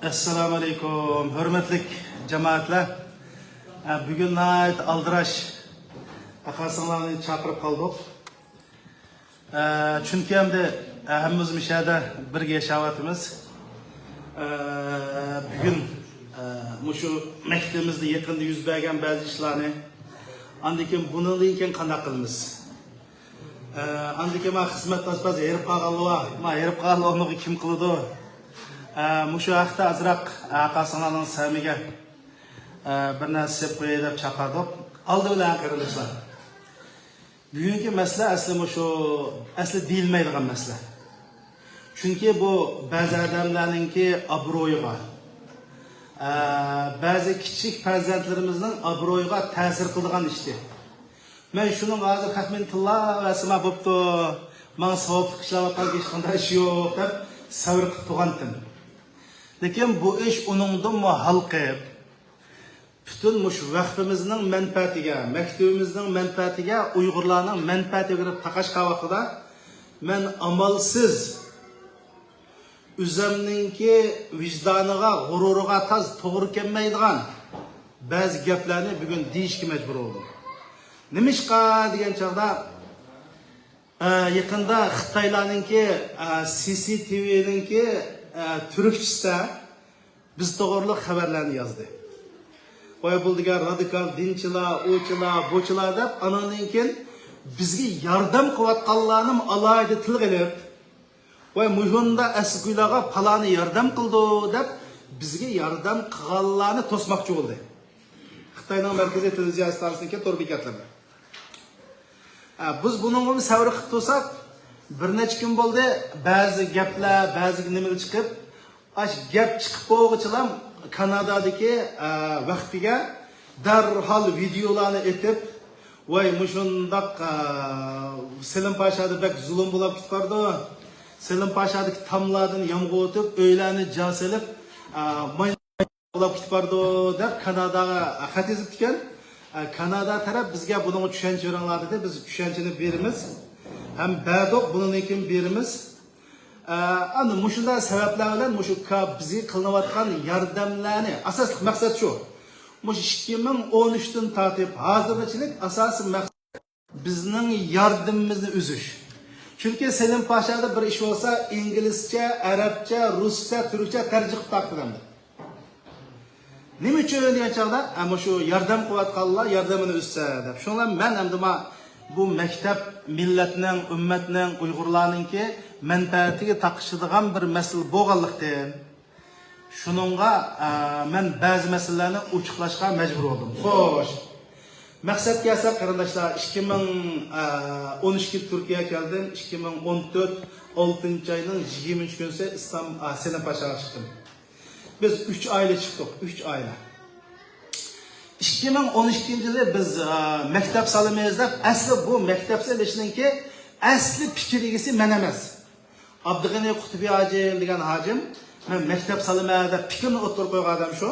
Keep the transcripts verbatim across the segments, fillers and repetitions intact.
ئەسسالامۇئەلەيكۇم، ھۆرمەتلىك جامائەتلەر. ئە، بۈگۈن ناھايىتى ئالدىراش ئاقا-سىڭىللارنى چاقىرىپ قالدۇق. ئە، چۈنكى ئەمدى، ئە، ھەممىمىز مۇشۇ يەردە بىرگە ياشاۋاتىمىز. ئە، بۈگۈن، ئە، مۇشۇ مەكتىپىمىزدە يېقىندا يۈز بەرگەن بەزى ئىشلارنى، ئاندىن كېيىن بۇنىڭدىن كېيىن قانداق قىلىمىز؟ ئە، ئاندىن كېيىن مانا خىزمەتداش بەزى ھېرىپ قالغانلار بار. مانا ھېرىپ قالغانلارنى كىم قىلىدۇ؟ ئە، مۇشۇ ھەقتە ئازراق ئاقا-سىڭىللارنىڭ سەمىگە، ئە، بىر نەرسە سېلىپ قوياي دەپ چاقىردۇق. ئالدى بىلەن قېرىنداشلار، بۈگۈنكى مەسىلە ئەسلى مۇشۇ، ئەسلى دېيىلمەيدىغان مەسىلە. چۈنكى بۇ بەزى ئادەملەرنىڭكى ئابرۇيىغا، ئە، بەزى كىچىك پەرزەنتلىرىمىزنىڭ ئابرۇيىغا تەسىر قىلىدىغان ئىشتى. مەن شۇنىڭغا ھازىر خەقمىنى تىللاۋەرسىمە بوپتۇ، ماڭا ساۋابلىق ئىشلەۋاتقان ھېچقانداق ئىش يوق دەپ سەۋر قىلىپ تۇرغانتىم. لېكىن بۇ ئىش ئۇنىڭدىنمۇ ھالقىپ، پۈتۈن مۇشۇ ۋەقپىمىزنىڭ مەنپەئەتىگە، مەكتىۋىمىزنىڭ مەنپەئەتىگە، ئۇيغۇرلارنىڭ مەنپەئەتىگە كىرىپ تاقاشقان ۋاقتىدا مەن ئامالسىز ئۆزەمنىڭكى ۋىجدانىغا، غۇرۇرىغا تاز توغرا كەلمەيدىغان بەزى گەپلەرنى بۈگۈن دېيىشكە مەجبۇر بولدۇم. نېمىشقا دېگەن چاغدا، ئە، يېقىندا خىتايلارنىڭكى، ئە، سى سى تى ۋىنىڭكى، ئە، تۈركچىسىدە بىز توغرىلىق خەۋەرلەرنى يازدى. ۋاي بۇ دېگەن رادىكال دىنچىلار، ئۇچىلار، بۇچىلار دەپ، ئانىڭدىن كېيىن بىزگە ياردەم قىلىۋاتقانلارنىمۇ ئالاھىدە تىلغا ئېلىپ، ۋاي مۇشۇنداق ئەسلىكۈيلارغا پالانى ياردەم قىلىدۇ دەپ، بىزگە ياردەم قىلغانلارنى توسماقچى بولدى. خىتاينىڭ مەركىزىي تېلېۋىزىيە ئىستانسىسىنىڭكى تور بېكەتلىرىدە. ئە، بىز بۇنىڭغىمۇ سەۋر قىلىپ تۇرساق، بىر نەچچە كۈن بولدى، بەزى گەپلەر، بەزى نېمىلەر چىقىپ، ئاش گەپ چىقىپ بولغۇچىلا كانادادىكى، ئە، ۋەقپىگە دەرھال ۋىدىيولارنى ئېتىپ، ۋاي مۇشۇنداق، ئە، سېلىم پاشادا بەك زۇلۇم بولاپ كېتىپ بارىدۇ. سېلىم پاشادىكى تاملاردىن يامغۇر ئۆتۈپ، ئۆيلەرنى جا سېلىپ، ئە، بولاپ كېتىپ بارىدۇ دەپ كاناداغا خەت يېزىپتىكەن. ئە، كانادا تەرەپ بىزگە بۇنىڭغا چۈشەنچە بېرىڭلار دېدى. بىز چۈشەنچىنى بېرىمىز. ھەم بەردۇق، بۇنىڭدىن كېيىن بېرىمىز. ئە، ئەنە مۇشۇنداق سەۋەبلەر بىلەن مۇشۇ كا-، بىزگە قىلىنىۋاتقان ياردەملەرنى، ئاساسلىق مەقسەت شۇ. مۇشۇ ئىككى مىڭ ئون ئۈچتىن تارتىپ ھازىرغىچىلىك ئاساسىي مەقسەت بىزنىڭ ياردىمىمىزنى ئۈزۈش. چۈنكى سېلىم پاشادا بىر ئىش بولسا، ئىنگلىزچە، ئەرەبچە، رۇسچە، تۈركچە تەرجىمە قىلىپ تارقىتىدۇ ئەمدى. نېمە ئۈچۈن دېگەن چاغدا، ئە، مۇشۇ ياردەم قىلىۋاتقانلار ياردىمىنى ئۈزسە دەپ. شۇڭا مەن ئەمدى ما بۇ مەكتەپ مىللەتنىڭ، ئۈممەتنىڭ، ئۇيغۇرلارنىڭكى مەنپەئەتىگە تاقىشىدىغان بىر مەسىلە بولغانلىقتىن، شۇنىڭغا، ئە، مەن بەزى مەسىلىلەرنى ئوچۇقلاشقا مەجبۇر بولدۇم. خوش. مەقسەتكە كەلسەك، قېرىنداشلار، ئىككى مىڭ ئون ئىككى تۈركىيەگە كەلدىم. ئىككى مىڭ ئون تۆت ئالتىنچى ئاينىڭ يىگىرمىنچى كۈنىسى ئىسلام، ئە، سېلىم پاشاغا چىقتىم. بىز ئۈچ ئائىلە چىقتۇق، ئۈچ ئائىلە. ئىككى مىڭ ئون ئىككىنچى يىلى بىز، ئە، مەكتەپ سالىمىز دەپ، ئەسلى بۇ مەكتەپ سېلىشنىڭكى ئەسلى پىكىر ئىگىسى مەن ئەمەس. ئابدۇغېنى قۇتۇبى ھاجىم دېگەن ھاجىم، مەن مەكتەپ سالىمەن دەپ پىكىرنى ئوتتۇرىغا قويغان ئادەم شۇ.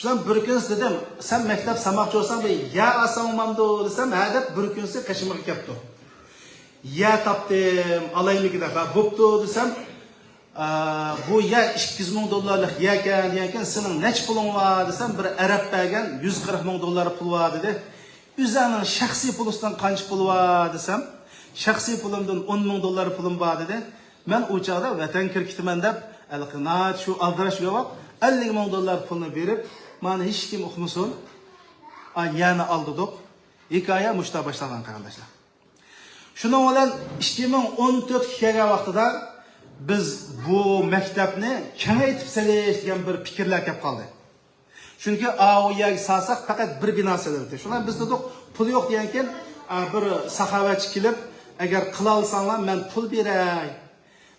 شۇنداق بىر كۈنى دېدىم، سەن مەكتەپ سالماقچى بولساڭ، بىر يەر ئالساڭ بولمامدۇ دېسەم، ھە دەپ بىر كۈنسى قېشىمغا كەپتۇ. يەر تاپتىم، ئالايمىكىن دەپ، ھە، بوپتۇ دېسەم، ئە، بۇ يەر ئىككى يۈز مىڭ دوللارلىق يەركەن دېگەنكەن، سېنىڭ نەچچە پۇلۇڭ بار دېسەم، بىر ئەرەب بەرگەن يۈز قىرىق مىڭ دوللار پۇل بار دېدى. ئۆزۈڭنىڭ شەخسىي پۇلۇڭدىن قانچە پۇل بار دېسەم، شەخسىي پۇلۇمدىن ئون مىڭ دوللار پۇلۇم بار دېدى. مەن ئۇ چاغدا ۋەتەنگە كىرىپ كېتىمەن دەپ، ھېلىقى ناھايىتى شۇ ئالدىراش بوۋاق ئەللىك مىڭ دوللار پۇلنى بېرىپ، مانا ھېچكىم ئۇقمىسۇن، ئا، يەرنى ئالدۇردۇق. ھېكايە مۇشۇنداق باشلانغان، قېرىنداشلار. شۇنىڭ بىلەن ئىككى مىڭ ئون تۆتكە كەلگەن ۋاقتىدا بىز بۇ مەكتەپنى كېڭەيتىپ سېلىش دېگەن بىر پىكىرلەر كەپ قالدى. چۈنكى ئاۋۇ يەرگە سالساق پەقەت بىر بىنا سېلىنىدۇ. شۇڭا بىز دېدۇق، پۇل يوق دېگەنكىن، ئە، بىر ساخاۋەتچى كېلىپ، ئەگەر قىلالىساڭلار مەن پۇل بېرەي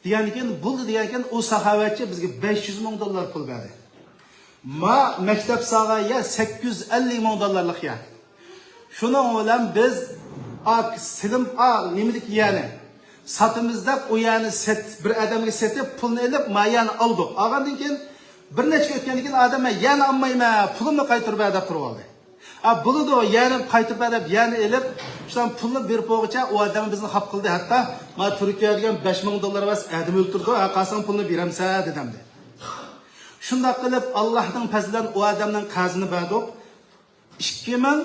دېگەندىكىن، بولدى دېگەنكىن، ئۇ ساخاۋەتچى بىزگە بەش يۈز مىڭ دوللار پۇل بەردى. ما مەكتەپ سالغان يەر سەككىز يۈز ئەللىك مىڭ دوللارلىق يەر. شۇنىڭ بىلەن بىز ئا سېلىم، ئا نېمىدىكى يەرنى ساتىمىز دەپ، ئۇ يەرنى سەت-، بىر ئادەمگە سېتىپ، پۇلنى ئېلىپ، ما يەرنى ئالدۇق. ئالغاندىن كېيىن بىر نەچچە كۈن ئۆتكەندىن كېيىن ئادەم، مەن يەرنى ئالمايمەن، پۇلۇمنى قايتۇرۇپ بەر دەپ تۇرۇۋالدى. ئا، بولىدۇ، يەنە قايتۇرۇپ بەر دەپ يەنە ئېلىپ، شۇ پۇلنى بېرىپ بولغۇچە ئۇ ئادەم بىزنى خاپا قىلدى. ھەتتا، ما تۈركىيە دېگەن بەش مىڭ دوللار ئەمەس، ئادەم ئۆلتۈرىدۇ، ھە، قالساڭ پۇلنى بېرەمسەن دېدىمدى. شۇنداق قىلىپ، ئاللاھنىڭ پەزلى بىلەن ئۇ ئادەمنىڭ قەرزىنى بەردۇق. ئىككى مىڭ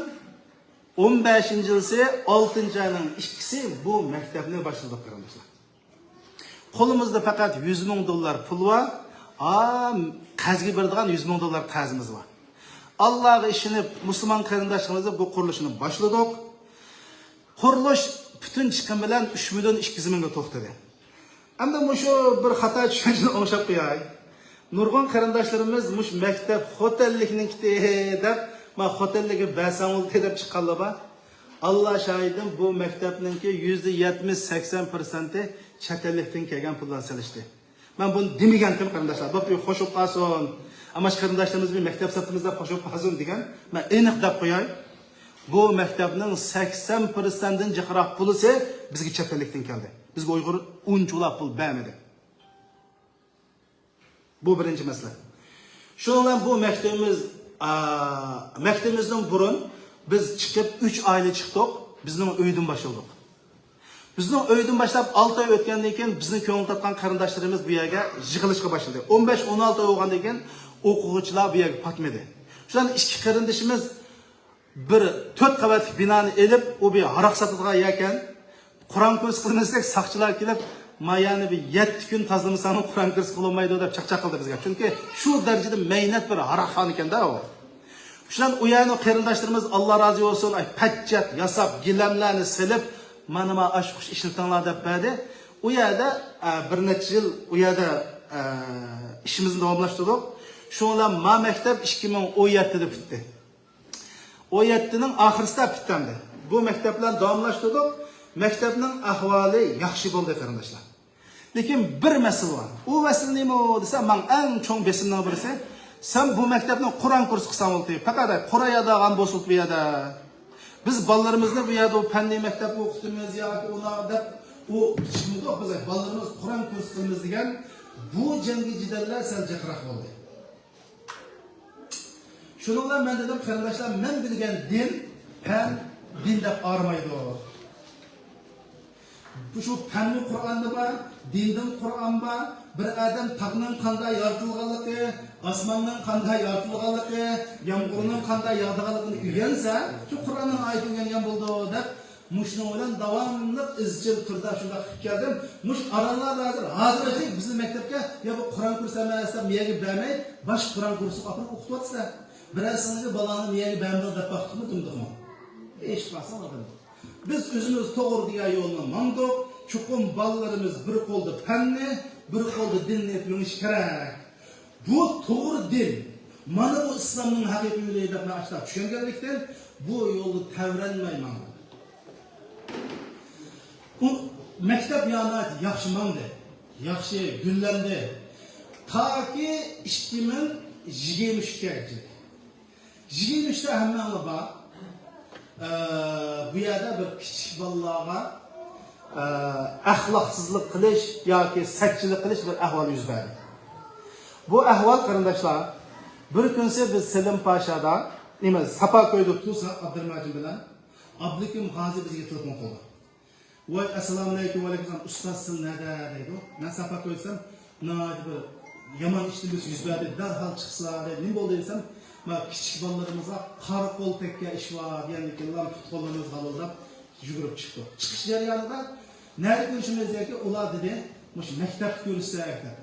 ئون بەشىنچى يىلسى، ئالتىنچى ئاينىڭ ئىككىسى بۇ مەكتەپنى باشلىدۇق، قېرىنداشلار. قولىمىزدا پەقەت يۈز مىڭ دوللار پۇل بار. ھا، قەرزگە بېرىدىغان يۈز مىڭ دوللار قەرزىمىز بار. ئاللاغا ئىشىنىپ، مۇسۇلمان قېرىنداشلىرىمىز بىلەن بۇ قۇرۇلۇشنى باشلىدۇق. قۇرۇلۇش پۈتۈن چىقىم بىلەن ئۈچ مىليون ئىككى يۈز مىڭگە توختىدى. ئەمدى مۇشۇ بىر خاتا چۈشەنچىنى ئوڭشاپ قوياي. نۇرغۇن قېرىنداشلىرىمىز مۇشۇ مەكتەپ خوتەنلىكنىڭكى دەپ، ما خوتەنلىككە بەرسەڭ بولدى دەپ چىققانلار بار. ئاللا شاھىدىم، بۇ مەكتەپنىڭكى يۈزدە يەتمىش سەكسەن پىرسەنتى چەت ئەللىكتىن كەلگەن پۇللارنى سېلىشتى. مەن بۇنى دېمىگەنتىم، قېرىنداشلار. بوپتۇ، خوش بولۇپ قالسۇن. ئەمما قېرىنداشلىرىمىز بىر مەكتەپ ساپىمىزدا خوش بولۇپ قالسۇن دېگەن. مەن ئېنىق دەپ قوياي. بۇ مەكتەپنىڭ سەكسەن پىرسەنتتىن جىقراق پۇلىسى بىزگە چەت ئەللىكتىن كەلدى. بىزگە ئۇيغۇر ئۇنچىۋالا پۇل بەرمىدى. بۇ بىرىنچى مەسىلە. شۇنىڭ بىلەن بۇ مەكتىپىمىز، ئا، مەكتىپىمىزدىن بۇرۇن بىز چىقىپ، ئۈچ ئائىلە چىقتۇق. بىزنىڭ ئۆيدىن باشلىدۇق. بىزنىڭ ئۆيدىن باشلاپ ئالتە ئاي ئۆتكەندىن كېيىن، بىزنىڭ كۆڭۈل تارتقان قېرىنداشلىرىمىز بۇ يەرگە يىغىلىشقا باشلىدى. ئون بەش، ئون ئالتە ئاي بولغاندىن كېيىن ئوقۇغۇچىلار بۇ يەرگە پاتمىدى. شۇندىن ئىككى قېرىندىشىمىز بىر تۆت قەۋەتلىك بىنانى ئېلىپ، ئۇ بىر ھاراق ساتىدىغان يەركەن. قۇرئان كۇرسى قىلىمىز دېسەك، ساقچىلار كېلىپ، ما يەرنى بىر يەتتە كۈن تازىلىمىساڭ، قۇرئان كۇرسى قىلالمايدۇ دەپ چاقچاق قىلدى بىزگە. چۈنكى شۇ دەرىجىدە مەينەت بىر ھاراقخانا ئىكەن-دە ئۇ. شۇندىن ئۇ يەرنىڭ قېرىنداشلىرىمىز، ئاللا رازى بولسۇن، ئاي، پەتچەت ياساپ، گىلەملەرنى سېلىپ، مانا، مانا ئاشۇ ئىشلىتىڭلار دەپ بەردى. ئۇ يەردە، ئە، بىر نەچچە يىل ئۇ يەردە، ئە، ئىشىمىزنى داۋاملاشتۇردۇق. شۇنىڭ بىلەن ما مەكتەپ ئىككى مىڭ ئون يەتتىدە پۈتتى. ئون يەتتىنىڭ ئاخىرىسىدا پۈتتى ئەمدى. بۇ مەكتەپ بىلەن داۋاملاشتۇردۇق. مەكتەپنىڭ ئەھۋالى ياخشى بولدى، قېرىنداشلار. لېكىن بىر مەسىلە بار. ئۇ مەسىلە نېمە دېسە، ماڭا ئەڭ چوڭ بېسىمنىڭ بىرسى، سەن بۇ مەكتەپنى قۇرئان كۇرسى قىلساڭ بولدى، پەقەت قۇرئان يادلىغان بولسۇن بۇ يەردە. بىز بالىلىرىمىزنى بۇ يەردە پەننىي مەكتەپكە ئوقۇتىمىز ياكى ئۇنداق دەپ، ئۇ چىقمىدۇق، بىز بالىلىرىمىز قۇرئان كۇرسى قىلىمىز دېگەن بۇ جەڭگى جېدەللەر سەل جىقراق بولدى. شۇنىڭ بىلەن مەن دېدىم، قېرىنداشلار، مەن بىلگەن دىن، پەن، دىن دەپ ئايرىمايدۇ. بۇ شۇ پەنمۇ قۇرئاندا بار، دىندىن قۇرئان بار. بىر ئادەم تاغنىڭ قانداق يارىتىلغانلىقى، ئاسماننىڭ قانداق يارىتىلغانلىقى، يامغۇرنىڭ قانداق ياغىدىغانلىقىنى ئۆگەنسە، شۇ قۇرئاننىڭ ئايىتى ئۆگەنگەن بولىدۇ دەپ، مۇشۇنىڭ بىلەن داۋاملىق ئىزچىل تۈردە شۇنداق قىلىپ كەلدىم. مۇشۇ ئارانلاردا ھازىر، ھازىرغىچە بىزنىڭ مەكتەپكە، يا بۇ قۇرئان كۇرسى ئەمەس دەپ، مېيەگە بەرمەي، باشقا قۇرئان كۇرسىغا ئاپىرىپ ئوقۇتۇۋاتىسىلەر. بىرەرسىڭىزگە بالىڭىزنى مېيەگە بەرمىدىڭ دەپ باقتىمۇ، دېمىدۇقمۇ؟ ھېچ قالسا ئالدىم. بىز ئۆزىمىز توغرا دېگەن يولنى ماڭدۇق. چوقۇم بالىلىرىمىز بىر قولدا پەننى، بىر قولدا دىننى ئېلىپ مېڭىشى كېرەك. بۇ توغرا دىن. مانا بۇ ئىسلامنىڭ ھەقىقىي يولى دەپ مەن ئاشۇنداق چۈشەنگەنلىكتىن، بۇ يولدا تەۋرەنمەي ماڭدىم. ئۇ مەكتەپ يەنە ياخشى ماڭدى. ياخشى گۈللەندى. تاكى ئىككى مىڭ يىگىرمە ئۈچكە يىگىرمە ئۈچتە ھەممەڭلار بار. ئە، بۇ يەردە بىر كىچىك بالىلارغا، ئە، ئەخلاقسىزلىق قىلىش ياكى سەتچىلىك قىلىش بىر ئەھۋال يۈز بەردى. بۇ ئەھۋال، قېرىنداشلار، بىر كۈنسى بىز سېلىم پاشادا، نېمە، ساپا كويدا تۇرساق ئابدۇرېھىم ھاجىم بىلەن، ئابلىكىم غازى بىزگە تېلېفون قىلدى. ۋاي، ئەسسالامۇئەلەيكۇم. ۋەئەلەيكۇم ئەسسالام. ئۇستاز، سىز نەدە؟ دەيدۇ. مەن ساپا كويدا دېسەم، ناھايىتى بىر يامان ئىشتىن بىرسى يۈز بەردى، دەرھال چىقسىلا دەيدۇ. نېمە بولدى دېسەم، مانا كىچىك بالىلىرىمىزغا قارا قول تەگكەن ئىش بار دېگەندىن كېيىنلا پۇت-قوللىرىمىز غالىلداپ يۈگۈرۈپ چىقتۇق. چىقىش جەريانىدا نەدە كۆرۈشىمىز دېگەنكى، ئۇلار دېدى، مۇشۇ مەكتەپتە كۆرۈشسەك دەپ.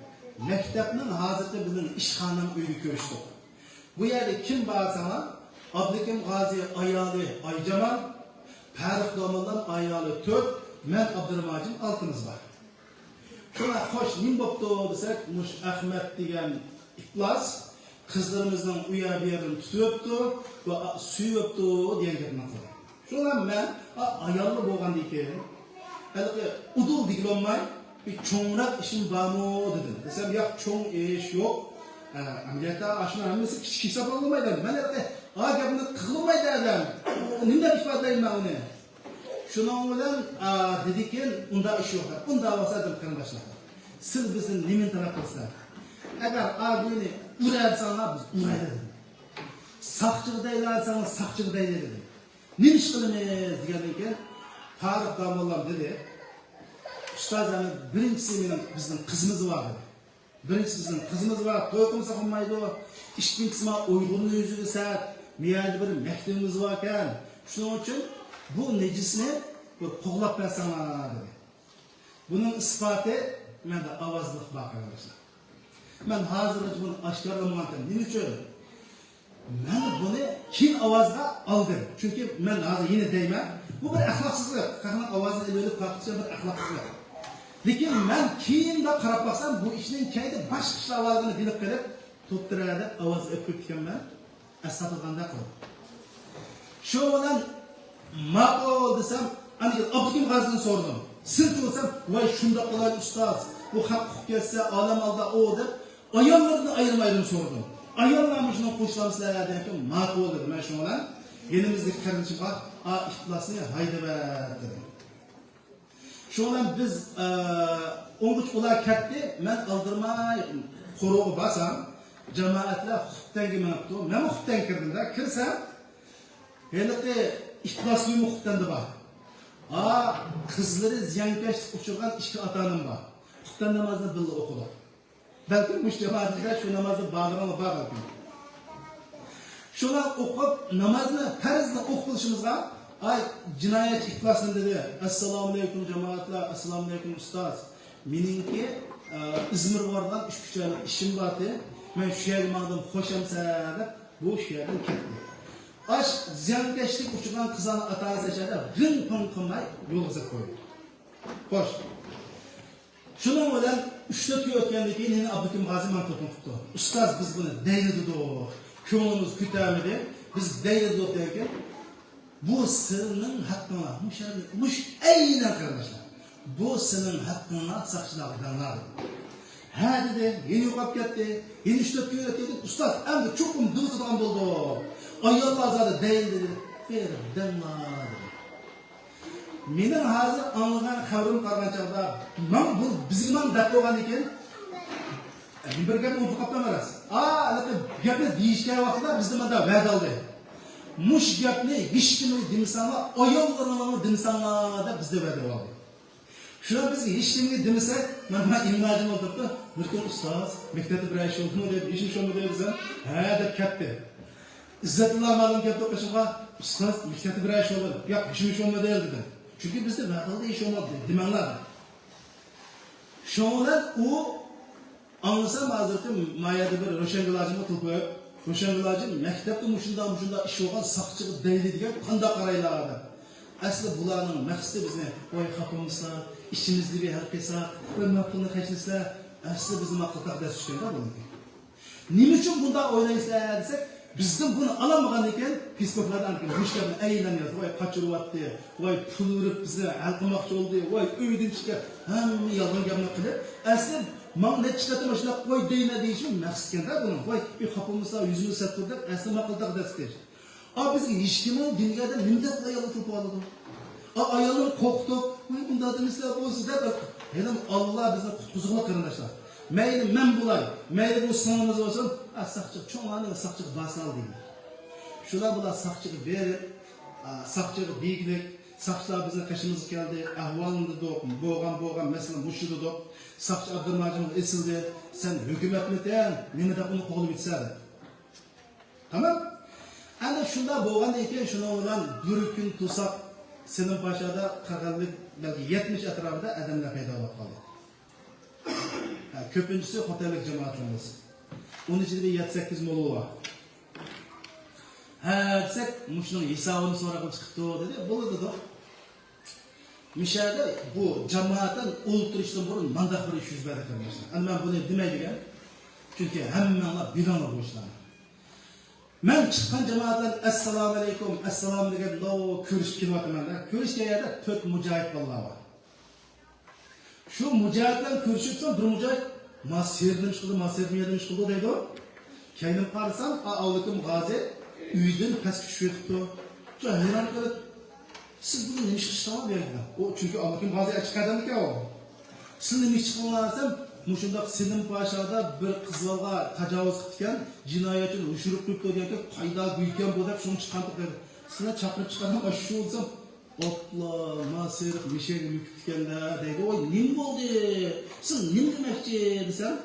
مەكتەپنىڭ ھازىرقى بىزنىڭ ئىشخانىنىڭ ئۆيىدە كۆرۈشتۇق. بۇ يەردە كىم بار دېسەڭلار، ئابلىكىم غازى ئايالى ئايجامال، پەرۇق داموللام ئايالى تۆت، مەن ئابدۇرېھىم ھاجىم ئالتىمىز بار. شۇڭا خوش، نېمە بوپتۇ دېسەك، مۇشۇ ئەخمەت دېگەن ئىپلاس قىزلىرىمىزنىڭ ئۇ يەر بۇ يەردىن تۇتۇۋېپتۇ ۋە سۆيۈۋېپتۇ دېگەن گەپنى قىلدى. شۇڭا مەن، ئا، ئاياللا بولغاندىن كېيىن، ھېلىقى ئۇدۇل دېگىلى بولماي، بىر چوڭراق ئىشىم بارمۇ دېدىم. دېسەم، ياق، چوڭ ئىش يوق. ئە، ئەمەلىيەتتە ئاشۇنىڭ ھەممىسى كىچىك ھېسابلانمايدۇ. مەن ھېلىقى، ئا، گەپنى قىلمايدۇ ئادەم. ئۇ نېمە دەپ ئىپادىلەيمەن ئۇنى؟ شۇنىڭ بىلەن، ئا، دېدىكىن، ئۇنداق ئىش يوق دەپ. ئۇنداق بولسا دېدىم، قېرىنداشلار، سىز بىزدىن نېمىنى تەلەپ قىلىسىلەر؟ ئەگەر ئا گۈنى ئۇرە دېسەڭلار، بىز ئۇرايلى دېدىم. ساقچىغا دەيلا دېسەڭ، ساقچىغا دەيلى دېدىم. نېمە ئىش قىلىمىز دېگەندىن كېيىن، پاروق داموللام دېدى، ئۇستاز، ئەنە بىرىنچىسى مېنىڭ، بىزنىڭ قىزىمىز بار دېدى. بىرىنچىسى بىزنىڭ قىزىمىز بار، توي قىلمىساق بولمايدۇ. ئىككىنچىسى مانا ئۇيغۇرنىڭ يۈزىگە سەت، مۇ يەردە بىر مەكتىپىمىز باركەن. شۇنىڭ ئۈچۈن بۇ نىجىسنى بىر قوغلاپ بەرسەڭلار دېدى. بۇنىڭ ئىسپاتى مەندە ئاۋازلىق بار، قېرىنداشلار. مەن ھازىرغىچە بۇنى ئاشكارىلىمىغانتىم. نېمە ئۈچۈن؟ مەن بۇنى كېيىن ئاۋازغا ئالدىم. چۈنكى مەن ھازىر يەنە دەيمەن، بۇ بىر ئەخلاقسىزلىق. خەقنىڭ ئاۋازىنى ئېلىۋېلىپ تارقىتىش بىر ئەخلاقسىزلىق. لېكىن مەن كېيىنلا قاراپ باقسام، بۇ ئىشنىڭ كەينىدە باشقا ئىشلار بارلىقىنى بىلىپ قېلىپ، توپتۇرە دەپ ئاۋاز ئېلىپ قويۇپتىكەنمەن. ئەسقاتىدىغاندەك قىلىپ. شۇ بىلەن ماقۇل دېسەم، ئاندىن كېيىن ئابدۇكېرىم غازىدىن سورىدىم. سىلچى بولسام، ۋاي شۇنداق بولايدۇ ئۇستاز، بۇ خەق ئۇقۇپ كەتسە، ئالەم ئالدا ئۇ دەپ، ئاياللاردىن ئايرىم-ئايرىم سورىدىم. ئاياللار مۇشۇنى قوشۇلامسىلەر دېگەن، ماقۇل دېدى. مەن شۇنىڭ بىلەن يېنىمىزدىكى قېرىندىشىمغا، ئا ئىپلاسنى ھەيدەۋەت دېدىم. شۇنىڭ بىلەن بىز، ئە، ئوڭغىچە ئۇلار كەتتى، مەن ئالدىرىماي قورۇغا بارسام، جامائەتلەر خۇپتەنگە مېڭىپتۇ. مەنمۇ خۇپتەنگە كىردىم-دە، كىرسەم، ھېلىقى ئىپلاس ئۆيمۇ خۇپتەندە بار. ھا، قىزلىرى زىيانكەشلىككە ئۇچرىغان ئىككى ئاتا-ئانام بار. خۇپتەن نامازىنى بىللە ئوقۇدۇق. بەلكىم مۇشۇ جامائەتلەر شۇ نامازدا بارلىقىڭلار بار بەلكىم. شۇلار ئوقۇپ، نامازنى، پەرزنى ئوقۇپ بولۇشىمىزغا، ئاي، جىنايەتچى ئىپلاسنى دېدى، ئەسسالامۇئەلەيكۇم جامائەتلەر، ئەسسالامۇئەلەيكۇم ئۇستاز. مېنىڭكى، ئە، ئىزمىرغا بارىدىغان ئۈچ كۈچەنلىك ئىشىم بارتى. مەن شۇ يەرگە ماڭدىم، خوش ئەمسە دەپ، بۇ شۇ يەردىن كەتتى. ئاش زىيانكەشلىك ئۇچرىغان قىزلارنىڭ ئاتا-ئانىسى ئىچەردە غىڭ-پىڭ قىلماي يولغا سېلىپ قويدى. خوش. شۇنىڭ بىلەن ئۈچ تۆت كۈن ئۆتكەندىن كېيىن يەنە ئابدۇكېرىم غازى ماڭا تېلېفون قىپتۇ. ئۇستاز، بىز بۇنى دەيلى دېدۇق. كۆڭلىمىز كۆتەرمىدى. بىز دەيلى دېدۇق دېگەنكىن، بۇ سىلىنىڭ ھەققىڭلار. مۇشۇ، مۇشۇ ئەينەن قېرىنداشلار. بۇ سىلىنىڭ ھەققىڭلار، ساقچىلارغا دەڭلار دېدى. ھە دېدى، يەنە يوقاپ كەتتى. يەنە ئۈچ تۆت كۈن ئۆتكەندىن كېيىن، ئۇستاز، ئەمدى چوقۇم دېۋىتىدىغان بولدۇق. ئاياللار زادى دەيلى دېدى. بېرىپ دەڭلار دېدى. مېنىڭ ھازىر ئاڭلىغان خەۋىرىم قارىغان چاغدا، ماڭا بۇ، بىزگە مانا دەپ قويغاندىن كېيىن، بىر گەپنى ئۇنتۇپ قاپتىمەن راست. ئا، ھېلىقى گەپنى دېيىشكەن ۋاقتىدا بىزدە مۇنداق ۋەدە ئالدى. مۇشۇ گەپنى ھېچكىمگە دېمىسەڭلار، ئاياللىرىڭلارغا دېمىسەڭلار دەپ بىزدە ۋەدە ئالدى. شۇنداق بىزگە ھېچكىمگە دېمىسەك، مانا ئىملاجىم ئولتۇرۇپتۇ. بىر كۈن ئۇستاز، مەكتەپتە بىرەر ئىش بولدىمۇ دەپ، ئىشىم شۇمۇ دەپ دېسەم، ھە دەپ كەتتى. ئىززەتۇللا مۇئەللىم كەپتۇ قېشىمغا، ئۇستاز، مەكتەپتە بىرەر ئىش بولدى. ياق، ھېچنېمە ئىش بولمىدى دېدىم. چۈنكى بىزدە ۋەقەدە ئىش بولماپتۇ، دېمەڭلار دېدى. شۇنىڭ بىلەن ئۇ ئاڭلىسام ھازىرقى ما يەردە بىر روشەنگۈل ھاجىمغا تېلېفون قويۇپ، روشەنگۈل ھاجىم، مەكتەپتە مۇشۇنداق، مۇشۇنداق ئىش بولغان، ساقچىغا دەيلى دېگەن، قانداق قارايلا دەپ. ئەسلى بۇلارنىڭ مەقسىتى بىزنى، ۋاي خاپا بولمىسا، ئىچىمىزدە بىر ھەل قىلساق، بىر مەپتۇلنى خەجلىسە، ئەسلى بىزنى ماقۇل تەقدىر چۈشكەندە بۇنىڭكى. نېمە ئۈچۈن بۇنداق ئويلايسىلەر دېسەك، بىزدىن بۇنى ئالالمىغاندىن كېيىن، فېيسبۇكلاردا ئەنە مۇشۇ گەپنى ئەيلەن يازدى، ۋاي قاچۇرۇۋەتتى، ۋاي پۇل ئۇرۇپ بىزنى ھەل قىلماقچى بولدى، ۋاي ئۆيدىن چىقىپ ھەممە يالغان گەپنى قىلىپ، ئەسلى ماڭا نەچچە قېتىم ئاشۇنداق قوي دەيمەن دېيىشىم مەقسىتكەندە بۇنىڭ. ۋاي ئۇ خاپا بولمىسا يۈزىمىز سەت تۇر دەپ ئەسلى ماقۇل تەقدىر چۈشتى. ئا، بىزگە ھېچكىممۇ دىنگە ئادەم نېمە دەپ ئايالنى تۇرۇپ ئالىدۇ؟ ئا، ئايالنىڭ قورقۇتۇپ، ۋاي ئۇنداق دېمىسىلە بولسا دەپ، ھېلىمۇ ئاللا بىزنى قۇتقۇزغۇلۇق قېرىنداشلار. مەيلى مەن بولاي، مەيلى بۇ سىڭلىمىز بولسۇن، ئا، ساقچىغا، چوڭلارنى ساقچىغا بارساڭلار دېگەن. شۇلار بۇلار ساقچىغا بېرىپ، ئا، ساقچىغا بېگىنىپ، ساقچىلار بىزنىڭ قېشىمىزغا كەلدى، ئەھۋالىنى دېدۇق، بولغان، بولغان مەسىلە مۇشۇ دېدۇق. ساقچى ئابدۇرېھىم ھاجىمغا ئېسىلدى، سەن ھۆكۈمەتمىكەن، نېمە دەپ ئۇنى قوغلىۋېتىسەن دەپ. تامام. ئەنە شۇنداق بولغاندىن كېيىن شۇنىڭ بىلەن بىر كۈن تۇرساق سېلىم پاشادا قىرىق ئەللىك، بەلكى يەتمىش ئەتراپىدا ئادەملەر پەيدا بولۇپ قالدى. ھە، كۆپىنچىسى خوتەنلىك جامائەتلىرىمىز. ئۇنىڭ ئىچىدە بىر يەتتە سەككىز موللا بار. ھە دېسەك، مۇشۇنىڭ ھېسابىنى سوراغىلى چىقىپتۇ دېدى. بولىدۇ دېدۇق. مىشەدە بۇ جامائەتتىن ئولتۇرۇشتىن بۇرۇن مانداق بىر ئىش يۈز بەردى قېرىنداشلار. ئەمما مەن بۇنى دېمەي دېگەن. چۈنكى ھەممەڭلار بىلىڭلار بۇ ئىشلارنى. مەن چىققان جامائەت بىلەن ئەسسالامۇئەلەيكۇم، ئەسسالام دېگەن، لو، كۆرۈشۈپ كېلىۋاتىمەن-دە. كۆرۈشكەن يەردە تۆت مۇجاھىد بالىلار بار. شۇ مۇجاھىد بىلەن كۆرۈشۈپ تۇرسام، بىر مۇجاھىد، ما سېرىدىن ئىش قىلدى، ما سېرىدىن يەردىن ئىش قىلدى دەيدۇ. كەينىم قارىسام، ئا، ئابلىكىم غازى ئۆيدىن پەسكە چۈشۈپ يېتىپتۇ. شۇ ھەيران قېلىپ، سىز بۈگۈن نېمە ئىش قىلىشتىڭلار بۇ يەردە؟ ئۇ، چۈنكى ئابلىكىم غازى ئاچچىق ئادەمكەن ئۇ. سىز نېمە ئىش چىقتىڭلار دېسەم، مۇشۇنداق سېلىم پاشادا بىر قىز بالىغا تاجاۋۇز قىپتىكەن، جىنايەتچىنى يوشۇرۇپ قويۇپتۇ دېگەنكەن، قايدا گۇيكەن بۇ دەپ شۇنى چىققان. سىلەر چاقىرىپ چىقارغان ئاشۇ بولسام، ئاپلا، ما سېرىق مېشەگە مۆكۈپتىكەن-دە دەيدۇ. ۋاي، نېمە بولدى؟ سىز نېمە دېمەكچى دېسەم،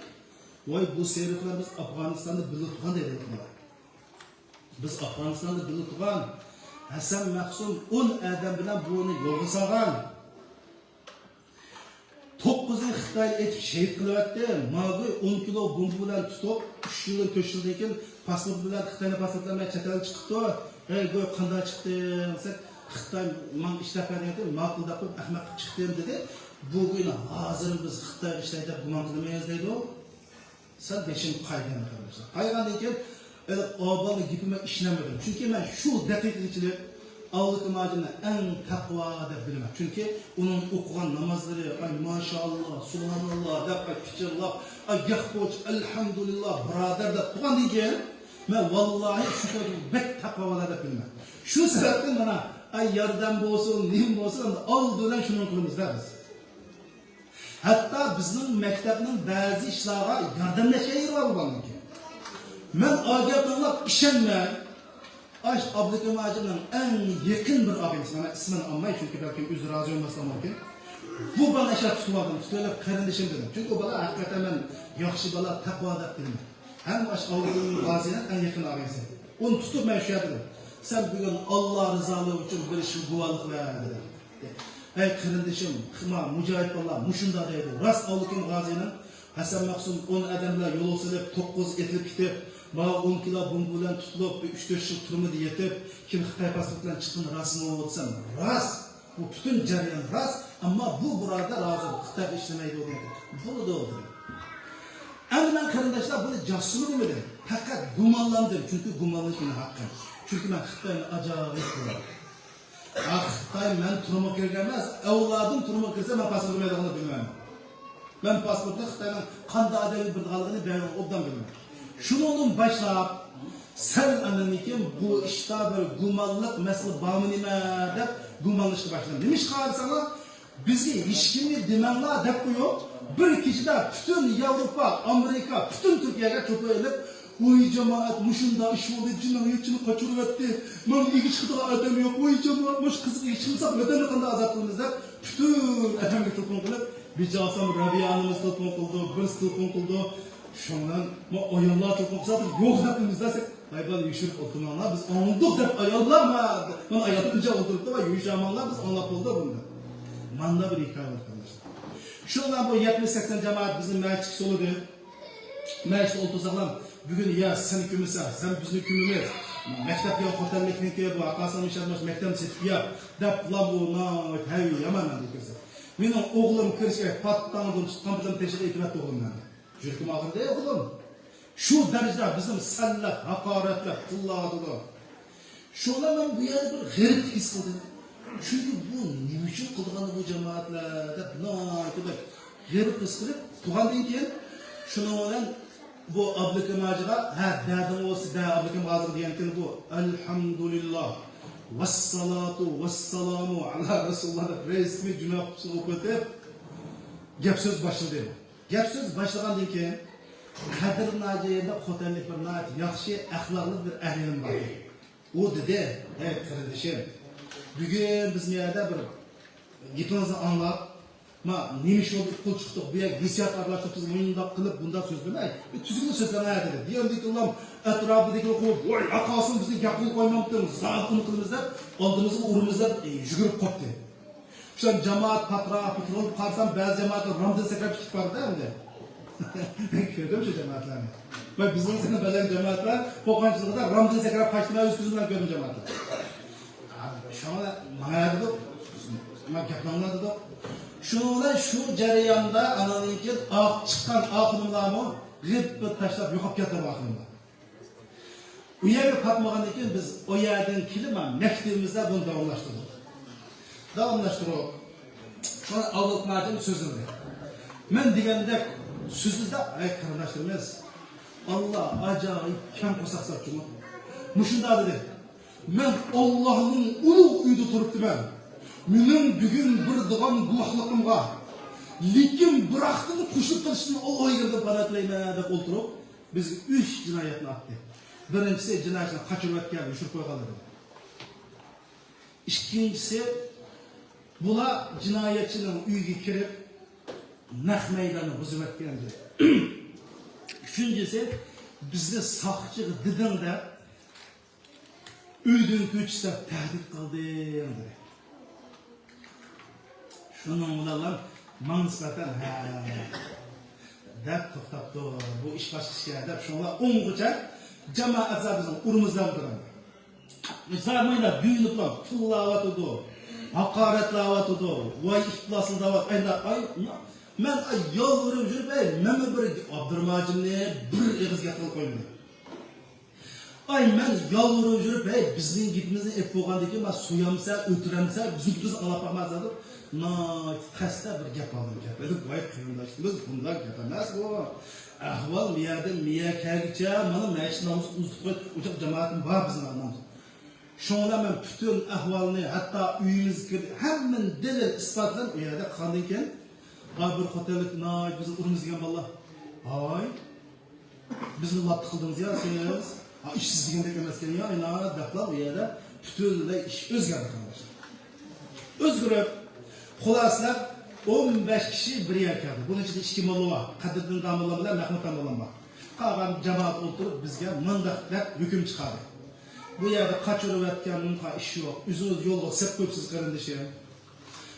ۋاي، بۇ سېرىقلار بىز ئافغانىستاندا بىللە تۇغان دەيدۇ. بىز ئافغانىستاندا بىللە تۇغان، ھەسەن مەخسۇم ئون ئادەم بىلەن بۇنى يولغا سالغان. توققۇزىنى خىتاي ئېتىپ شېھىت قىلىۋەتتى. ماگۇي ئون كىلو بومبا بىلەن تۇتۇپ، ئۈچ يىلدىن، تۆت يىلدىن كېيىن پاسپورت بىلەن، خىتاينىڭ پاسپورتى بىلەن چەت ئەلگە چىقىپتۇ. ھەي، گۇي، قانداق چىقتىڭ دېسەك، خىتاي ماڭا ئىشلەپ بەر دېگەنتى، ماقۇل دەپ قويۇپ، ئەخمەققە چىقتىم دېدى. بۇ كۈنى ھازىر بىز خىتايغا ئىشلەيدۇ دەپ گۇمان قىلمايمىز دەيدۇ. سەل بېشىم قايغان، قېرىنداشلار. قايغاندىن كېيىن، ئۇ بالىنىڭ گېپىگە مەن ئىشىنەلمىدىم. چۈنكى مەن شۇ دەقىقىگىچىلىك ئابلىكىم ھاجىمنى ئەڭ تەقۋا دەپ بىلىمەن. چۈنكى ئۇنىڭ ئوقۇغان نامازلىرى، ئاي، ماشائاللا، سۇبھاناللا دەپ، ئاي، پىچىرلاپ، ئاي، ياق بولچى، ئەلھەمدۇلىللا، بۇرادەر دەپ تۇرغاندىن كېيىن، مەن ۋاللاھى شۇ كۈنى بەك تەقۋا بالا دەپ بىلىمەن. شۇ سەۋەبتىن مانا، ئاي، ياردەم بولسۇن، نېمە بولسۇن، ئالدى بىلەن شۇنى قىلىمىز-دە بىز. ھەتتا بىزنىڭ مەكتەپنىڭ بەزى ئىشلارغا ياردەملەشكەن يېرى بار بۇلارنىڭكى. مەن ئاگاھ تىڭلاپ ئىشەنمەي، ئاش ئابلىكىم ھاجىمنىڭ ئەڭ يېقىن بىر ئاغىنىسى، مانا ئىسمىنى ئالماي، چۈنكى بەلكىم ئۆزى رازى بولماسلىقى مۇمكىن. بۇ بالىنى ئاشۇ تۇتۇۋالدىم، تۇتۇۋېلىپ قېرىندىشىم دېدىم. چۈنكى ئۇ بالا ھەقىقەتەن مەن ياخشى بالا، تەقۋا دەپ بىلىمەن. ھەم ئاشۇ ئابلىكىم غازىنىڭ ئەڭ يېقىن ئاغىنىسى. ئۇنى تۇتۇپ مەن شۇ يەردە دېدىم. سەن بۈگۈن ئاللا رىزالىقى ئۈچۈن بىر ئىشقا گۇۋاھلىق بەر دېدىم. ھەي قېرىندىشىم، ما مۇجاھىد بالىلار مۇشۇنداق دەيدۇ. راست ئابلىكىم غازىنىڭ ھەسەن مەخسۇم ئون ئادەم بىلەن يولغا سېلىپ، توققۇز ئېتىلىپ كېتىپ، ماۋۇ ئون كىلو بومبا بىلەن تۇتۇلۇپ، بىر ئۈچ تۆت يىل تۈرمىدە يېتىپ، كېيىن خىتاي پاسپورتى بىلەن چىققىنى راستمۇ دېسەم، راست. بۇ پۈتۈن جەريان راست، ئەمما بۇ بۇرادەر ھازىر خىتايدا ئىشلىمەيدۇ دېگەن. بولىدۇ دېدىم. ئەمدى مەن قېرىنداشلار بۇنى جاسۇسمۇ دېمىدىم. پەقەت گۇمانلاندىم، چۈنكى گۇمانلىنىش مېنىڭ ھەققىم. چۈنكى مەن خىتاينى ئاجايىپ كۆرىمەن. خىتاي مەن تۈرمىگە كىرگەن ئەمەس، ئەۋلادىم تۈرمىگە كىرسە مەن پاسپورت بېرىدىغانلىقىنى بىلىمەن. مەن پاسپورتنى خىتاينىڭ قانداق ئادەمگە بېرىدىغانلىقىنى بەرىبىر ئوبدان بىلىمەن. شۇنىڭدىن باشلاپ سەل ئاندىن كېيىن بۇ ئىشتا بىر گۇمانلىق مەسىلە بارمۇ نېمە دەپ گۇمانلىشىشقا باشلىدىم. نېمىشقا دېسەڭلار، بىزگە ھېچكىمگە دېمەڭلار دەپ قويۇپ، بىر كېچىدە پۈتۈن ياۋروپا، ئامېرىكا، پۈتۈن تۈركىيەگە چوپۇر ئېلىپ، ۋاي جامائەت، مۇشۇنداق ئىش بولدى، جىنايەتچىنى قاچۇرۇۋەتتى، ماڭا ئىگە چىقىدىغان ئادەم يوق، ۋاي جامائەت، مۇشۇ قىزىققا ئىگە چىقمىساق ۋەتەننى قانداق ئازاد قىلىمىز دەپ، پۈتۈن ئەلەمگە تېلېفون قىلىپ، بىچارىسام رەبىيە ئانىمىز تېلېفون قىلىدۇ، بىرسى تېلېفون قىلىدۇ. شۇنىڭ بىلەن ما ئاياللار تېلېفون قىلسا، بىز يوق دەپ بىلىمىز دېسەك، ۋاي بالام، يوشۇرۇپ ئولتۇرماڭلار، بىز ئاڭلىدۇق دەپ ئاياللار، ما، مانا ئاياللار ئولتۇرۇپتۇ، ۋاي يوشۇرماڭلار، بىز ئاڭلاپ بولدۇق بۇنى. مانا بىر ھېكايە بار، قېرىنداشلار. شۇ بىلەن بۇ يەتمىش سەكسەن جامائەت بىزنى مەسچىتكە سولىدى. مەسچىتتە ئولتۇرساقلام، بۈگۈن يا سەن كۆمىسەن، سەن بىزنى كۆمىمىز. مەكتەپ دېگەن خوتەنلىكنىڭكى، بۇ ئاقاسىنىڭ ئىشلەتمەس مەكتەپنى سېتىپ يەپ، دەپلا بۇ ناھايىتى ھەي يامان مەندە كىرسە. مېنىڭ ئوغلۇم كىرىشكە پاتتاڭدىن تۇتقان بىلەن تېشىغا ئېتىۋەتتى ئوغلۇم مەندە. يۈرىكىم ئاغرىدى ئوغلۇم. شۇ دەرىجىدە بىزنى سەنلەپ، ھاقارەتلەپ، تىللاۋاتىدۇ. شۇڭا مەن بۇ يەردە بىر غېرىبلىك ھېس قىلدىم. چۈنكى بۇ نېمە ئۈچۈن قىلىدىغان بۇ جامائەتلەر دەپ ناھايىتى بەك غېرىب ھېس قىلىپ تۇرغاندىن كېيىن، شۇنىڭ بىلەن بۇ ئابلىكىم ھاجىغا، ھە، دەدىڭ بولسا دە، ئابلىكىم ھاجىغا دېگەنتىم بۇ، ئەلھەمدۇلىللا، ۋەسسالاتۇ ۋەسسالامۇ ئەلا رەسۇلىللا دەپ رەسمىي جۈمە خۇتبىسىنى ئوقۇۋېتىپ، گەپ سۆز باشلىدى. گەپ سۆز باشلىغاندىن كېيىن، قەدىر ناجىيەدە خوتەنلىك بىر ناھايىتى ياخشى ئەخلاقلىق بىر ئەھلىم بار. ئۇ دېدى، ھەي قېرىندىشىم، بۈگۈن بىز بۇ يەردە بىر گېپىڭىزنى ئاڭلاپ، ما نېمە ئىش بولدى، ئۇقۇل چىقتۇق، بۇ يەرگە ھېسسىيات ئارىلاشتۇرۇپ، بىز مۇنداق قىلىپ، بۇنداق سۆزلىمەي، بىر تۈزۈكلا سۆزلەڭە دېدى. دېگەندىكىنلا ئەتراپىدىكىلەر قويۇپ، ۋاي ئاقاسىم، بىزنى گەپكە قويمامتىڭ، زادى ئۇنى قىلىمىز دەپ، ئالدىمىزغا ئۇرىمىز دەپ، ئى، يۈگۈرۈپ قاپتۇ. شۇ جامائەت پاتراپ، پۇتۇرۇلۇپ قارىسام، بەزى جامائەتلەر رامدىن سەكرەپ كېتىپ بارىدۇ ئەمدى. مەن كۆردۈم شۇ جامائەتلەرنى. ۋە بىزنىڭ سېنى بەلەن جامائەتلەر قورقۇنچلۇقىدا رامدىن سەكرەپ قاچتى، مەن ئۆز كۆزۈم بىلەن كۆردۈم جامائەتلەر. شۇڭا ماڭا دېدۇق، ماڭا گەپ ماڭلا دېدۇق. شۇنىڭ بىلەن شۇ جەرياندا ئانىڭدىن كېيىن ئاق چىققان ئاخۇنۇملارمۇ غىپپىت تاشلاپ يوقاپ كەتتى ئاخۇنۇملار. ئۇ يەرگە پاتمىغاندىن كېيىن بىز ئۇ يەردىن كېلىپ مەكتىۋىمىزدە بۇنى داۋاملاشتۇردۇق. داۋاملاشتۇرۇپ، شۇڭا ئاۋۇ مادەم سۆزلىدى. مەن دېگەندەك سۆزلىدى، ئەي قېرىنداشلىرىمىز، ئاللا ئاجايىپ كەڭ قورساق زات جۇمۇ. مۇشۇنداق دېدى، مەن ئاللانىڭ ئۇلۇغ ئۆيىدە تۇرۇپتىمەن. مېنىڭ بۈگۈن بېرىدىغان گۇۋاھلىقىمغا لېكىن بىراقتىن قوشۇلۇپ قېلىشتىن ئاللاھ يېرىدىن پانا تىلەيمەن دەپ ئولتۇرۇپ، بىزگە ئۈچ جىنايەتنى ئاتتى. بىرىنچىسى، جىنايەتچىنى قاچۇرۇۋەتكەن، يوشۇرۇپ قويغانلىرى. ئىككىنچىسى، بۇلار جىنايەتچىنىڭ ئۆيىگە كىرىپ، نەق مەيداننى بۇزۇۋەتكەن دېدى. ئۈچىنچىسى، بىزنى ساقچىغا دېدىڭ دەپ، ئۆيدىن كۆچۈش دەپ تەھدىت قىلدىڭ دېدى. شۇنىڭ بىلەنلا ماڭا نىسبەتەن ھە دەپ توختاپتۇ. بۇ ئىش باشقا ئىشكەن دەپ، شۇڭا ئوڭغىچە جامائەت زادىسىنىڭ ئۇرمىزام تۇرىدۇ. زاماندا دۈيۈنۈپلا پۇللاۋاتىدۇ، ھاقارەتلەۋاتىدۇ، ۋاي ئىپلاسىداۋات، ئايدا ئاي، مەن ئاي يالۋۇرۇپ يۈرۈپ، ئەي، مەنمۇ بىر ئابدۇرماجىمنى بىر ئېغىز گەپ قىلىپ قويمىدىم. ئاي، مەن يالۋۇرۇپ يۈرۈپ، ھەي، بىزنىڭ گېپىمىزنى ئېلىپ بولغاندىن كېيىن، مانا سويامسەن، ئۆتۈرەمسەن، بىزنىڭ گېپىمىزنى ئاڭلاپ باقمامسەن دەپ، ناھايىتى تەستە بىر گەپ ئالدىم، گەپ ئېلىپ، ۋاي قېرىنداشلىرىمىز، بۇنداق گەپ ئەمەس بۇ. ئەھۋال مۇ يەردىن مۇ يەرگە كەلگۈچە، مانا مەشىت نامۇس ئۇزۇپ قويۇپ، ئۇجاق جامائەتىم بار بىزنىڭ نامۇس. شۇڭا مەن پۈتۈن ئەھۋالنى، ھەتتا ئۆيىمىزگە كىرىپ، ھەممىنى دەلىل ئىسپات بىلەن ئۇ يەردە قىلغاندىن كېيىن، ھا، بىر خوتەنلىك ناھايىتى بىزنى ئۇرىمىز دېگەن بالىلار. ھاي، بىزنى لاپتا قىلدىڭىز يا سىز؟ ھا، ئىش سىز دېگەندەك ئەمەسكەن يا، ئاينا دەپلا ئۇ يەردە پۈتۈنلەي ئىش ئۆزگەردى قېرىنداشلار. ئۆزگىرىپ، خۇلاسىلەپ، ئون بەش كىشى بىر يەرگە كەلدى. بۇنىڭ ئىچىدە ئىككى موللا بار. قەدىردىن داموللا بىلەن مەھمۇد داموللا بار. قالغان جامائەت ئولتۇرۇپ بىزگە مۇنداق دەپ ھۆكۈم چىقاردى. بۇ يەردە قاچۇرۇۋەتكەن مۇنقا ئىش يوق. ئۆزىڭىز يولغا سەپ قويۇپسىز قېرىندىشىم.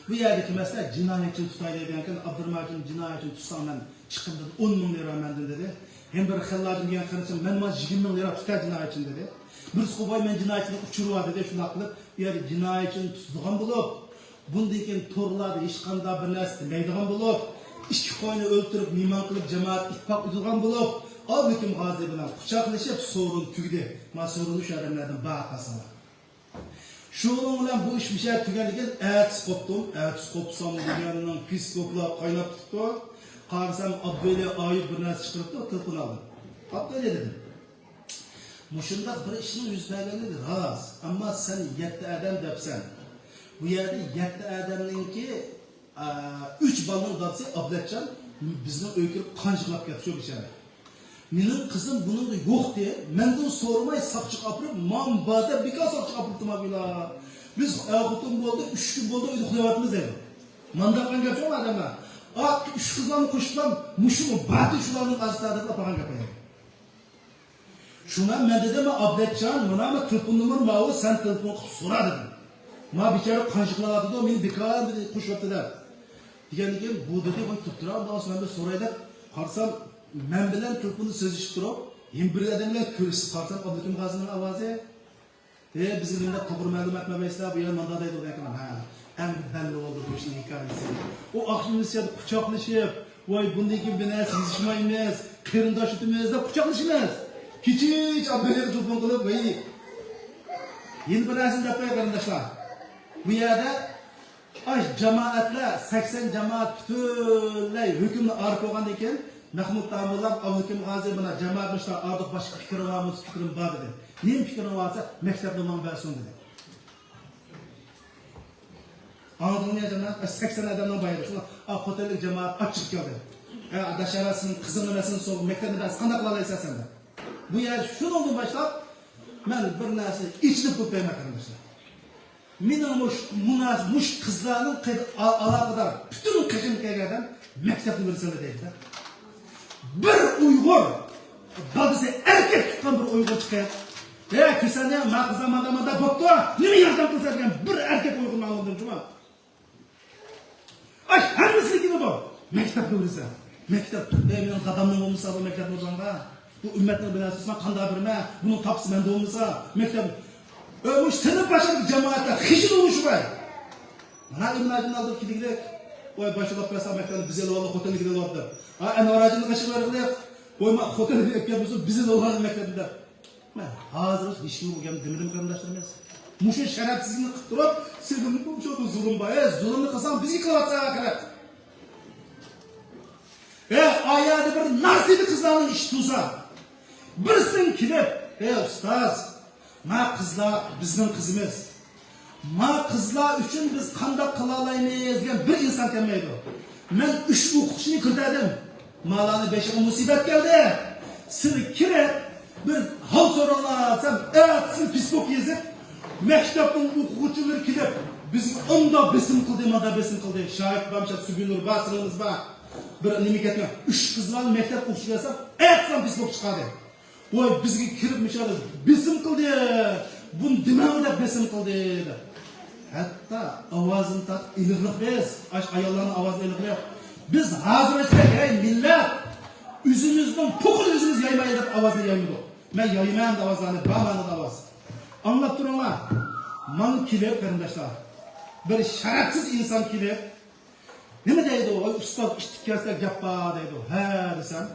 بۇ يەردىكى مەسىلە جىنايەتچىنى تۇتاي دەيدىكەن، ئابدۇرماجىن جىنايەتچىنى تۇتساڭ مەن چىقىمدىن ئون مىڭ لىرا مەندىن دېدى. يەنە بىر خەللاجىم دېگەن قېرىندىشىم مەن مانا يىگىرمە مىڭ لىرا تۇتاي جىنايەتچىنى دېدى. بىرسى قوباي مەن جىنايەتچىنىڭ ئۇچۇرى بار دېدى. شۇنداق قىلىپ بۇ يەردە جىنايەتچىنى تۇتىدىغان بولۇپ، بۇندىن كېيىن تورلاردا ھېچقانداق بىر نەرسە دېمەيدىغان بولۇپ، ئىككى قوينى ئۆلتۈرۈپ مېھمان قىلىپ جامائەت ئىتتىپاق ئۆتىدىغان بولۇپ، ئابلىكىم غازى بىلەن قۇچاقلىشىپ سورۇن تۈگىدى. مانا سورۇننى شۇ ئادەملەردىن بار قالسىڭلار. شۇنىڭ بىلەن بۇ ئىش مۇشۇ يەردە تۈگەللىگەن. ئەتىسى قوپتۇم. ئەتىسى قوپسام دېگەننىڭ پىسكوپلار قايناپ تۇرۇپتۇ. قارىسام، ئابدۇلى ئايۇپ بىر نەرسە چىقىرىپتۇ، تېلېفون ئالدىم. ئابدۇلى دېدىم، مۇشۇنداق بىر ئىشنىڭ يۈز بەرگەنلىكى راست، ئەمما سەن يەتتە ئادەم دەپسەن. بۇ يەردە يەتتە ئادەمنىڭكى، ئە، ئۈچ بالىنىڭ دادىسى ئابلەتجان بىزنىڭ ئۆيگە كىرىپ قان يىغلاپ كەتتى شۇ بىچارە. مېنىڭ قىزىم بۇنىڭدا يوق دېدى. مەندىن سورىماي ساقچىغا ئاپىرىپ، ماڭا بار دەپ بىكار ساقچىغا ئاپىرىپتىما بۇلار. بىز ئەر خوتۇن بولدى، ئۈچ كۈن بولدى ئۆيدە ئۇخلاۋاتىمىز دەيدۇ. مانداق قىلغان گەپ يوق ئادەملەر. ئا، ئۈچ قىزلارنى قوشۇپلا مۇشۇمۇ بار دەپ شۇلارنىڭ ئارىسىدا دەپ ئاپارغان گەپ. شۇڭا مەن دېدىم، ئابلەتجان، مانا مەن تېلېفون نومۇرۇم ماۋۇ، سەن تېلېفون قىلىپ سورا دېدىم. ما بىچارە قان يىغلاۋاتىدۇ، مېنى بىكار قوشۇۋەتتى دەپ. دېگەندىن كېيىن بۇ دېدى، ۋاي تۇرۇپ تۇرۇڭ، ماۋۇ مەن بىر سوراي دەپ قارىسام، مەن بىلەن تېلېفوندا سۆزلىشىپ تۇرۇپ، يەنە بىر ئادەم بىلەن كۆرۈشۈپ قارىسام، ئابلىكىم غازىنىڭ ئاۋازى. ئى، بىزگە مۇنداق توغرا مەلۇمات بەرمەيسىلەر، بۇ يەر مۇنداق دەيدۇ دېگەن. ھە، ئەمدى بەللى بولدى بۇ ئىشنىڭ ھېكايىسى. ئۇ ئاخشىمى سىز يەردە قۇچاقلىشىپ، ۋاي بۇندىن كېيىن بىر نەرسە يېزىشمايمىز، قېرىنداش تۇتىمىز دەپ قۇچاقلىشىمىز. كېچىچە ئابدۇلىغا تېلېفون قىلىپ، ۋاي، يەنە بىر نەرسىنى دەپ قوياي قېرىنداشلار. بۇ يەردە ئاش جامائەتلەر، سەكسەن جامائەت پۈتۈنلەي ھۆكۈمنى ئارا بولغاندىن كېيىن، مەھمۇد تامۇللام، ئابلىكىم غازى، مانا جامائەت مۇشۇلار ئارىدا باشقا پىكرىڭ بارمۇ؟ پىكرىم بار دېدى. نېمە پىكرىڭ بار دېسە، مەكتەپنى ماڭا بەرسۇن دېدى. ئاڭلىدىڭمۇ يا جامائەت؟ سەكسەن ئادەمنىڭ بايرى. شۇڭا ئا خوتەنلىك جامائەت ئاچچىق كەلدى. ئە، داشارا سېنىڭ قىزىڭنى مەن سېنى سوراپ مەكتەپنى بەرسە قانداق قىلالايسەن سەن دەپ. بۇ يەر شۇنىڭدىن باشلاپ مەن بىر نەرسىنى ئېچىنىپ قويۇپ بەرمەي قېرىنداشلار. مېنىڭ مۇش-، مۇناس-، مۇش قىزلارنىڭ قەد-، ئا-، ئالاقىدار پۈتۈن قېشىم كەلگەن ئادەم مەكتەپنى بىرسىلا دەيدۇ. بىر ئۇيغۇر دادىسى ئەركەك تۇغقان بىر ئۇيغۇر چىقىپ، ھە، كېسەلنى ما قىزلار مانداق مانداق بوپتۇ، نېمە ياردەم قىلسا دېگەن بىر ئەركەك ئۇيغۇرنى ئاڭلىدىم جۇما. ئاي، ھەممىسىنى كېلىدۇ. مەكتەپنى بىلسە. مەكتەپ، ئەي، مېنىڭ دادامنىڭ بولمىسا بۇ مەكتەپنى بولغانغا. بۇ ئۈممەتنىڭ بىناسى، مەن قانداق بىرمەن؟ بۇنىڭ تاپىسى مەندە بولمىسا، مەكتەپ. ئۆي، مۇشۇ سىنىپ باشلىدىكى جامائەتلەر خىجىل بولۇشى بار. مانا ئىملاجىنى ئالدىغا كېلىگىلىك. ۋاي، باشلاپ بەرسەڭ مەكتەپنى بىز ئېلىۋالدۇق، خوتەنلىك ئېلىۋالدى. ھا، ئەنۋەر ھاجىمنى قېشىغا بەرگىلى. ۋاي، ما خوتەنلىك ئەكەپ بولسا بىز ئېلىۋالغان مەكتەپنى دەپ. مەن ھازىر ھېچكىمگە بۇ گەپنى دېمىدىم قېرىنداشلىرىمىز. مۇشۇ شەرەپسىزلىكنى قىلىپ تۇرۇپ، سېنىڭ مۇشۇ زۇلۇم بار. ئەي، زۇلۇمنى قىلساڭ بىزگە قىلىۋاتساڭ ئاخىرەت. ئەي، ئايالى بىر ناسىبى قىزلارنىڭ ئىشى تۇرسا، بىرسىڭ كېلىپ، ئەي ئۇستاز، ما قىزلار بىزنىڭ قىزىمىز. ما قىزلار ئۈچۈن بىز قانداق قىلالايمىز دېگەن بىر ئىنسان كەلمەيدۇ. مەن ئۈچ ئوقۇتقۇچىنى كۆتەردىم. مالارنى بېشىغا مۇسىبەت كەلدى. سىلى كىرىپ، بىر ھال سوراڭلار دېسەم، ئەتىسى پېسبۇك يېزىپ، مەكتەپنىڭ ئوقۇغۇچىلىرى كېلىپ، بىزگە ئۇنداق بېسىم قىلدى، مانداق بېسىم قىلدى. شاھىت بامشات سۈگۈنۇر بار، سىڭلىمىز بار. بىر نېمە كەتمە، ئۈچ قىز بار، مەكتەپ ئوقۇغۇچى دېسەم، ئەتىسى پېسبۇك چىقاردى. ۋاي، بىزگە كىرىپ مۇشۇنداق بېسىم قىلدى، بۇنى دېمەڭ دەپ بېسىم قىلدى دەپ. ھەتتا ئاۋازىنى تارتىپ ئېلىغلىق بىز، ئاش ئاياللارنىڭ ئاۋازىنى ئېلىغلىق. بىز ھازىرغىچە، ھەي مىللەت، ئۆزىمىزنىڭ پوقىنى ئۆزىمىز يايمايلى دەپ ئاۋازنى يايمىدۇق. مەن يايمايمەن ئاۋازلارنى، بارماڭلار ئاۋاز. ئاڭلاپ تۇرۇڭلار. ماڭا كېلىپ قېرىنداشلار، بىر شەرەپسىز ئىنسان كېلىپ، نېمە دەيدۇ؟ ۋاي ئۇستاز، ئىتتىك كەلسە گەپ بار دەيدۇ. ھە دېسەم،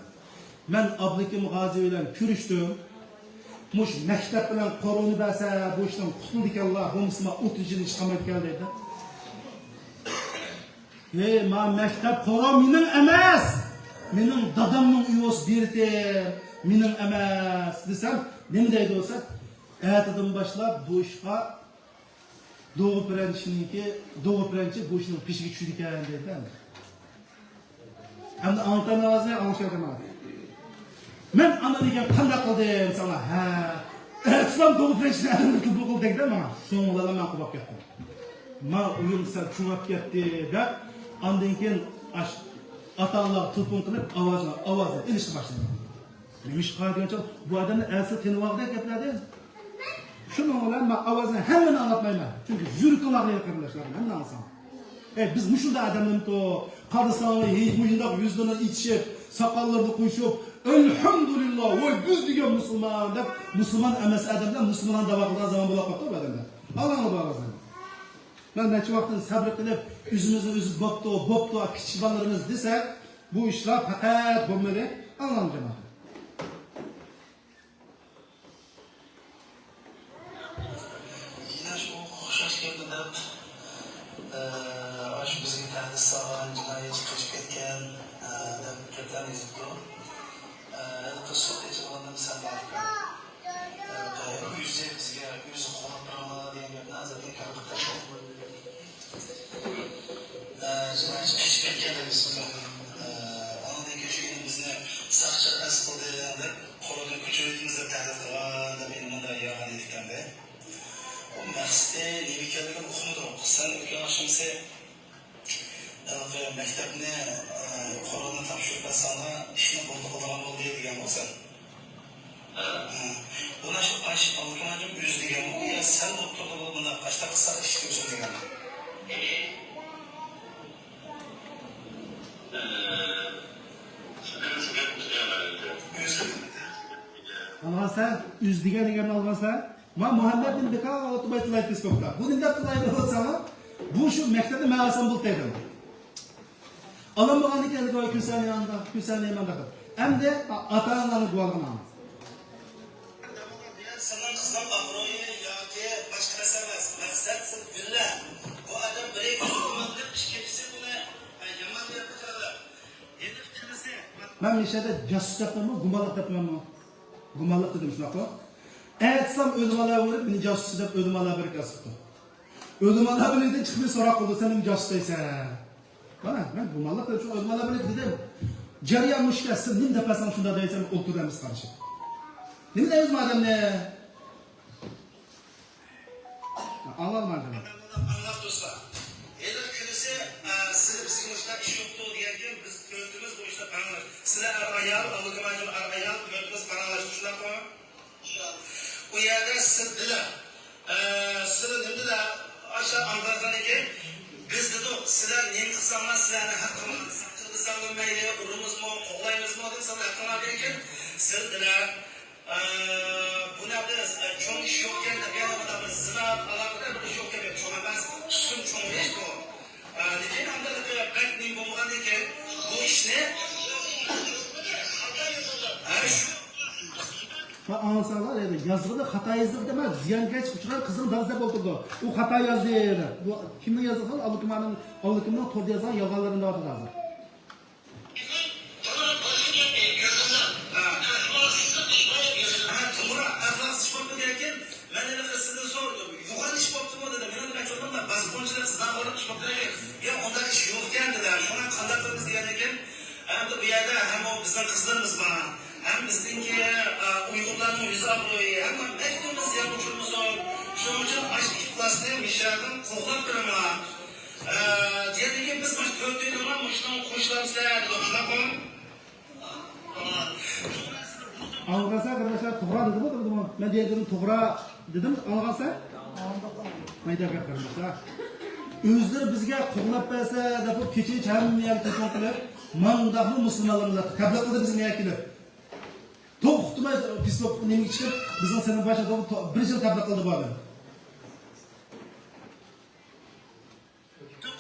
مەن ئابلىكىم غازى بىلەن كۆرۈشتۈم. مۇشۇ مەكتەپ بىلەن قورۇنى بەرسە بۇ ئىشتىن قۇتۇلىدىكەنلا، بولمىسا مانا ئوتتۇز يىل چىقالمايدىكەن دەيدۇ. ھەي، ما مەكتەپ قورۇ مېنىڭ ئەمەس. مېنىڭ دادامنىڭ ئۆيى بولسا بېرىتىم، مېنىڭ ئەمەس دېسەم، نېمە دەيدۇ دېسە، ئەتىدىن باشلاپ بۇ ئىشقا دوغۇ پىرەنچىنىڭكى، دوغۇ پىرەنچى بۇ ئىشنىڭ پېشىگە چۈشىدىكەن دەيدۇ ئەمدى. ئەمدى ئاڭلىتايمەن ئاۋازنى، ئاڭلىشايلى. مەن ئانا دېگەن قانداق قىلدىم ساڭا، ھە؟ ئىسلام دوغۇ پىرەنچىنى ئەلىمدە تۇتۇپ قىلدى دەيدۇ ماڭا. شۇڭا مانا مەن قوپاپ كەتتىم. ما ئويۇم سەل چوڭاپ كەتتى دەپ، ئاندىن كېيىن ئاش ئاتا-ئانىلارغا تېلېفون قىلىپ ئاۋازنى، ئاۋازنى ئېلىشقا باشلىدىم. نېمىشقا دېگەنچە، بۇ ئادەمنى ئەسلى تېنىۋالغۇدەك گەپلەردىن. شۇنىڭ بىلەن مەن ئاۋازنى ھەممىنى ئاڭلاتمايمەن. چۈنكى يۈرىكىڭ ئاغرىيدۇ قېرىنداشلار، ھەممىنى ئاڭلىساڭ. ئەي، بىز مۇشۇنداق ئادەملەرمىتۇ؟ قارىساڭلار، ھېي، مۇشۇنداق يۈزلىرىنى ئېچىشىپ، ساقاللىرىنى قويۇشۇپ، ئەلھەمدۇلىللا، ۋاي، بىز دېگەن مۇسۇلمان دەپ، مۇسۇلمان ئەمەس ئادەملەر مۇسۇلمان دەۋا قىلىدىغان زامان بولاپ قاپتۇ بۇ ئادەملەر. ئاڭلاڭلار بۇ ئاۋازنى. مەن نەچچە ۋاقىتتىن سەبرى قىلىپ، ئۆزىمىزنى ئۆزى بوپتۇ، بوپتۇ، كىچىك بالىلىرىمىز دېسەك، بۇ ئىشلار پەقەت بولمىدى. ئاڭلاڭ جامائەت. يەنە شۇ ئوخشاش گەپنى دەپ، ئە، ئاشۇ بىزگە تەھدىت سالغان، جىنايەتچى قېچىپ كەتكەن، ئە، دەپ گەپلەرنى يېزىپتۇ. ئە، ھېلىقى سوت ئېچىلغاندىن سەل ۋاقىت بۇرۇن، ئە، ئۆزى بىزگە، ئۆزى قوغلاپ بېرىڭلار دېگەن گەپنى ھازىر تەكرار قىلىپ، ئە، جىنايەتچى قېچىپ كەتكەن دەپ يېزىپتۇ. ئە، ئاندىن كېيىن شۇ يەنە بىزنى ساقچى ئەرەست قىلدى دەپ، قورۇنى كۆچۈرۈۋېتىمىز دەپ تەھدىت قىلغان دەپ يەنە مۇنداق يازغان ئىدىكەن-دە. ئۇ مەقسىتى نېمە ئىكەنلىكىنى ئۇقمىدۇق. سەن ئۆتكەن ئاخشىمىسى ھېلىقى مەكتەپنى، ئە، قورۇنى تاپشۇرۇپ بەرسەڭلار، ئىشنى بولدى قىلىدىغان بولدى دېگەن بولسا. ھە. بۇ نەشر ئاش ئالدىكى ئۆزى دېگەنمۇ يا سەن بولۇپ تۇردى بۇ مۇنداق قاشتا قىسسا ئىش كۆرسۇن دېگەنمۇ؟ ئۆزى. ئالغانسەن، ئۆزى دېگەن دېگەننى ئالغانسەن. ما مۇھەممەدنى بىكار ئوتۇماي تىلايدۇ پېسبوكتا. بۇ نېمە دەپ تىلايدۇ دېسەڭلار، بۇ شۇ مەكتەپنى مەن ئالسام بولدى دەيدۇ. ئالالمىغاندىن كېيىن، ۋاي، كۈلسەنى ئانداق، كۈلسەنى مانداق دەپ. ئەمدى ئاتا-ئانىلارنى گۇۋاھلىقىنى ئاڭلاڭ. سېنىڭ قىزنىڭ ئابرۇيى ياكى باشقا نەرسە ئەمەس. مەقسەت سىز گۈللە. بۇ ئادەم بىرى گۈللىك، ئىككىنچىسى بۇنى يامان دەپ قىلىدۇ. ھېلىقى قىزى. مەن مۇشۇ يەردە جاسۇس دەپمەنمۇ، گۇمانلىق دەپمەنمۇ؟ گۇمانلىق دېدىم، شۇنداقمۇ؟ ئەتىسام ئۆلىمالار بېرىپ، مېنى جاسۇس دەپ ئۆلىمالار بىرگە ئاسىپتۇ. ئۆلىمالار بىلەن چىقىپ سوراق قىلدى، سەن نېمە جاسۇس دەيسەن؟ مانا، مەن گۇمانلىق دېدىم، شۇ ئۆلىمالار بىلەن دېدىم. جەريان مۇشۇ گەپ، سىز نېمە دەپ بەرسەڭ شۇنداق دەيسەن، ئولتۇردى ئەمىسە قارىشىپ. نېمە دەيمىز بۇ ئادەمنى؟ ئاڭلالمايدۇ. ئاڭلاپ تۇرسا، ھېلىقى كۈنىسى، ئە، سىز بىزگە مۇشۇنداق ئىش يوقتۇ دېگەنكىن، بىز تۆتىمىز بۇ ئىشتا پاراڭلاشتۇق. سىلەر ئەر ئايال، ئاللىكىم ئايال، ئەر ئايال، تۆتىمىز پاراڭلاشتۇق، شۇنداقمۇ؟ ئۇ يەردە سىز دېدىلەر، ئە، سىلەر نېمە دېدىلەر؟ ئاشۇ ئاڭلىغاندىن كېيىن بىز دېدۇق، سىلەر نېمە قىلساڭلار، سىلەرنىڭ ھەققىڭلار، ساقچىلىق قىلساڭلار مەيلى، ئۇرىمىزمۇ، قوغلايمىزمۇ دېدى، سىلەر ھەققىڭلار دېگەن كېيىن سىز دېدىلەر، ئە، بۇنىڭدا، ئە، چوڭ ئىش يوقكەن دەپ، يەنە مانا بىر زىنا ئالاقىدار بىر ئىش يوقكەن دەپ، چوڭ ئەمەس، تۈزۈم چوڭ ئىش بۇ. ئە، لېكىن ئاندىن بەك نېمە بولمىغاندىن كېيىن بۇ ئىشنى، ھە، شۇ. ۋە ئاڭلىساڭلار، يازغىنى خاتا يېزىلدى دېمە، زىيانكەشلىك ئۇچرىغان قىزنىڭ دادىسى دەپ ئولتۇرىدۇ. ئۇ خاتا يازدى دەپ. بۇ كىمنىڭ يازغىنى؟ ئاللىكىمنىڭ، ئاللىكىمنىڭ توردا يازغان يالغانلىرىنى دەۋاتىدۇ ھازىر. مەن ھېلىقى سىزدىن سورىدىم، يوغان ئىش بوپتىمۇ دېدىم. مېنىڭ دېمەكچى بولغىنىم باسقۇنچىلىق، زىناخورلۇق ئىش بوپتۇ دېدى. يا ئۇنداق ئىش يوقكەن دېدى. شۇڭا قانداق بۇ يەردە ھەم ئۇ بىزنىڭ قىزلىرىمىز بار، ھەم بىزنىڭكى، ئە، ئۇيغۇرلارنىڭ يۈز ئابرۇيى، ھەم مەكتىپىمىز زىيان ئۇچرىمىسۇن. شۇنىڭ ئۈچۈن ئاشۇ ئىككى كىلاسنى مۇشۇ يەردىن قوغلاپ بېرىڭلار. ئە، دېگەندىن كېيىن بىز مۇشۇ تۆتىنى مۇشۇنىڭ قوشۇلامىز دېدۇق، شۇنداقمۇ؟ ئاڭلىغانسىز قېرىنداشلار، توغرا دېدىمۇ، دېمىدىمۇ؟ مەن دېگەن گېپىمنى توغرا دېدىم، ئاڭلىغانسىلەر؟ مايدا گەپ قېرىنداشلار. ئۆزلىرى بىزگە قوغلاپ بەرسە دەپ، بۇ كېچىچە ھەممە يەرگە تېلېفون قىلىپ، مانداقمۇ مۇسۇلمانلارنى تەبلىغ قىلدى بىزنىڭ يەرگە كېلىپ. توختىماي پېسبۇك نېمىگە چىقىپ، بىزنىڭ سىنىپ باشلىقى بىرىنچى تەبلىغ قىلدى بۇ ئادەم.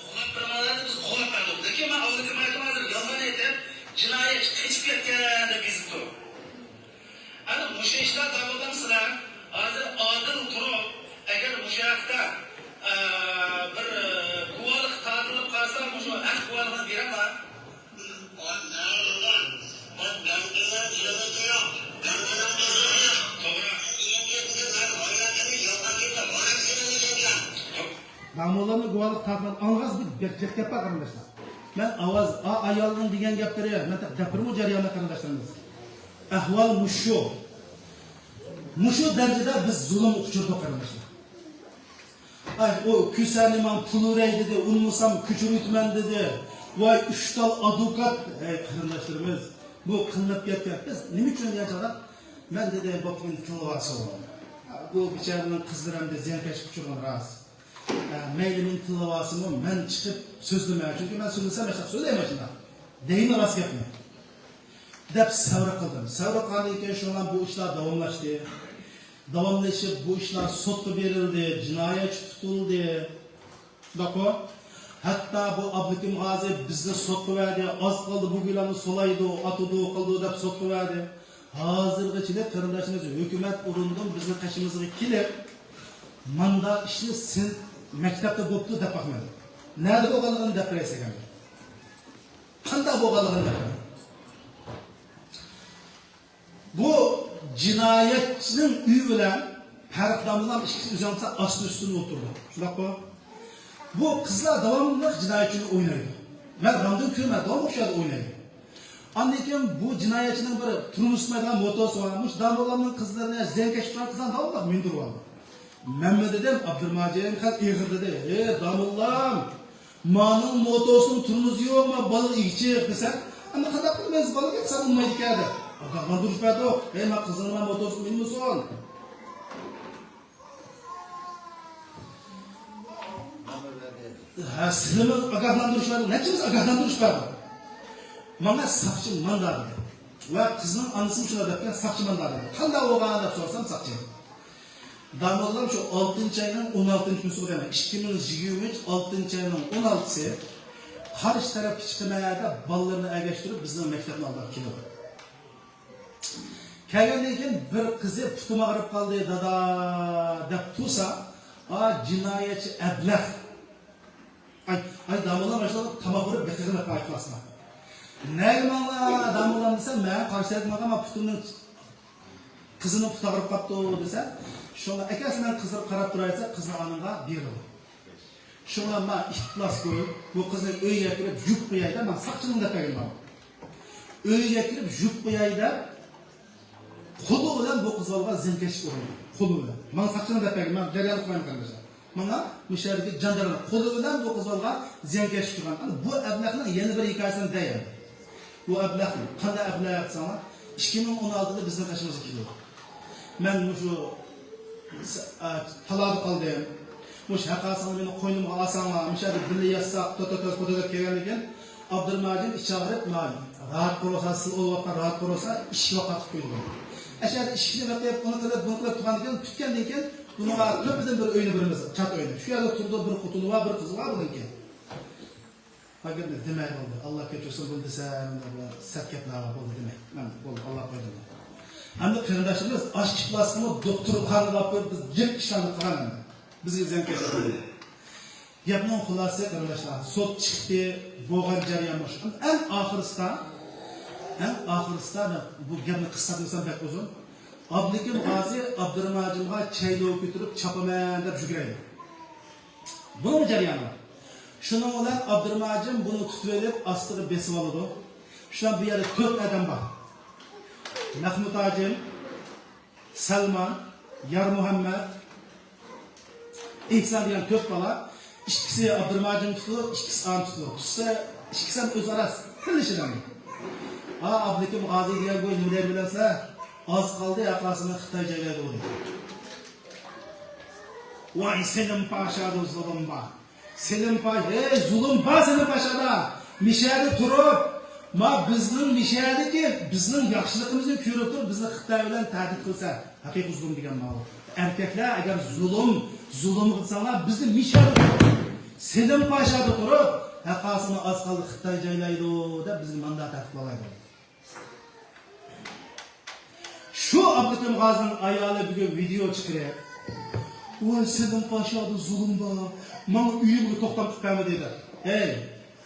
قوغلاپ بېرىڭلار دېدى، بىز قوغلاپ بەردۇق. لېكىن مەن ئاۋۋالقى مايدا ھازىر يالغان ئېيتىپ، جىنايەتچى قېچىپ كەتكەن دەپ يېزىپتۇ. ئەنە مۇشۇ ئىشلار داۋاملىمىسىلەر، ھازىر ئادىل تۇرۇپ، ئەگەر مۇشۇ ھەقتە، ئە، بىر، ئە، گۇۋاھلىق تارتىلىپ قالسا، مۇشۇ ھەق گۇۋاھلىقىنى بېرەمەن. داموللامنى گۇۋاھلىق تارتقان ئاڭلىغاز بىر گەپ، گەپ بار قېرىنداشلار. مەن ئاۋاز، ئا، ئايالنىڭ دېگەن گەپلىرى، مەن دەپ بېرىمۇ جەرياندا قېرىنداشلىرىمىز. ئەھۋال مۇشۇ. مۇشۇ دەرىجىدە بىز زۇلۇمغا ئۇچرىدۇق قېرىنداشلار. ئاي، ئۇ كۈسەنى ماڭا پۇل بېرەي دېدى، ئۇنىمىسام كۆچۈرۈۋېتىمەن دېدى. ۋاي، ئۈچ تال ئادۋوكات، ئەي قېرىنداشلىرىمىز، بۇ قىلىنىپ كەتكەن. بىز نېمە ئۈچۈن دېگەن چاغدا، مەن دېدى، بوپتۇ، مېنى تىللىۋالسۇن. بۇ بىچارىنىڭ قىزلىرى ئەمدى زىيانكەشلىككە ئۇچرىغىنى راست. ئە، مەيلى مېنى تىللىۋالسىنمۇ، مەن چىقىپ سۆزلىمەي. چۈنكى مەن سۆزلىسەم، مەن شۇنداق سۆزلەيمەن شۇنداق. دەيمەن راست گەپنى. دەپ سەۋر قىلدىم. سەۋر قىلغاندىن كېيىن شۇنىڭ بىلەن بۇ ئىشلار داۋاملاشتى. داۋاملىشىپ بۇ ئىشلار سوتقا بېرىلدى، جىنايەتچى تۇتۇلدى. شۇنداقمۇ؟ ھەتتا بۇ ئابلىكىم غازى بىزنى سوتقا بەردى، ئاز قالدى بۇ بىلەنمۇ سولايدۇ، ئاتىدۇ، قىلىدۇ دەپ سوتقا بەردى. ھازىرغىچىلىك قېرىنداشلىرىمىز ھۆكۈمەت ئورنىدىن بىزنىڭ قېشىمىزغا كېلىپ، ماندا ئىشنى سىن مەكتەپتە بوپتۇ دەپ باقمىدى. نەدە بولغانلىقىنى دەپ بېرەي دېگەن. قانداق بولغانلىقىنى دەپ بېرەي. بۇ جىنايەتچىنىڭ ئۆيى بىلەن پەرق داموللام ئىككىسى ئۆزىڭىزچە ئاستى ئۈستىدە ئولتۇرىدۇ. شۇنداققۇ؟ بۇ قىزلار داۋاملىق جىنايەتچىنى ئوينايدۇ. مەن رامدىن كۆرمەن، داۋاملىق شۇ يەردە ئوينايدۇ. ئاندىن كېيىن بۇ جىنايەتچىنىڭ بىر تۇرمۇش تۇتمايدىغان موتوسى بار. مۇشۇ داموللامنىڭ قىزلىرىنى زىيانكەشلىك قىلغان داموللام مىندۈرۈۋالدى. مەنمۇ دېدىم، ئابدۇرىماجىم خەل ئېغىر دېدى. ھې، داموللام، مانىڭ موتوسىنىڭ تۇرمۇزى يوق، ما بالىغا ئىگىچىق دېسە، ئەمما قانداق قىلىمىز، بالىغا ئېيتسا بولمايدىكەن دەپ. ئاگاھلاندۇرۇش بەردۇق. ھەي، ما قىزىڭنىڭ موتوسىغا مىنمىسۇن. ھە، سىلىمۇ ئاگاھلاندۇرۇش بەردۇق. نەچچىمىز ئاگاھلاندۇرۇش بەردۇق. ماڭا ساقچى ماندا دېدى. ۋە قىزنىڭ ئانىسىمۇ شۇنداق دەپتۇ، ساقچى ماندا دېدى. قانداق بولغان دەپ سورىسام، ساقچى. داموللام شۇ ئالتىنچى ئاينىڭ ئون ئالتىنچى كۈنى سوغدى، يەنى ئىككى مىڭ يىگىرمە ئۈچ ئالتىنچى ئاينىڭ ئون ئالتىسى قارشى تەرەپكە چىقىمەن دەپ بالىلىرىنى ئەگەشتۈرۈپ بىزنىڭ مەكتەپنىڭ ئالدىغا كېلىدۇ. كەلگەندىن كېيىن بىر قىزى پۇتۇم ئاغرىپ قالدى دادا دەپ تۇرسا، ئا جىنايەتچى ئەبلەخ. ئاي، ئاي، داموللام ئاشۇنداق تاماق ئۇرۇپ بېقىغىنى پايقىلاسما. نەگە ماڭا داموللام دېسەم، مەن قارشى تەرەپكە ماڭغان، مانا پۇتۇمنىڭ قىزىنىڭ پۇتى ئاغرىپ قاپتۇ دېسە، شۇڭا ئەكەلسە مەن قىزغا قاراپ تۇراي دېسە، قىزنىڭ ئانىڭغا بېرىدۇ. شۇڭا ما ئىپلاس كوي، بۇ قىزنى ئۆيگە كىرىپ يۇپ قوياي دەپ، ماڭا ساقچىنىڭ دەپ بەرگىنى بار. ئۆيگە كىرىپ يۇپ قوياي دەپ، قولى بىلەن بۇ قىز بالىغا زىيانكەشلىك ئۇرۇندى. قولى بىلەن. ماڭا ساقچىنىڭ دەپ بەرگىنى، مەن جەرياننى قويمايمەن قېرىنداشلار. ماڭا مۇشۇ يەردىكى جاندارمەر قولى بىلەن بۇ قىز بالىغا زىيانكەشلىك قىلغان. ئەنە بۇ ئەبلەخنىڭ يەنە بىر ھېكايىسىنى دەي ئەمدى. بۇ ئەبلەخ قانداق ئەبلەخ دېسەڭلار، ئىككى مىڭ ئون ئالتىدا بىزنىڭ قېشىمىزغا كېلىدۇ. مەن مۇشۇ س-، ئا، تالادا قالدىم. مۇشۇ ھەق ئالساڭلار مېنى قوينۇمغا ئالساڭلار، مۇشۇ يەردە بىللە ياتساق، توتا توتا توتا دەپ كەلگەندىن كېيىن، ئابدۇرىماجىم ئىچى ئاغرىپ، ما راھەت قورۇسا، سىز ئولۇۋاتقان راھەت قورۇسا، ئىشىكنى قاتتىق قويدۇم. ئەشەدە ئىشىكنى قېقىپ، ئۇنى قىلىپ، بۇنى قىلىپ تۇرغاندىن كېيىن، پۈتكەندىن كېيىن، بۇنىڭغا تۆپىدىن بىر ئۆينى بېرىمىز، چات ئۆينى. شۇ يەردە تۇرىدۇ، بىر خوتۇنى بار، بىر قىزى بار بۇنىڭكى. ھاكىم دېمەي بولدى. ئاللا كەچۈرسۇن بۇنى دېسەم، سەت گەپلەر بار بولدى دېمەي. مەن بولدى، ئاللا قويدى. ئەمدى قېرىنداشلىرىمىز ئاش ئىپلاسقىمۇ دوختۇرخانىغا ئاپىرىپ بىز جىق ئىشلارنى قىلغان ئەمدى. بىزگە زىيانكەشلىك قىلدى. گەپنىڭ خۇلاسىسى قېرىنداشلار، سوت چىقتى، بولغان جەريان مۇشۇ. ئەڭ ئاخىرسىدا، ئەڭ ئاخىرسىدا مەن بۇ گەپنى قىسقارتمىسام بەك ئۇزۇن. ئابلىكىم غازى ئابدۇرىماجىمغا چەيلىۋا كۆتۈرۈپ چاپىمەن دەپ يۈگۈرەيدۇ. بۇنىڭ جەريانى بار. شۇنىڭ بىلەن ئابدۇرىماجىم بۇنى تۇتۇۋېلىپ ئاستىغا بېسىۋالىدۇ. شۇ بۇ يەردە تۆت ئادەم بار. مەخمۇت ھاجىم، سەلمان، يارمۇھەممەت، ئېھسان دېگەن تۆت بالا. ئىككىسى ئابدۇرېھىم ھاجىم تۇتىدۇ، ئىككىسى ئانى تۇتىدۇ. تۇتسا، ئىككىسى ھەم ئۆزئارا تىللىشىدۇ. ھا، ئابلىكىم غازى دېگەن گۇي نېمە دەيدۇ بىلەمسىلەر؟ ئاز قالدى، ھەققاسىنى خىتاي جايلايدۇ دەيدۇ. ۋاي سېلىم پاشادا زۇلۇم بار. سېلىم پاشا، ھەي زۇلۇم بار سېلىم پاشادا. مىشەدە تۇرۇپ، ما بىزنىڭ مىشەدىكى بىزنىڭ ياخشىلىقىمىزنى كۆرۈپ تۇرۇپ، بىزنى خىتاي بىلەن تەھدىت قىلسا، ھەقىقىي زۇلۇم دېگەن ماۋۇ. ئەركەكلەر ئەگەر زۇلۇم، زۇلۇم قىلساڭلار، بىزنى مىشەدە تۇرۇپ، سېلىم پاشادا تۇرۇپ، ھەققاسىنى ئاز قالدى خىتاي جايلايدۇ دەپ بىزنى ماندا تەھدىت قىلالايدۇ. شۇ ئابلىكىم غازىنىڭ ئايالى بۈگۈن ۋىدېئو چىقىرىپ، ۋاي سېلىم پاشادا زۇلۇم بار، ماڭا ئۆيۈمگە توختام قىلىپ بەرمىدى دەپ. ھەي،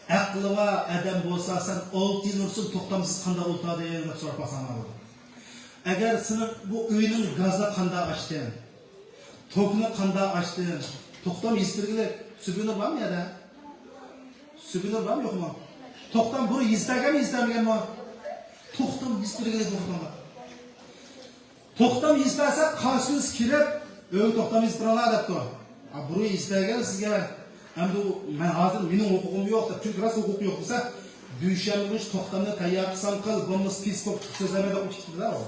ئەقلى بار ئادەم بولسا، سەن ئالتە يىل بۇرۇن توختامسىز قانداق ئولتۇردۇڭ دەپ سوراپ باقساڭلار بولىدۇ. ئەگەر سېنىڭ بۇ ئۆينىڭ گازىنى قانداق ئاچتىڭ، توكنى قانداق ئاچتىڭ، توختام يېزىپ بەرگىلى، سۈبۈنۇر بارمۇ يەردە؟ سۈبۈنۇر بارمۇ يوقمۇ؟ توختام بۇرۇن يېزىپ بەرگەنمۇ، يېزىپ بەرمىگەنمۇ؟ توختام يېزىپ بەرگىلى، توختام. توختام يېزىپ بەرسە، قارشى كۈنى كېلىپ، ئۆيگە توختام يېزىپ بېرىڭلار دەپتۇ. ئا، بۇرۇن يېزىپ بەرگەن سىزگە. ئەمدى ئۇ، مەن ھازىر مېنىڭ ھوقۇقۇم يوق دەپ، چۈنكى راست ھوقۇق يوق دېسە، دۈشەنبە كۈنى شۇ توختامنى تەييار قىلساڭ قىل، بولمىسا پىس بولۇپ چىقىپ سۆزلەمە دەپ ئۇ چىقىپتۇ-دە ئۇ.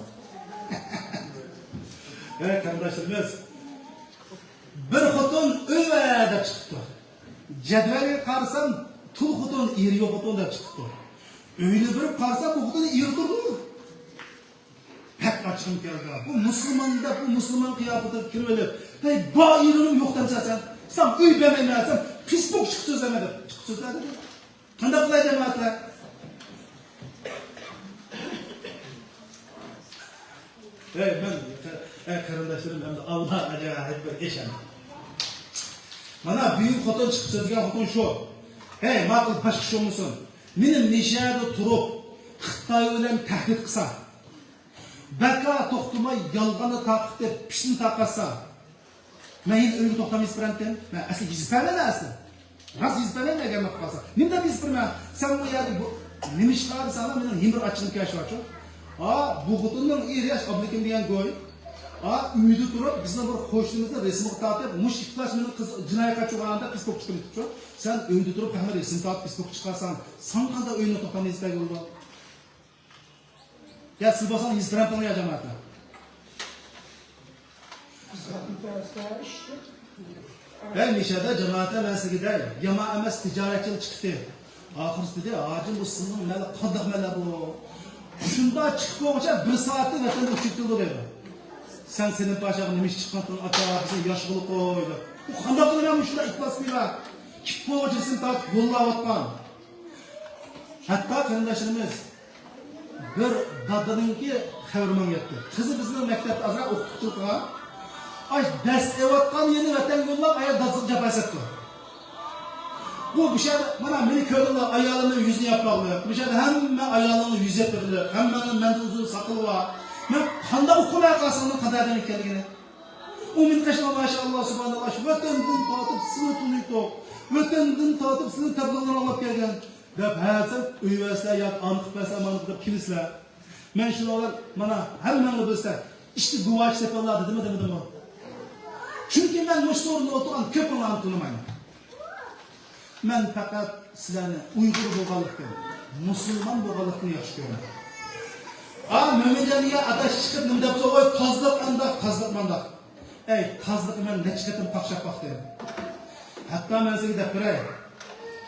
ھەي، قېرىنداشلىرىمىز، بىر خوتۇن ئۆي دەپ چىقىپتۇ. جەدۋەلگە قارىسام، تۇل خوتۇن، ئېرى يوق خوتۇن دەپ چىقىپتۇ. ئۆينى بېرىپ قارىسام، بۇ خوتۇن ئېرى تۇرىدۇ. بەك ئاچچىقىم كەلدى. بۇ مۇسۇلمان دەپ، بۇ مۇسۇلمان قىياپىتىگە كىرىۋېلىپ، ھەي، بار ئېرىڭ يوق دەمسەن سەن؟ سەن ئۆي بەرمەيمەن دەسەم، پىس بوك چىقىپ سۆزلەمە دەپ چىقىپ سۆزلەدى. قانداق قىلاي جامائەتلەر؟ ھەي، مەن، ھەي، قېرىنداشلىرىم، ئەمدى ئاللا ئاجايىپ بىر ئىش ئەمدى. مانا بۈگۈن خوتۇن چىقىپ سۆزلىگەن خوتۇن شۇ. ھەي، ماقۇل، باشقا ئىش بولمىسۇن. مېنى مىشەدە تۇرۇپ، خىتاي بىلەن تەھدىت قىلسا، بەكا توختىماي يالغاننى تارقىتىپ، پىشنى تارقاتسا، مەن يەنە ئۆيگە توختام يېزىپ بېرەمتىم؟ مەن ئەسلى يېزىپ بەرمەيمەن ئەسلى. راست يېزىپ بەرمەيمەن ئەگەر مەن قالسا. نېمە دەپ يېزىپ بېرىمەن؟ سەن بۇ يەردە بۇ، نېمە ئىش قىلدى دېسەڭلار، مېنىڭ يەنە بىر ئاچچىقىم كەلىشىۋاتىدۇ. ھا، بۇ خوتۇننىڭ ئېرى ياش ئابلىكىم دېگەن گۇي. ھا، ئۆيدە تۇرۇپ، بىزنىڭ بىر قوشنىمىزنى رەسىمگە تارتىپ، مۇشۇ ئىپلاس مېنىڭ قىز جىنايەت قىلىۋاتقان دەپ پىسبوك چىقتىم دېدىچۇ. سەن ئۆيدە تۇرۇپ ھەممە رەسىم تارتىپ پىسبوك چىقارساڭ، ساڭا قانداق ئۆينى توختام يېزىپ بەرگىلى بولىدۇ؟ يا سىز بولسىڭىز يېزىپ بېرەمتىڭلار يا جامائەتلەر؟ ھەي مىشەدە جامائەتلەر، مەن سىزگە دەي، يامان ئەمەس تىجارەتچىلەر چىقتى. ئاخىرسى دېدى، ھاجىم، بۇ سىزنىڭ مەلە قانداق مەلە بۇ؟ شۇنداق چىقىپ بولغۇچە بىر سائەتتە ۋەتەندىن ئۇچۇپ كېلىدۇ دەيدۇ. سەن سېلىم پاشاغا نېمە ئىش چىققانتىڭ ئاتا، بىزنى ياش قىلىپ قوي دەپ. بۇ قانداق قىلىمەن مۇشۇنداق ئىپلاس كۈيلەر؟ كىپ بولغۇچە رەسىم تارتىپ يوللاۋاتقان. ھەتتا قېرىنداشلىرىمىز بىر دادىنىڭكى خەۋىرى ماڭا يەتتى. قىزى بىزنىڭ مەكتەپتە ئازراق ئوقۇتقۇچىلىق قىلغان. ئاش دەرس ئېلىۋاتقان يېرىنى ۋەتەنگە يوللاپ، ئايال دادىسىغا جاپا سەپتۇ. بۇ، بۇ شەھەردە، مانا مېنى كۆردۈڭلار، ئايالىمنىڭ يۈزىنى ياپماقلىق. بۇ شەھەردە ھەممە ئايالنىڭ يۈزى يېپىقلىق، ھەممىنىڭ مەندىن ئۇزۇن ساقىلى بار. مەن قانداق ئۇقۇم ئەقاسىنىڭ قەدىردىن ئىكەنلىكىنى؟ ئۇ مېنى قېشىغا، ماشائاللا، سۇبھاناللا، شۇ ۋەتەندىن تارتىپ سىلىنى تونۇيتتۇق. ۋەتەندىن تارتىپ سىلىنى تەبلىغلىرىنى ئاڭلاپ كەلگەن. دەپ ھەرسەم ئۆيۋەرسىلەر ياكى ئانتىق بەرسە مانا دەپ كېلىسىلەر. مەن شۇنىڭ بىلەن مانا ھەممەڭلار بىلسە، ئىشتە گۇۋاھچى تېپىڭلار دېدىمۇ دېمىدىمۇ؟ چۈنكى مەن مۇشۇ سورۇندا ئولتۇرغان كۆپىڭلارنى تونۇمايمەن. مەن پەقەت سىلەرنى ئۇيغۇر بولغانلىقتىن، مۇسۇلمان بولغانلىقتىن ياخشى كۆرىمەن. ئا، مۆمىنجان دېگەن ئاداش چىقىپ نېمە دەپتۇ، ۋاي تازىلىق ئانداق، تازىلىق مانداق. ئەي، تازىلىقنى مەن نەچچە قېتىم قاقشاپ باقتىم. ھەتتا مەن سىزگە دەپ بېرەي.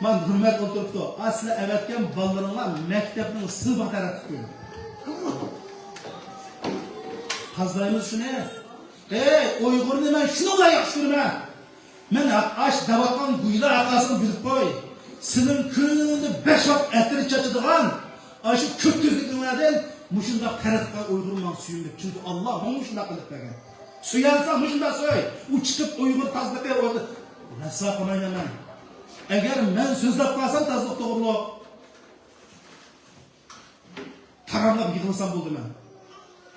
مانا نۇرمەت ئولتۇرۇپتۇ. ئا، سىلەر ئەۋەتكەن بالىلىرىڭلار مەكتەپنىڭ سىنىپ تەرەتتە تۇتۇيدۇ. تازىلايمىز شۇنى. ئەي، ئۇيغۇرنى مەن شۇنىڭغا ياخشى كۆرىمەن. مەن ھە-، ئاش دەۋاتقان گۇيلار ھەققاسىنى بىلىپ قوي. سېنىڭ كۈندە بەش ۋاق ئەتىر چاچىدىغان ئاشۇ كۆك كۆزلۈكۈڭلاردىن مۇشۇنداق تەرەت قىلغان ئۇيغۇر ماڭا سۆيۈملۈك. چۈنكى ئاللا ماڭا مۇشۇنداق قىلىپ بەرگەن. سۆيەلىسەڭ مۇشۇنداق سۆي. ئۇ چىقىپ ئۇيغۇر تازىلىقى ئوردا رەسۋا قىلمايمەن مەن. ئەگەر مەن سۆزلەپ قالسام تازىلىق توغرۇلۇق، تاراملاپ يىغلىسام بولدى مەن.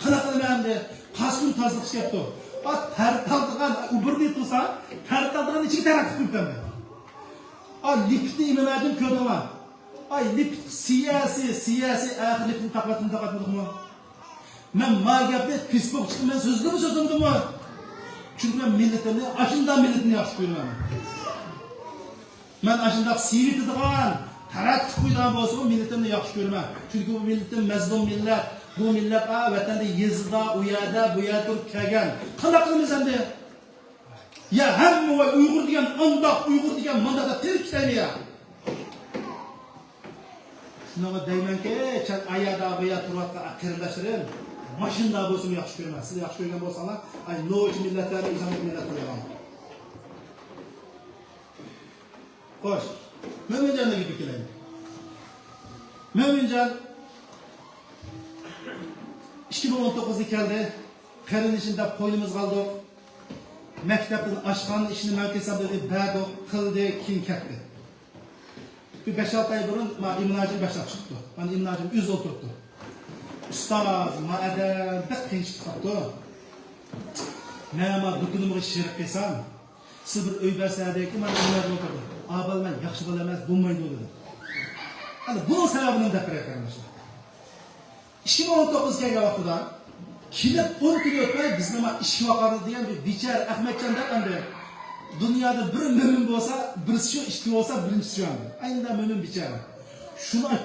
قانداق قىلىمەن ئەمدى؟ قايسى كۈنى تازىلىق ئىش كەپتۇ؟ ئا، تەر تارتىدىغان، ئۇ بىر دېيىپ تۇرسا، تەر تارتىدىغان ئىچىگە تەر ئەتىپ قويۇپتۇ ئەمدى. ئا، لىپىتنى ئىمام ئەدىم كۆردۈڭلار. ئاي، لىپىتقا سىياسىي، سىياسىي ئاخىر لىپىتنى تاقىۋەتتىم، تاقىۋەتمىدىقمۇ؟ مەن ما گەپنى فېيسبۇكقا چىقىپ مەن سۆزلىمە سۆزلىمىدىممۇ؟ چۈنكى مەن مىللىتىمنى، ئاشۇنداق مىللىتىمنى ياخشى كۆرىمەن. مەن ئاشۇنداق سىيىۋېتىدىغان، تەرەت قىلىپ قويىدىغان بولسىمۇ، مىللىتىمنى ياخشى كۆرىمەن. چۈنكى بۇ مىللىتىم مەزلۇم مىللەت. بۇ مىللەت، ئا، ۋەتەندە، يېزىدا، ئۇ يەردە، بۇ يەردە تۇرۇپ كەلگەن. قانداق قىلىمىز ئەمدى؟ يا ھەممە ۋاي ئۇيغۇر دېگەن ئانداق، ئۇيغۇر دېگەن مانداق دەپ تېرىپ كېتەيمۇ يا؟ شۇنىڭغا دەيمەنكى، چەت ئايادا بۇيا تۇرۇۋاتقان قېرىنداشلىرىم، ماشىنىدا بولسىمۇ ياخشى كۆرىمەن. سىلەر ياخشى كۆرگەن بولساڭلار، ئاي، نوچى مىللەتلەرنى ئۆزۈڭلۈك مىللەت قىلىۋالىڭ. خوش، مۆمىنجاننىڭ گېپىگە كېلەيلى. مۆمىنجان ئىككى مىڭ ئون توققۇزدا كەلدى. قېرىندىشىم دەپ قوينىمىزغا ئالدۇق. مەكتەپتىن ئاشخانا ئىشىنى مەن قىلسام دېدى، بەردۇق، قىلدى، كېيىن كەتتى. بىر بەش-ئالتە ئاي بۇرۇن مانا ئىمىن ھاجىم باشلاپ چىقىپتۇ. مانا ئىمىن ھاجىم ئۆزى ئولتۇرۇپتۇ. ئۇستاز، ما ئادەم بەك قىيىن چىقىپ قاپتۇ. مەن ما دۇكىنىمغا شېرىك قىلسام، سىز بىر ئۆي بەرسەدەك، مانا ئىمىن ھاجىم ئولتۇردى. ئا بالا، مەن ياخشى بالا ئەمەس، بولمايدۇ دېدى. ئەنە بۇنىڭ سەۋەبىنى دەپ بېرەي قېرىنداشلار. ئىككى مىڭ ئون توققۇز كەلگەن ۋاقتىدا، كېلىپ ئون كۈن ئۆتمەي، بىزنى ما ئىشكە ۋاقارلىدى دېگەن بىر بىچارە ئەخمەتجان دەپ ئەمدى، دۇنيادا بىر مۆمىن بولسا، بىرسى شۇ، ئىككى بولسا، بىرىنچىسى شۇ ئەمدى. ئەينىدە مۆمىن بىچارە. شۇنى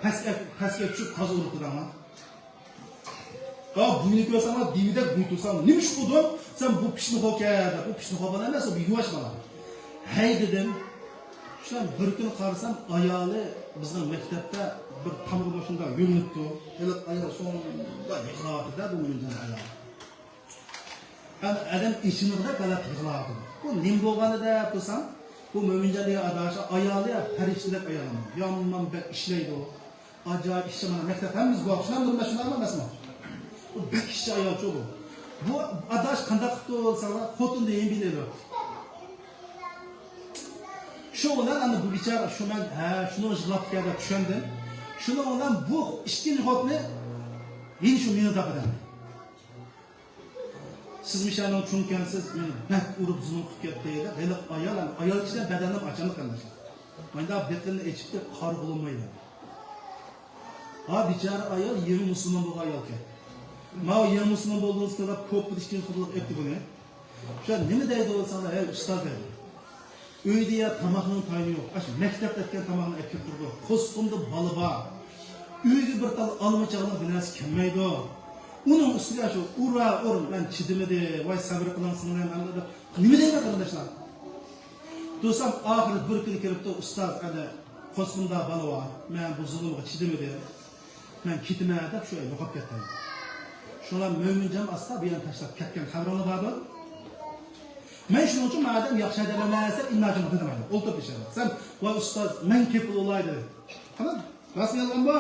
پەسكە، پەسكە چۈشۈپ، تازا ئۇرۇپ تۇرامەن. ھا، بۇينى كۆرسەڭلار، دېۋىدەك بۇي تۇرساڭ، نېمە ئىش قىلدىڭ؟ سەن بۇ پىشنى خوكە دەپ، بۇ پىشنى خو بالا ئەمەس، بۇ يۇۋاش بالا. ھەي دېدىم. شۇ بىر كۈنى قارىسام، ئايالى بىزنىڭ مەكتەپتە بىر تامغا ماشىنىدا يۆلىنىپتۇ. ھېلىقى ئايال شۇنداق يىغلاۋاتىدۇ-دە، بۇ مۆمىنجان ئايال. ئەنە ئادەم ئېچىنىدىغۇدەك ھالەتتە يىغلاۋاتىدۇ. بۇ نېمە بولغانىدى دەپ تۇرسام، بۇ مۆمىنجان دېگەن ئاداش ئايالى يا پەرىشتىدەك ئايال. يامان بەك ئىشلەيدۇ. ئاجايىپ ئىشچى، مانا مەكتەپ ھەممىمىز گۇۋاھ، شۇنداقمۇ، شۇنداقمۇ ئەمەسمۇ؟ بۇ بەك ئىشچى ئايالچۇ بۇ. بۇ ئاداش قانداق قىپتۇ دېسەڭلار، خوتۇنىنى يېڭى بىلىدۇ. شۇ بىلەن ئەنە بۇ بىچارە شۇ مەن، ھە، شۇنىڭ يىغلاپتىكەن دەپ چۈشەندىم. شۇنىڭ بىلەن بۇ ئىككىنچى خوتۇنى يەنە شۇ مېنى تاپىدۇ. سىز مىشەنىڭ چوڭكەنسىز، مېنى بەك ئۇرۇپ زۇلۇم قىلىپ كەتتى دەپ، ھېلىقى ئايال، ئايال كىشىدە بەدەننىڭ ئاچاملىق قېرىنداشلار. مانداق بېقىنى ئېچىپتۇ، قارىغۇلىمايدۇ. ھا، بىچارە ئايال يېڭى مۇسۇلمان بولغان ئايالكەن. ماۋۇ يېڭى مۇسۇلمان بولدىڭىزكەن دەپ، كوپپىدە ئىككىنچى قوبۇللۇق ئېيتتى بۇنى. شۇ نېمە دەيدۇ دېسەڭلار، ھەي ئۇستاز دەيدۇ. ئۆيدە يە تاماقنىڭ تايىنى يوق. ئاشۇ مەكتەپتە ئەتكەن تاماقنى ئەكىپ كەلتۈرىدۇ. قورسىقىمدا بالا بار. ئۆيگە بىر تال ئالما چاغلىق بىر نەرسە كەلمەيدۇ. ئۇنىڭ ئۈستىگە شۇ ئۇرا ئۇر، مەن چىدىمىدىم. ۋاي سەۋر قىلىڭ سىڭلىم، ئەمدى دەپ نېمە دەيمەن قېرىنداشلار؟ تۇرسام ئاخىرى بىر كۈنى كېلىپتۇ، ئۇستاز، ئەنە قورسىقىمدا بالا بار. مەن بۇ زۇلۇمغا چىدىمىدىم. مەن كېتىمەن دەپ شۇ يوقاپ كەتتى. شۇڭا مۆمىنجان ئاستا بۇ يەرنى تاشلاپ كەتكەن خەۋىرىڭلار باردۇ. مەن شۇنىڭ ئۈچۈن مانا ئادەم ياخشى ئادەم ئەمەس دەپ ئىملاجىمغا دېدىم ئاينى. ئولتۇرۇپ ئىشلەپ. سەن ۋاي ئۇستاز، مەن كېپىل بولاي دېدى. قاراڭ، راستمۇ يالغانمۇ؟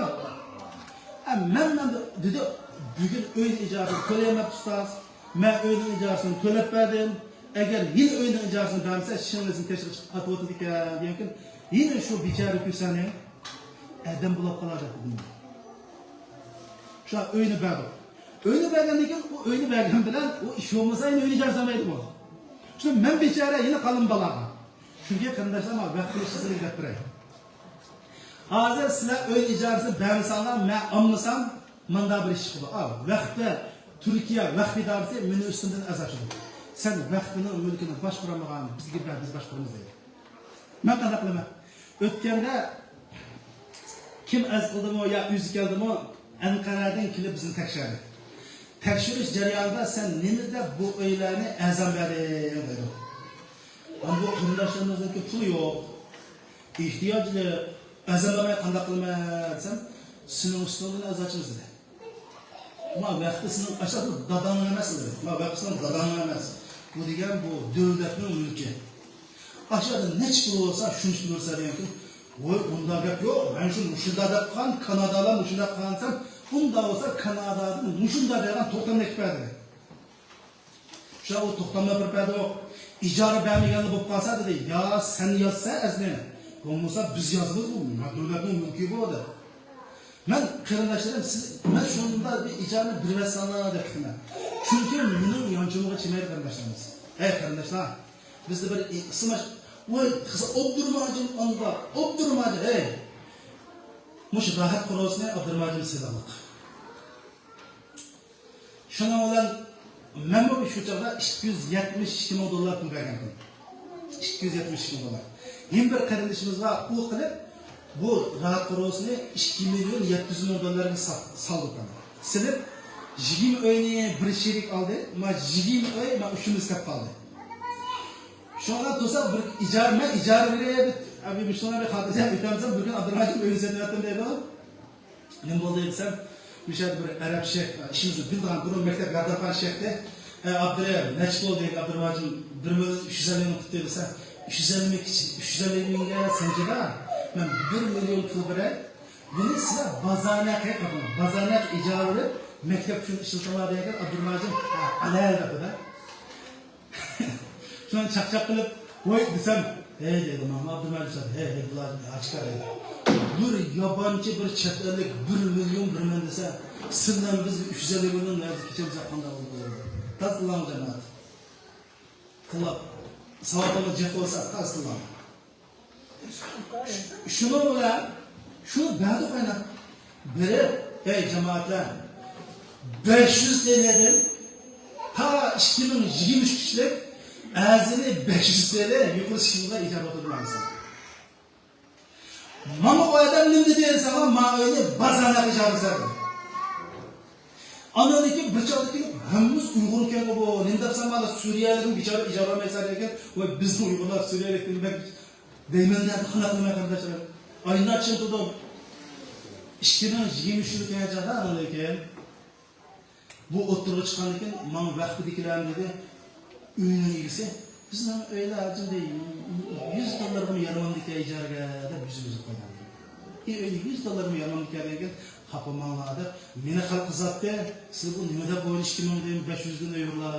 ئە، مەن، مەن دېدى، بۈگۈن ئۆينىڭ ئىجارىسىنى تۆلىيەلمەپتۇ ئۇستاز. مەن ئۆينىڭ ئىجارىسىنى تۆلەپ بەردىم. ئەگەر يەنە ئۆينىڭ ئىجارىسىنى بەرمىسە، شىڭلىسىنى تېشىغا چىقىپ ئاتىۋاتىدىكەن دېگەنكىن، يەنە شۇ بىچارە كۈسەنى ئادەم بولاپ قالار دەپ دېدىم. شۇ ئۆينى بەردۇق. ئۆينى بەرگەندىن كېيىن، ئۇ ئۆينى بەرگەن بىلەن ئۇ ئىش بولمىسا، يەنە ئۆينى ئىجارىسىنى بەرمەيدۇ بۇ. شۇ مەن بىچارە يەنە قالدىم بالاغا. چۈنكى قېرىنداشلار، مانا ۋەقىپنى ئىشلىسىڭىز دەپ بېرەي. ھازىر سىلەر ئۆي ئىجارىسىنى بەرمىسەڭلار، مەن ئالمىسام، مانداق بىر ئىش چىقىدۇ. ئا، ۋەقىپتە، تۈركىيە ۋەقىپ ئىدارىسى مېنىڭ ئۈستۈمدىن ئەرز ئاچىدۇ. سەن ۋەقىپنىڭ مۈلكىنى باشقۇرالمىغان، بىزگە بەر، بىز باشقۇرىمىز دەيدۇ. مەن قانداق قىلىمەن؟ ئۆتكەندە كىم ئەرز قىلدىمۇ يا ئۆزى كەلدىمۇ، ئەنقەرەدىن كېلىپ بىزنى تەكشۈردى. تەكشۈرۈش جەريانىدا سەن نېمە دەپ بۇ ئۆيلەرنى ئەرزان بەردىڭ دەيدۇ. ئەمما بۇ قېرىنداشلىرىمىزنىڭكى پۇلى يوق، ئېھتىياجلىق، ئەرزان بەرمەي قانداق قىلىمەن دېسەم، سېنىڭ ئۈستۈڭدىن ئەرز ئاچىمىز دېدى. ما ۋەقىپنىڭ ئاشۇ داداڭنىڭ ئەمەس دېدى. ما ۋەقىپنىڭ داداڭنىڭ ئەمەس. بۇ دېگەن بۇ دۆلەتنىڭ مۈلكى. ئاشۇ يەردە نەچچە پۇل بولسا شۇنچە بېرىسەن دېگەنكىن، ۋوي، ئۇنداق گەپ يوق. مەن شۇ مۇشۇنداق دەپ قىلغان، كانادالار مۇشۇنداق قىلغان دېسەم، ئۇنداق بولسا كانادادىن مۇشۇنداق دەيدىغان توختامنى ئەكىپ بەردى. شۇ ئۇ توختامنى بېرىپ بەردى. ئىجارە بەرمىگەنلا بولۇپ قالسا دېدى. يا سەن يازسا ئەرزنى، بولمىسا بىز يازىمىز، بۇ دۆلەتنىڭ مۈلكى بۇ دەپ. مەن قېرىنداشلىرىم، سىز، مەن شۇنداق بىر ئىجارىنى بېرىۋەتسەڭلار دەپ كېتىمەن. چۈنكى مېنىڭ يانچۇقۇمغا چىدىمايدۇ قېرىنداشلىرىمىز. ھەي قېرىنداشلار، بىزدە بىر ئىسلام، ۋاي، قىزى ئابدۇرماجىن ئاندا، ئابدۇرماجىن، ھەي. مۇشۇ راھەت قورۇسىنى ئابدۇرېھىم ھاجىم سىلىغلىق. شۇنىڭ بىلەن مەنمۇ شۇ چاغدا ئىككى يۈز يەتمىش ئىككى مىڭ دوللار پۇل بەرگەنتىم. ئىككى يۈز يەتمىش ئىككى مىڭ دوللار. يەنە بىر قېرىندىشىمىزغا ئۇ قىلىپ، بۇ راھەت قورۇسىنى ئىككى مىليون يەتتە يۈز مىڭ دوللارغا سا-، سالدۇق. سېلىپ، يىگىرمە ئۆينى بىر شېرىك ئالدى، ما يىگىرمە ئۆي، ما ئۈچىمىز كەپ قالدى. شۇڭا تۇرسا بىر ئىجارە، مەن ئىجارە بېرەي، ئەبى مۇشۇلار بىر خاتىرجەم ئۆتەمسەن، بىر كۈن ئابدۇرېھىم ھاجىم ئۆينى سېتىۋەتتىم دەيدۇ. نېمە بولدى دېسەم، مۇشۇ يەردە بىر ئەرەب شەيخ، ئىشىمىزنى بىلىدىغان بۇرۇن مەكتەپ ياردەمخان شەيخ ئىدى. ئە، ئابدۇرېھىم، نەچچە بولدى دېگەن ئابدۇرېھىم ھاجىم، بىر مىليون ئۈچ يۈز ئەللىك مىڭ تۇتتى دېسە، ئۈچ يۈز ئەللىك مىڭ كىچىك، ئۈچ يۈز ئەللىك مىڭگە سەنجىدە، مەن بىر مىليون پۇل بېرەي، بۇنى سىلەر بازارنى قىلىپ، بازارنى ئىجارە بېرىپ، مەكتەپ ئۈچۈن ئىشلىتىڭلار دېگەن ئابدۇرېھىم ھاجىم، ھە، ئەلەل دەپتۇ-دە. شۇنى چاقچاق قىلىپ، ۋاي دېسەم، ھەي دەيدۇ، ماڭا ئابدۇرېھىم ھاجى دەيدۇ، ھەي، ھەي، بۇلار ئاچىقار دەيدۇ. بىر يابانچى، بىر چەت ئەللىك بىر مىليون بېرىمەن دېسە، سىلەر بىلەن بىز ئۈچ يۈز ئەللىك مىليون نەرسە كېچىمىز قانداق بولىدۇ؟ تازا تىللاڭ جامائەت. تىللاپ، ساۋابىڭلار جىق بولسا، تازا تىللاڭ. شۇنىڭ بىلەن شۇ بەردى قايناپ بېرىپ، ئەي جامائەتلەر، بەش يۈز تېلېدىن تا ئىككى مىڭ يىگىرمە ئۈچ كىشىلىك ئەرزىنى بەش يۈز تېلە يۇقىرى ئىشىمىزغا ئىجابەت قىلدى ماڭسا. ماڭا ئۇ ئادەم نېمە دېدى دېسەڭلار، ما ئۆينى بازارنى ئىجارىسى بەردى. ئاندىن كېيىن بىر چاغدا كېلىپ، ھەممىمىز ئۇيغۇر ئىكەنغۇ بۇ، نېمە دەپسەن، مانا سۈرىيەلىكمۇ بىچارە ئىجارە ئالمايسەن دېگەن، ۋاي بىزنىڭ ئۇيغۇرلار سۈرىيەلىك دېمەك دەيمەن دەپ قانداق قىلىمەن قېرىنداشلار. ئاينا چىن تۇردۇم. ئىككى مىڭ يىگىرمە ئۈچ يىلى كەلگەن چاغدا ئاندىن كېيىن بۇ ئوتتۇرىغا چىققاندىن كېيىن ماڭا ۋەخپە دېگىنلەرنى دېدى. ئۆينىڭ ئىگىسى، بىزنىڭ ئۆيلەر ھاجىم دەي، يۈز دوللارغىمۇ يارىمامدىكەن ئىجارىگە دەپ يۈزىمىزگە قويغان. ئى، ئۆينى يۈز دوللارغىمۇ يارىمامدىكەن دېگەن، خاپا بولماڭلار دەپ مېنى خەلق قىزاتتى. سىز بۇ نېمە دەپ ئويلىشىش ئىككى مىڭدىن بەش يۈزدىن ئۆيلەر.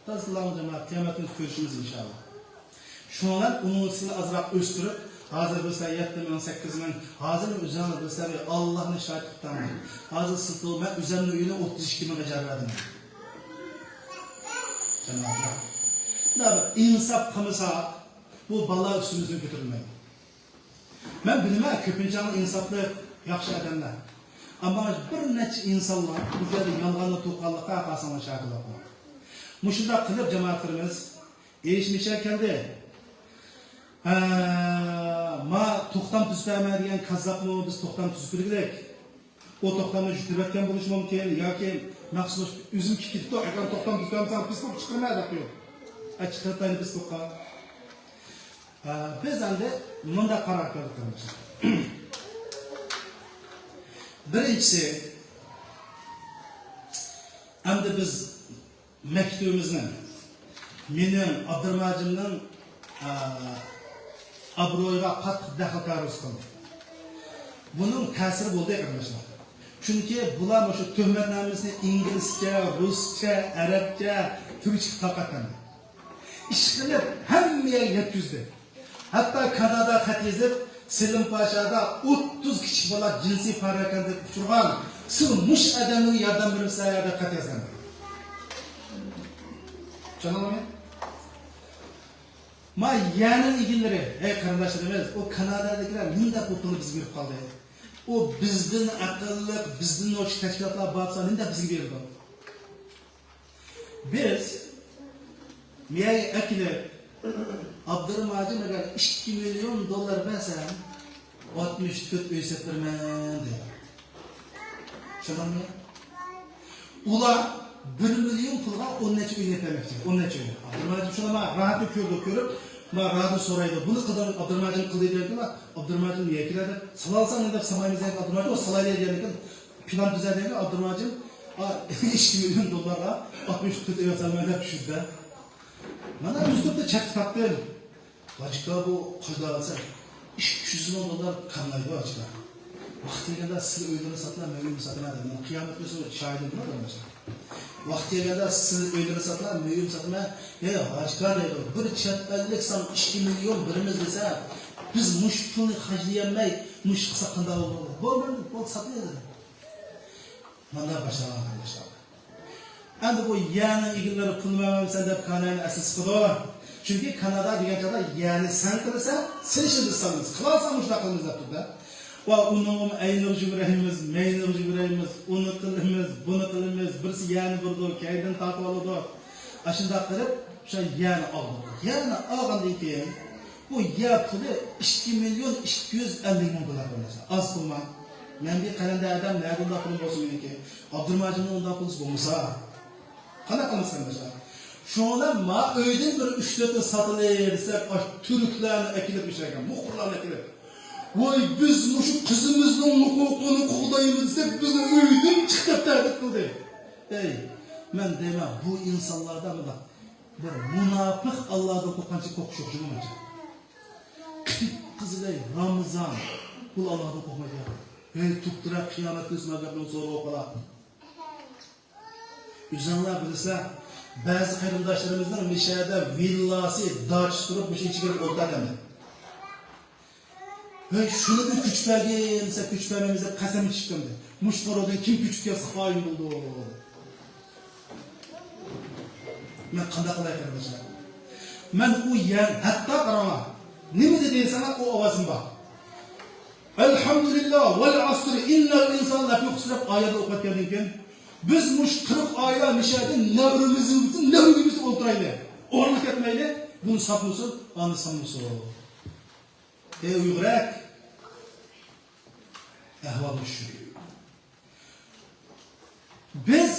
تازا سىلەرنىڭ جامائەت قىيامەت كۈنى كۆرۈشىمىز ئىنشاللا. شۇنىڭ بىلەن ئۇنىڭ ئۈستىنى ئازراق ئۆستۈرۈپ، ھازىر بىلسە يەتتە مىڭ، سەككىز مىڭ، ھازىر ئۆزۈڭلار بىلسە ئاللانى شاھىت تۇتاڭ. ھازىر سىز مەن ئۆزۈمنىڭ ئۆيىنى ئوتتۇز ئىككى مىڭغا ئىجارە بەردىم. جامائەت، مۇنداق بىر ئىنساپ قىلمىساق، بۇ بالا ئۈستىمىزدىن كۆتۈرۈلمەيدۇ. مەن بىلىمەن، كۆپىنچە ئىنساپلىق، ياخشى ئادەملەر. ئەمما بىر نەچچە ئىنسانلار بۇ يەردە يالغاننى توقۇغانلىققا ھەققاسىڭلار شاكىللىق قىلىڭ. مۇشۇنداق قىلىپ، جامائەتلىرىمىز ئېرىشمىشە كەلدى. ھە، ما توختام تۈزۈپ بەرمە دېگەن كاززاپمۇ بىز توختام تۈزۈپ بېرگۈلۈك. ئۇ توختامنى يۈتۈرۈۋەتكەن بولۇشى مۇمكىن ياكى مەخسۇس ئۆزۈم كېتىپتۇ، ئەگەر توختام تۈزۈپ بەرمىسەڭ پېسبۇكقا چىقىرىمەن دەپ قويۇپ. ئە، چىقىرىپ بەردى پېسبۇكقا. ئە، بىز ئەمدى مۇنداق قارار قىلدۇق، قېرىنداشلار. بىرىنچىسى، ئەمدى بىز مەكتىۋىمىزنىڭ، مېنىڭ، ئابدۇرېھىم ھاجىمنىڭ، ئە، ئابرۇيىغا قاتتىق دەخلىكارلىق قىلدى. بۇنىڭ تەسىرى بولدى، قېرىنداشلار. چۈنكى بۇلار مۇشۇ تۆھمەتنامىسىنى ئىنگلىزچە، رۇسچە، ئەرەبچە، تۈركچە قىلىپ تارقاتقان. ئىشقىلىپ، ھەممە يەرگە يەتكۈزدى. ھەتتا كانادا خەت يېزىپ، سېلىم پاشادا ئوتتۇز كىچىك بالا جىنسىي پاراكەندىگە ئۇچرىغان، سىز مۇشۇ ئادەملەرگە ياردەم بېرىمسىلەر دەپ خەت يازغان. چۈشەندىڭىزمۇ؟ ما يەرنىڭ ئىگىلىرى، ئەي قېرىنداشلىرىمىز، ئۇ كانادادىكىلەر نېمە دەپ بۇ پۇلنى بىزگە بېرىپ قالدى؟ ئۇ بىزدىن ئەقىللىق، بىزدىن نوچى تەشكىلاتلار بارسا نېمە دەپ بىزگە بېرىدۇ؟ بىز مېيەگە ئەكېلىپ، ئابدۇرېھىم ھاجىم ئەگەر ئىككى مىليون دوللار بەرسە، ئاتمىش تۆت ئۆي سېتىپ بېرىمەن دەيدۇ. چۈشەندىڭمۇ؟ ئۇلار بىر مىليون پۇلغا ئون نەچچە ئۆي يېپەلمەكچى، ئون نەچچە ئۆي. ئابدۇرېھىم ھاجىم شۇنى ما راھەتنى كۆردى، كۆرۈپ، ما رادىيو سورايدۇ. بۇنى قىلدىڭ، ئابدۇرېھىم ھاجىم قىلدى دەيدۇ، ئابدۇرېھىم ھاجىم نېمە كېلەر دەپ، سالالساڭ دەپ سالمايمىز دەيدۇ، ئابدۇرېھىم ھاجىم سالايلى دېگەندىكىن، پىلان تۈزە دېگەن ئابدۇرېھىم ھاجىم، ئا، ئىككى مىليون دوللارغا ئاتمىش تۆت ئۆي سالىمەن دەپ چۈشۈردى. مانا يۈتۈبتە چەكلىك تاپتىم. ھاجىكا بۇ قايدا دېسە، ئىككى يۈز مىڭ دوللار كاملايدۇ ھاجىكا. ۋاقتى كەلگەندە سىز ئۆيلىرىنى ساتىلا، مەن ئۆيۈمنى ساتىمەن دەپ. مانا قىيامەت كۈنى شاھىدىم بۇلار قېرىنداشلار. ۋاقتى كەلگەندە سىز ئۆيلىرىنى ساتىلا، مەن ئۆيۈمنى ساتىمەن. ھەي ھاجىكا دەيدۇ، بىر چەت ئەللىك ساڭا ئىككى مىليون بېرىمىز دېسە، بىز مۇشۇ پۇلنى خەجلىيەلمەي، مۇشۇ قىلساق قانداق بولىدۇ؟ بولدى، بولدى، ساتىلى دېدىم. مانا باشلانغان قېرىنداشلار. ئەمدى بۇ يەرنىڭ ئىگىلىرى پۇل بەرمەمسەن دەپ كانادانى ئەستە سىقىدۇ. چۈنكى كانادا دېگەن چاغدا يەرنى سەن قىلىسەن، سېلىشنى بىز سالىمىز. قىلالىساڭ مۇشۇنداق قىلىمىز دەپ تۇرىدۇ. ۋە ئۇنىڭغىمۇ ئەينىغا يۈگۈرەيمىز، مەينىغا يۈگۈرەيمىز، ئۇنى قىلىمىز، بۇنى قىلىمىز، بىرسى يەرنى بۇرىدۇ، كەينىدىن تارتىۋالىدۇ. ئاشۇنداق قىلىپ، شۇ يەرنى ئالدۇق. يەرنى ئالغاندىن كېيىن، بۇ يەر پۇلى ئىككى مىليون ئىككى يۈز ئەللىك مىڭ دوللار، قېرىنداشلار. ئاز پۇلما؟ مەن بىر قەلەندەر ئادەم، نەدە ئۇنداق پۇلۇم بولسۇن مېنىڭكى؟ ئابدۇرېھىم ھاجىمنىڭ ئۇنداق پۇلى بولمىسا، قانداق قىلىمىز، قېرىنداشلار؟ شۇڭا ما ئۆيدىن بىر ئۈچ تۆتنى ساتىلى دېسەك، ئاش تۈركلەرنى ئەكېلىپ، مۇشۇ يەرگە مۇخبىرلارنى ئەكېلىپ، ۋاي، بىز مۇشۇ قىزىمىزنىڭ ھوقۇقىنى قوغدايمىز دېسەك، بىزنى ئۆيدىن چىق دەپ تەھدىت قىلدى. ئەي، مەن دەيمەن، بۇ ئىنسانلاردا مۇنداق بىر مۇناپىق، ئاللادىن قورققانچە قورقۇش يوق جۇمۇ مەنچە. قىپقىزىل، ئەي، رامىزان، بۇ ئاللادىن قورقمايدۇ. ھەي، تۇپتۇرە قىيامەت كۈنى سىلەر گەپنى سورىغۇ قالا. ئۆزۈڭلار بىلىسىلەر، بەزى قېرىنداشلىرىمىزنىڭ مىشەدە ۋىللاسى، داچىسى تۇرۇپ، مۇشۇ ئىچىگە كىرىپ ئولتۇراتتى. ھەي، شۇنى بىر كۆچۈپ بەرگىن دېسە، كۆچۈپ بەرمەيمىز دەپ قەسەم ئىچىپتىمدى. مۇشۇ قورۇدىن كىم كۆچۈپ كەلسە خائىن بولىدۇ. مەن قانداق قىلاي قېرىنداشلار؟ مەن ئۇ يەر، ھەتتا قاراڭلار، نېمە دېدى دېسەڭلار، ئۇ ئاۋازىم بار. ئەلھەمدۇلىللا، ۋەل ئەسر، ئىننەل ئىنسان لەفى خۇسر دەپ ئايەتنى ئوقۇۋەتكەندىن كېيىن، بىز مۇشۇ قىرىق ئائىلە مىشەدە نەۋرىمىزنى، نەۋرىمىزنى ئولتۇرايلى. ئورۇنغا كەتمەيلى. بۇنى ساتمىسۇن، ئانى ساتمىسۇن. ئەي ئۇيغۇرەك! ئەھۋال مۇشۇ. بىز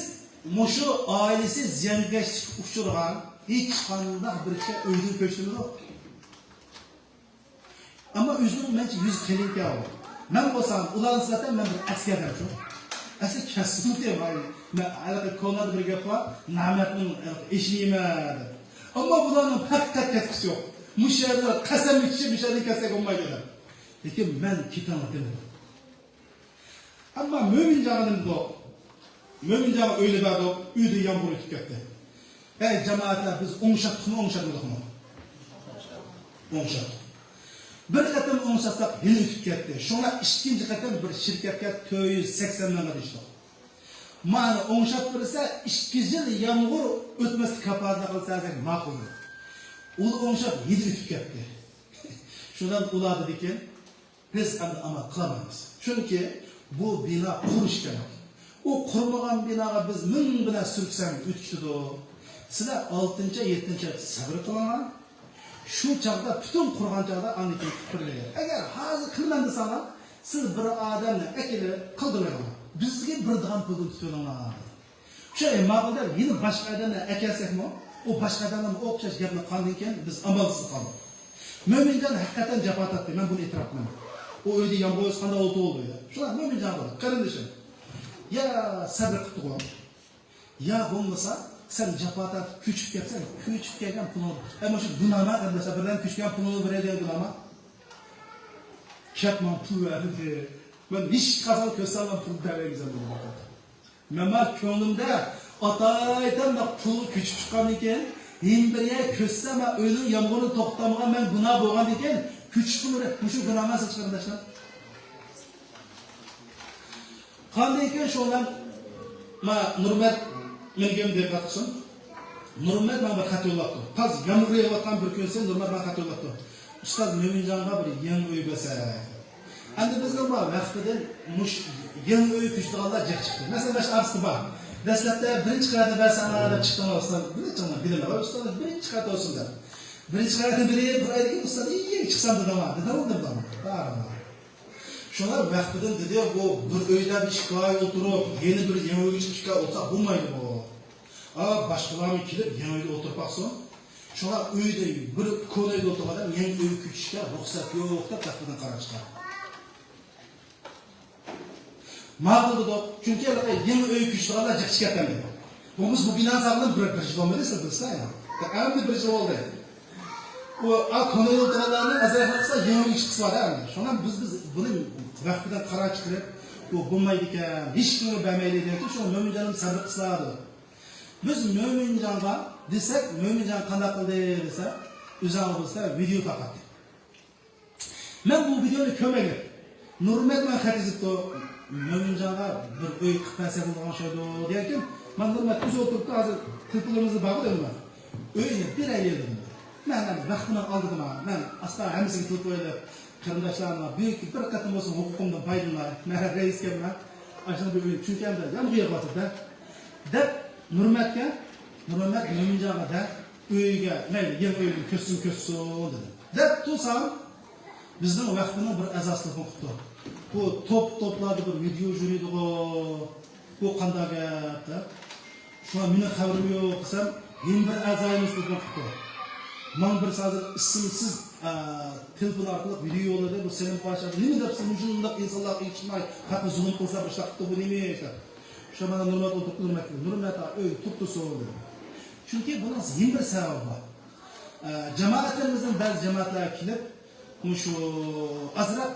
مۇشۇ ئائىلىسى زىيانكەشلىككە ئۇچرىغان ھېچقانداق بىر كىشى ئۆيدىن كۆچتىمىدۇ؟ ئەمما ئۆزىنىڭ مەنچە يۈزى قېلىنكەن ئۇ. مەن بولسام ئۇلارغا نىسبەتەن مەن بىر ئەسكەر ئەمەسمۇ. ئەسلى كەسىپمۇ تېماي. مەن ھېلىقى كونىدا بىر گەپ بار، نامەردنىڭ ھېلىقى ئېشىنى يېمە دەپ. ئەمما بۇلارنىڭ پەقەت كەسپىسى يوق. مۇشۇ يەردە قەسەم ئىچىشى، مۇشۇ يەردىن كەتسەك بولمايدۇ دەپ. لېكىن مەن كېتىڭلار دېمىدىم. ئەمما مۆمىنجانغا نېمە دېدۇق؟ مۆمىنجانغا ئۆينى بەردۇق، ئۆيدە يامغۇر ئۆتۈپ كەتتى. ئەي جامائەتلەر، بىز ئوڭشاتتۇقمۇ، ئوڭشاتمىدۇقمۇ؟ ئوڭشاتتۇق. بىر قېتىم ئوڭشاتساق يەنە ئۆتۈپ كەتتى. شۇڭا ئىككىنچى قېتىم بىر شىركەتكە تۆت يۈز سەكسەن مىڭغا دېيىشتۇق. مانا ئوڭشاپ بېرسە، ئىككى يىل يامغۇر ئۆتمەسلىك كاپالەتلىك قىلسا دېسەك ماقۇل. ئۇ ئوڭشاپ يەنە ئۆتۈپ كەتتى. شۇنداق ئۇلار دېدىكەن، بىز ئەمدى ئامال قىلالمايمىز. چۈنكى بۇ بىنا قۇرۇش كېرەك. ئۇ قۇرمىغان بىناغا بىز مىڭ بىلەن سۈركسەم ئۆتۈپ كېتىدۇ. سىلەر ئالتىنچى ئاي، يەتتىنچى ئاي سەۋر قىلىڭلار. شۇ چاغدا پۈتۈن قۇرغان چاغدا ئاندىن كېيىن قىلىپ بېرىلگەن. ئەگەر ھازىر قىلىمەن دېسەڭلار، سىز بىر ئادەمنى ئەكېلىپ قىلدۇرۇۋېلىڭلار. بىزگە بىر دېگەن پۇلدىن تۇتۇۋېلىڭلار. شۇ، ئەي، ماقۇل دەپ، يەنە باشقا ئادەملەر ئەكەلسەكمۇ، ئۇ باشقا ئادەملەرمۇ ئوخشاش گەپنى قىلغاندىن كېيىن بىز ئامالسىز قالدۇق. مۆمىنجان ھەقىقەتەن جاپا تارتتى، مەن بۇنى ئېتىراپ قىلىمەن. ئۇ ئۆيدە يامغۇر ياغقاندا ئولتۇرۇۋالدى ئۆيدە. شۇڭا مۆمىنجان بولدى، قېرىندىشىم. يا سەبرى قىپتىغۇ. يا بولمىسا، سەن جاپا تارتىپ كۆچۈپ كەلسەڭ، كۆچۈپ كەلگەن پۇلۇڭ، ئەي، مۇشۇ گۇناھما، قېرىنداشلار، بىرلەرنىڭ كۆچۈپ كەلگەن پۇلىنى بېرەي دېگەن گۇناھما؟ كەپ ماڭا پۇل بەر دېدى. مەن ھېچ قىلسام كۆرسەڭلار پۇل بەرمەيمەن دېدىم. مەن ما كۆڭلۈمدە ئاتايتەن بۇ پۇلغا كۆچۈپ چىققاندىن كېيىن، ھېم بىر يەر كۆچسە، ما ئۆينىڭ يامغۇرى توختامىغان، مەن گۇناھ بولغاندىن كېيىن، كۆچۈپ قېلىپ، مۇشۇ گۇناھما سىز قېرىنداشلار. قاندىن كېيىن شۇ بىلەن ما نۇرمەت مېنىڭكىمۇ دىققەت قىلسۇن. نۇرمەت ماڭا بىر خەت يوللاپتۇ. تازا يامغۇر يېغىۋاتقان بىر كۈنسى نۇرمەت ماڭا خەت يوللاپتۇ. ئۇستاز، مۆمىنجانغا بىر يېڭى ئۆي بەرسەك. ئەمدى بىزنىڭ بار ۋاقتىدىن مۇش يېڭى ئۆي كۆچىدىغانلار جىق چىقتى. مەسىلەن، مانا شۇ ئارىسىدا بار. دەسلەپتە بىرىنچى قەۋەتنى بەرسەڭلار دەپ چىقتىڭلار ئۇستاز. بىلىچىڭلار، بىلىمەن ئۇستاز، بىرىنچى قەۋەت بولسۇن دەپ. بىرىنچى قەۋەتنى بېرىپ، بىر ئايدىن كېيىن ئۇستاز، ئىي، چىقسام دېدىڭلار. دېدىڭلار، دېدىڭلار. بارىڭلار. شۇڭا ۋاقتىدىن دېدى، بۇ بىر ئۆيدە بىر ئىككى ئاي ئولتۇرۇپ، يەنە بىر يېڭى ئۆيگە چىقىشقا ئولتۇرساق بولمايدۇ بۇ. ئا، باشقىلارمۇ كېلىپ يېڭى ئۆيدە ئولتۇرۇپ باقسۇن. شۇڭا ئۆيدە بىر كونا ئۆيدە ئولتۇرغان ئادەم يېڭى ئۆيگە كۆچۈشكە رۇخسەت يوق دەپ ۋاقتىدىن قارار چىقاردى. ماقۇل دېدۇق. چۈنكى ھېلىقى يېڭى ئۆيگە كۆچىدىغانلار جىق چىقىپ كەتكەن. بولمىسا بۇ بىنا سالغىلى بىر، بىر يىل بولمىدى، سىز بىلىسىلەر يا. ئەمدى بىر يىل بولدى. ئۇ، ئا، كونا ئولتۇرغانلارنىڭ ئازراق قىلسا يېڭى ئۆيگە چىققۇسى بار ئەمدى. شۇڭا بىز، بىز بۇنى ۋاقتىدا قارار چىقىرىپ، بۇ بولمايدىكەن، ھېچكىمگە بەرمەيلى دېگەن، شۇڭا مۆمىنجاننى سەۋر قىلسىلا دېدۇق. بىز مۆمىنجانغا دېسەك، مۆمىنجان قانداق قىلدى دېسە، ئۆزۈڭلار بىلسىلەر، ۋىدېئو تارقاتتى. مەن بۇ ۋىدېئونى كۆرمەيمەن. نۇرمەت ماڭا خەت يېزىپتۇ، مۆمىنجانغا بىر ئۆي قىلىپ بەرسەك بولىدىغان ئوخشايدۇ دېگەنكىن، مانا نۇرمەت ئۆزى ئولتۇرۇپتۇ، ھازىر تېلېفونلىرىمىزدا بارغۇ دېدىم مەن. ئۆينى بېرەيلى دېدىم. مەن، مەن ۋاقتىنى ئالدىدىم، مەن ئاستا ھەممىسىگە تېلېفون ئېلىپ، قېرىنداشلار، مانا بۈگۈنكى بىر قېتىم بولسۇن ھوقۇقۇمدىن پايدىلىناي. مەن رەئىسكەنمەن. ئاشۇنى بىر ئۆيۈم چۈنكى ئەمدى يامغۇر يېغىۋاتىدۇ-دە، دەپ نۇرمەتكە، نۇرمەت مۆمىنجانغا دە، ئۆيىگە، مەيلى، يېڭى ئۆيىنى كۆرسۇن، كۆرسۇن دېدى. دەپ تۇرسام، بىزنىڭ ۋەخپىنىڭ بىر ئەزاسى تېلېفون قىپتۇ. بۇ توپ، توپلاردا بىر ۋىدېئو يۈرىدىغۇ، بۇ قانداق گەپ دەپ. شۇڭا مېنىڭ خەۋىرىم يوق دېسەم، يەنە بىر ئەزايىمىز تېلېفون قىپتۇ. ماڭا بىرسى ھازىر ئىسىمسىز، ئە، تېلېفون ئارقىلىق ۋىدېئو يوللىدى. بۇ سېلىم پاشا نېمە دەپسىز، مۇشۇنداق ئىنسانلارغا ئېچىقماي، خەققە زۇلۇم قىلسا، بۇشۇنداق قىپتۇ، بۇ نېمە ئىش دەپ. شۇ مانا نۇرمەت ئولتۇرۇپتۇ، نۇرمەت ئاكا، ئۆيدە تۇرۇپ تۇرسۇن دېدىم. چۈنكى بۇنىڭ يەنە بىر سەۋەبى بار. ئە، جامائەتلىرىمىزدىن بەزى جامائەتلەر كېلىپ، مۇشۇ ئازراق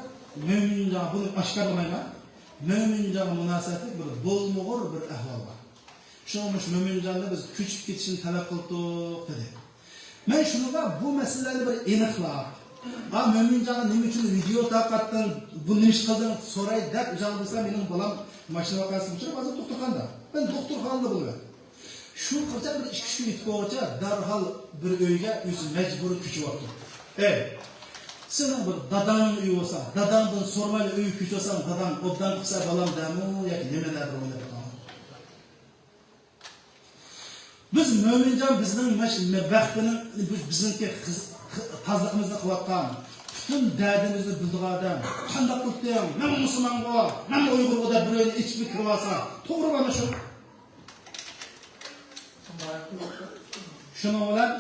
مۆمىنجانغا، بۇنى ئاشكارىلىمايمەن، مۆمىنجانغا مۇناسىۋەتلىك بىر بولمىغۇر بىر ئەھۋال بار. شۇڭا مۇشۇ مۆمىنجاننى بىز كۆچۈپ كېتىشىنى تەلەپ قىلدۇق، دېدى. مەن شۇنىڭغا بۇ مەسىلىلەرنى بىر ئېنىقلاپ، ھا، مۆمىنجانغا نېمە ئۈچۈن ۋىدېئو تارقاتتىڭ، بۇ نېمە ئىش قىلدىڭ، سوراي دەپ ئۆزۈڭ بىلسەڭ، مېنىڭ بالام ماشىنا ۋەقەسىگە ئۇچراپ، ھازىر دوختۇرخانىدا. مەن دوختۇرخانىدا بولىمەن. شۇ قىلچە بىر ئىككى ئۈچ كۈن ئۆتۈپ بولغۇچە دەرھال بىر ئۆيگە ئۆزى مەجبۇرىي كۆچۈۋاپتۇ. ئەي، سېنىڭ بىر داداڭنىڭ ئۆيى بولسا، داداڭدىن سورىمايلا ئۆيگە كۆچۈۋالساڭ، داداڭ ئوبدان قىلسا بالام دەمۇ ياكى نېمە دەپ ئويلاپ قالغان. بىز مۆمىنجان بىزنىڭ مەش-، مە-، بەختىنىڭ، بىز-، بىزنىڭكى خىز-، خى-، تازىلىقىمىزنى قىلىۋاتقان، پۈتۈن دەردىمىزنى بىلىدىغان ئادەم، قانداق قىلدىڭ؟ مەنمۇ مۇسۇلمانغۇ، مەنمۇ ئۇيغۇرغۇ دەپ بىر ئۆينى ئېچىپ كىرىۋالسا، توغرىمۇ ئەمەس شۇ؟ شۇنىڭ بىلەن،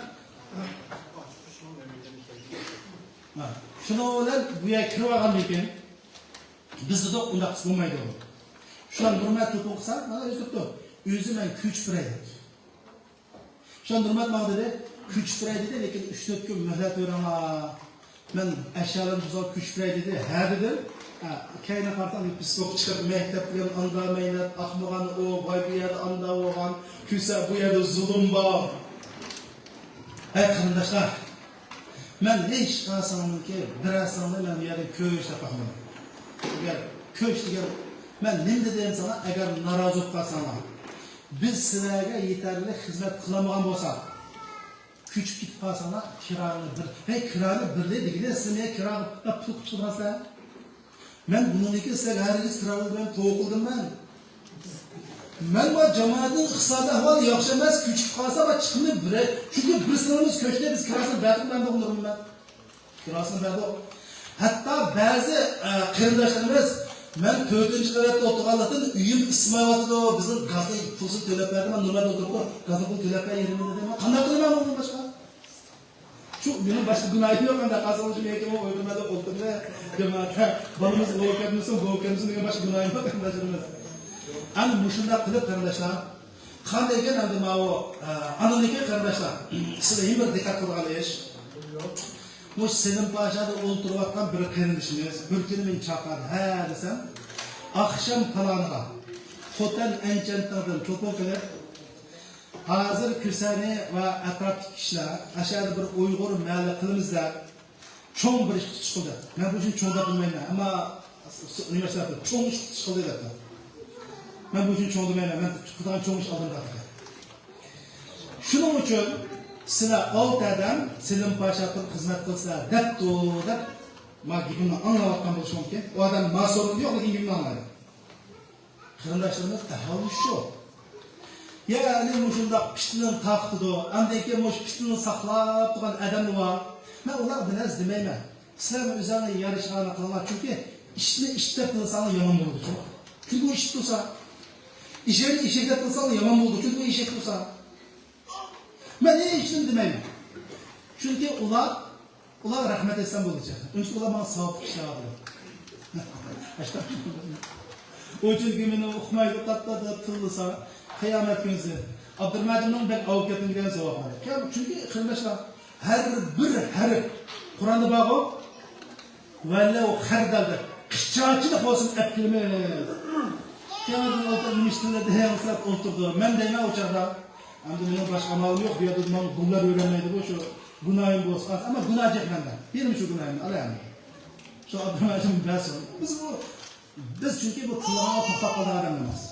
ھە، شۇنىڭ بىلەن بۇ يەرگە كىرىۋالغاندىن كېيىن، بىز دېدۇق، ئۇنداق قىلسا بولمايدۇ. شۇلار نۇرمەت تېلېفون قىلسا، مانا ئۆزى تۇرۇپتۇ. ئۆزى مەن كۆچۈپ بېرەي دەپتۇ. شۇلار نۇرمەت ماڭا دېدى، كۆچۈپ بېرەي دېدى، لېكىن ئۈچ تۆت كۈن مۆھلەت بېرىڭلار. مەن ئەشيالىرىمنى بۇزۇپ كۆچۈپ بېرەي دېدى. ھە دېدىم. ھە، كەينىگە قارىسام، پىسخولوگ چىقىپ، مەكتەپ دېگەن ئاندا مەينەت، ئاخمىغان ئۇ، ۋاي بۇ يەردە ئاندا بولغان، كۈلسە بۇ يەردە زۇلۇم بار. ھەي قېرىنداشلار، مەن ھېچقايسىڭلارنىڭكى بىرەرسىڭلارنى مەن بۇ يەردىن كۆچ دەپ باقمىدىم. ئەگەر كۆچ دېگەن، مەن نېمە دېدىم ساڭا، ئەگەر نارازى بولۇپ قالساڭلار، بىز سىلەرگە يېتەرلىك خىزمەت قىلالمىغان بولساق، كۆچۈپ كېتىپ قالساڭلار، كىرانى بىر، ھەي، كىرانى بىرلى دېگىنى سىلەر كىراغا پۇل قىلىپ تۇرغانسىلەر. مەن بۇنىڭدىن كېيىن سىلەرگە ھەرگىز كىرا بەرمەيمەن، توۋا قىلدىم مەن. مەن بار جامائەتنىڭ ئىقتىسادىي ئەھۋالى ياخشى ئەمەس، كۆچۈپ قالسا، بار چىقىمنى بېرەي. چۈنكى بىر سىڭلىمىز كۆچتى، بىز كىراسىنى بەردۇق، بەردۇق نۇرمەت. كىراسىنى بەردۇق. ھەتتا بەزى، ئە، قېرىنداشلىرىمىز، مەن تۆتىنچى قەۋەتتە ئولتۇرغانلىقتىن ئۆيۈم ئىسسىمايۋاتىدۇ، بىزنىڭ گازنىڭ پۇلىنى تۆلەپ بەردى، مەن نۇرمەت ئولتۇرۇپتۇ، گازنىڭ پۇلىنى تۆلەپ بەر يېرىمىنى دېدى. مەن قانداق قىلىمەن ئۇنىڭدىن باشقا؟ شۇ مېنىڭ باشقا گۇناھىم يوق، ئەمدى قاسىم شۇ يەكىمۇ ئويلىمادا ئولتۇردى. جامائەت، بالىمىز بوۋا كەتمىسۇن، بوۋا كەتمىسۇن دېگەن باشقا گۇناھىم يوق، قېرىنداشلىرىمىز. ئەمدى مۇشۇنداق قىلىپ، قېرىنداشلار، قانداق ئىكەن ئەمدى ماۋۇ، ئە، ئانىنىڭكى قېرىنداشلار، سىلەر يەنە بىر دىققەت قىلىدىغان ئىش. مۇشۇ سېلىم پاشادا ئولتۇرۇۋاتقان بىر قېرىندىشىمىز بىر كۈنى مېنى چاقىردى. ھە دېسەم، ئاخشام پالانىغا خوتەن ئەنچەنتىڭدىن توپا كېلىپ، ھازىر كۈسەنى ۋە ئەتراپتىكى كىشىلەر ئەشەدە بىر ئۇيغۇر مەھەللە قىلىمىز دەپ، چوڭ بىر ئىش تۇتۇش قىلدى. مەن بۇ ئىشنى چوڭ دەپ بىلمەيمەن، ئەمما نېمە ئىش دەپتۇ، چوڭ ئىش تۇتۇش قىلدى دەپتۇ. مەن بۇ ئىشنى چوڭ دېمەيمەن، مەن قىلىدىغان چوڭ ئىش ئالدىمدا ئىكەن. شۇنىڭ ئۈچۈن سىلەر ئالتە ئادەم سېلىم پاشا تۇرۇپ خىزمەت قىلسىلەر دەپتۇ دەپ، ما گېپىمنى ئاڭلاۋاتقان بولۇشى مۇمكىن. ئۇ ئادەم ما سورۇندا يوق، لېكىن گېپىمنى ئاڭلايدۇ. قېرىنداشلىرىمىز ئەھۋالى شۇ. يەنى مۇشۇنداق پىتنىنى تارقىتىدۇ. ئاندىن كېيىن مۇشۇ پىتنىنى ساقلاپ تۇرغان ئادەملەر بار. مەن ئۇلارغا بىر نەرسە دېمەيمەن. سىلەرمۇ ئۆزۈڭلار يارىشىغاننى قىلىڭلار. چۈنكى ئىتنى ئىت دەپ بىلسەڭلار يامان بولىدۇ. چۈنكى ئۇ ئىت تۇرسا. ئېشەكنى ئېشەك دەپ بىلسەڭلار يامان بولىدۇ. چۈنكى ئۇ ئېشەك تۇرسا. مەن ھېچنېمە دېمەيمەن. چۈنكى ئۇلار، ئۇلارغا رەھمەت ئېيتسام بولىدىچۇ. ئۈنسىز ئۇلار ماڭا ساۋابلىق ئىشلەر قىلىدۇ. ئۇ چۈنكى مېنى ئۇقمايدۇ، قاتتىق تىللىسا، قىيامەت كۈنسى ئابدۇرېھىم ھاجىمنىڭ بەك ئاۋۇپ كەتتىڭ دېگەن ساۋاب بار. چۈنكى قېرىنداشلار، ھەر بىر ھەرپ، قۇرئاندا بارغۇ، ۋەلەۋ خەردەل دەپ، قىچاچىلىق بولسۇن ئەپ كېلىمىز. كەينىدىن ئولتۇرۇپ، نېمە ئىش قىلىدۇ دېسەم ئولتۇردى. مەن دەيمەن ئۇ چاغدا، ئەمدى مېنىڭ باشقا ئامالىم يوق، بۇ يەردە ماڭا گۇللار ئۆگەنمەيدىغۇ، شۇ گۇناھىم بولسا قالسا، ئەمما گۇناھ جىق مەندە. بېرىڭ شۇ گۇناھىمنى، ئالاي ئەمدى. شۇ ئابدۇرېھىم بەرسۇن. بىز بۇ، بىز چۈنكى بۇ تىللىغانغا توختاپ قالىدىغان ئادەم ئەمەس.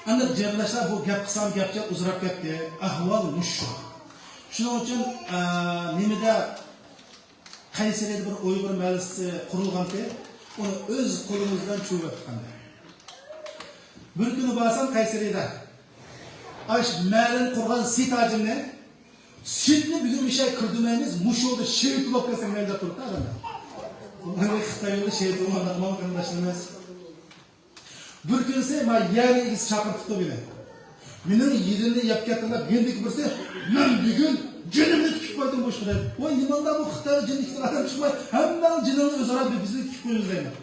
ئەمدى جېرىلداشلار بۇ گەپ قىلسام گەپ جىق ئۇزىراپ كەتتى. ئەھۋال مۇشۇ. شۇنىڭ ئۈچۈن، ئە، نېمىدە، قەيسەرىدە بىر ئۇيغۇر مەھەللىسى قۇرۇلغانتى، ئۇنى ئۆز قولىمىز بىلەن چۈشۈرۈۋەتتۇق ئەمدى. بىر كۈنى بارسام قەيسەرىدە، ئاش مەلىم قۇرغان سېيىت ھاجىمنى، سېيىتنى بۈگۈن مىشە كىردۈرمەيمىز، مۇشۇ يولدا شېھىت بولۇپ كەلسەڭ مەيلى دەپ تۇرۇپتۇ ئادەملەر. خىتاي يولىدا شېھىت بولغاندا قىلماڭ قېرىنداشلىرىمىز. بىر كۈنسى ما يەرنىڭ ئىگىسى چاقىرتىپتۇ مېنى. مېنىڭ يېلىمنى يەپ كەتتىڭ دەپ يەنىدىكى بىرسى، مەن بۈگۈن جېنىمنى تىكىپ قويدۇم بۇ ئىشقا دەپ. ۋاي نېمانداق بۇ خىتايدا جېنى تىكىپ ئادەم چىقماي، ھەممەڭ جېنىڭنى ئۆزئارا بىزنى تىكىپ قويىمىز دەيمەن.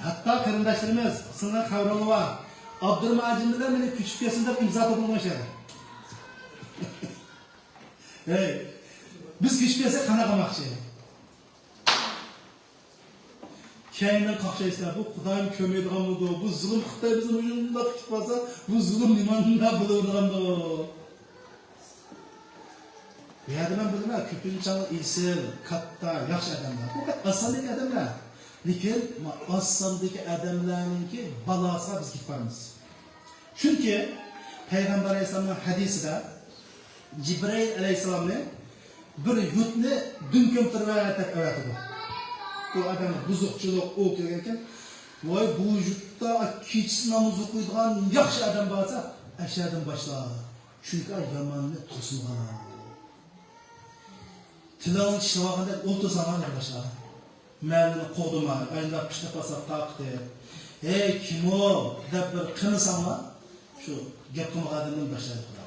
ھەتتا قېرىنداشلىرىمىز، سىزنىڭ خەۋىرىڭلار بار. ئابدۇرېھىم ھاجىم بىلەن مېنى كۆچۈپ كەتسۇن دەپ ئىمزا توپلىغان ئىدى. ھەي، بىز كۆچۈپ كەتسەك قانداق قىلماقچى؟ كەينىدىن قاقشايسىلەر، بۇ خۇدايىم كۆرمەيدىغانمىدۇ؟ بۇ زۇلۇم خىتاي بىزنى مۇشۇنداق تۇتۇپ قالسا، بۇ زۇلۇم نېمانداق بولىدىغاندۇ؟ بۇ يەردە مەن بىلىمەن، كۆپىنچە چاغ ئېسىل، كاتتا، ياخشى ئادەملەر. بۇ بەك ئاز ساندىكى ئادەملەر. لېكىن ما ئاز ساندىكى ئادەملەرنىڭكى بالاسىغا بىز كېتىپ بارىمىز. چۈنكى پەيغەمبەر ئەلەيھىسسالامنىڭ ھەدىسىدە، جىبرىئىل ئەلەيھىسسالامنى بىر يۇرتنى دۈم كۆمتۈرۈۋەت دەپ ئەۋەتىدۇ. بۇ ئادەم بۇزۇقچىلىق، ئۇ كەلگەنكەن، ۋاي، بۇ يۇرتتا كېچىسى ناماز ئوقۇيدىغان ياخشى ئادەم بارسا، ئەشەدىن باشلا. چۈنكى ياماننى توسمىغان. تىلىڭنى چىشلىۋالغاندەك ئولتۇرساڭلار قېرىنداشلار. مەلىمنى قوغدىماي، ئايلاپ قىشلاپ بارساق تارقىتىپ، ھەي، كىم ئۇ؟ دەپ بىر قىلساڭلار، شۇ گەپ قىلمىغان ئادەمدىن باشلايدۇ خۇدا.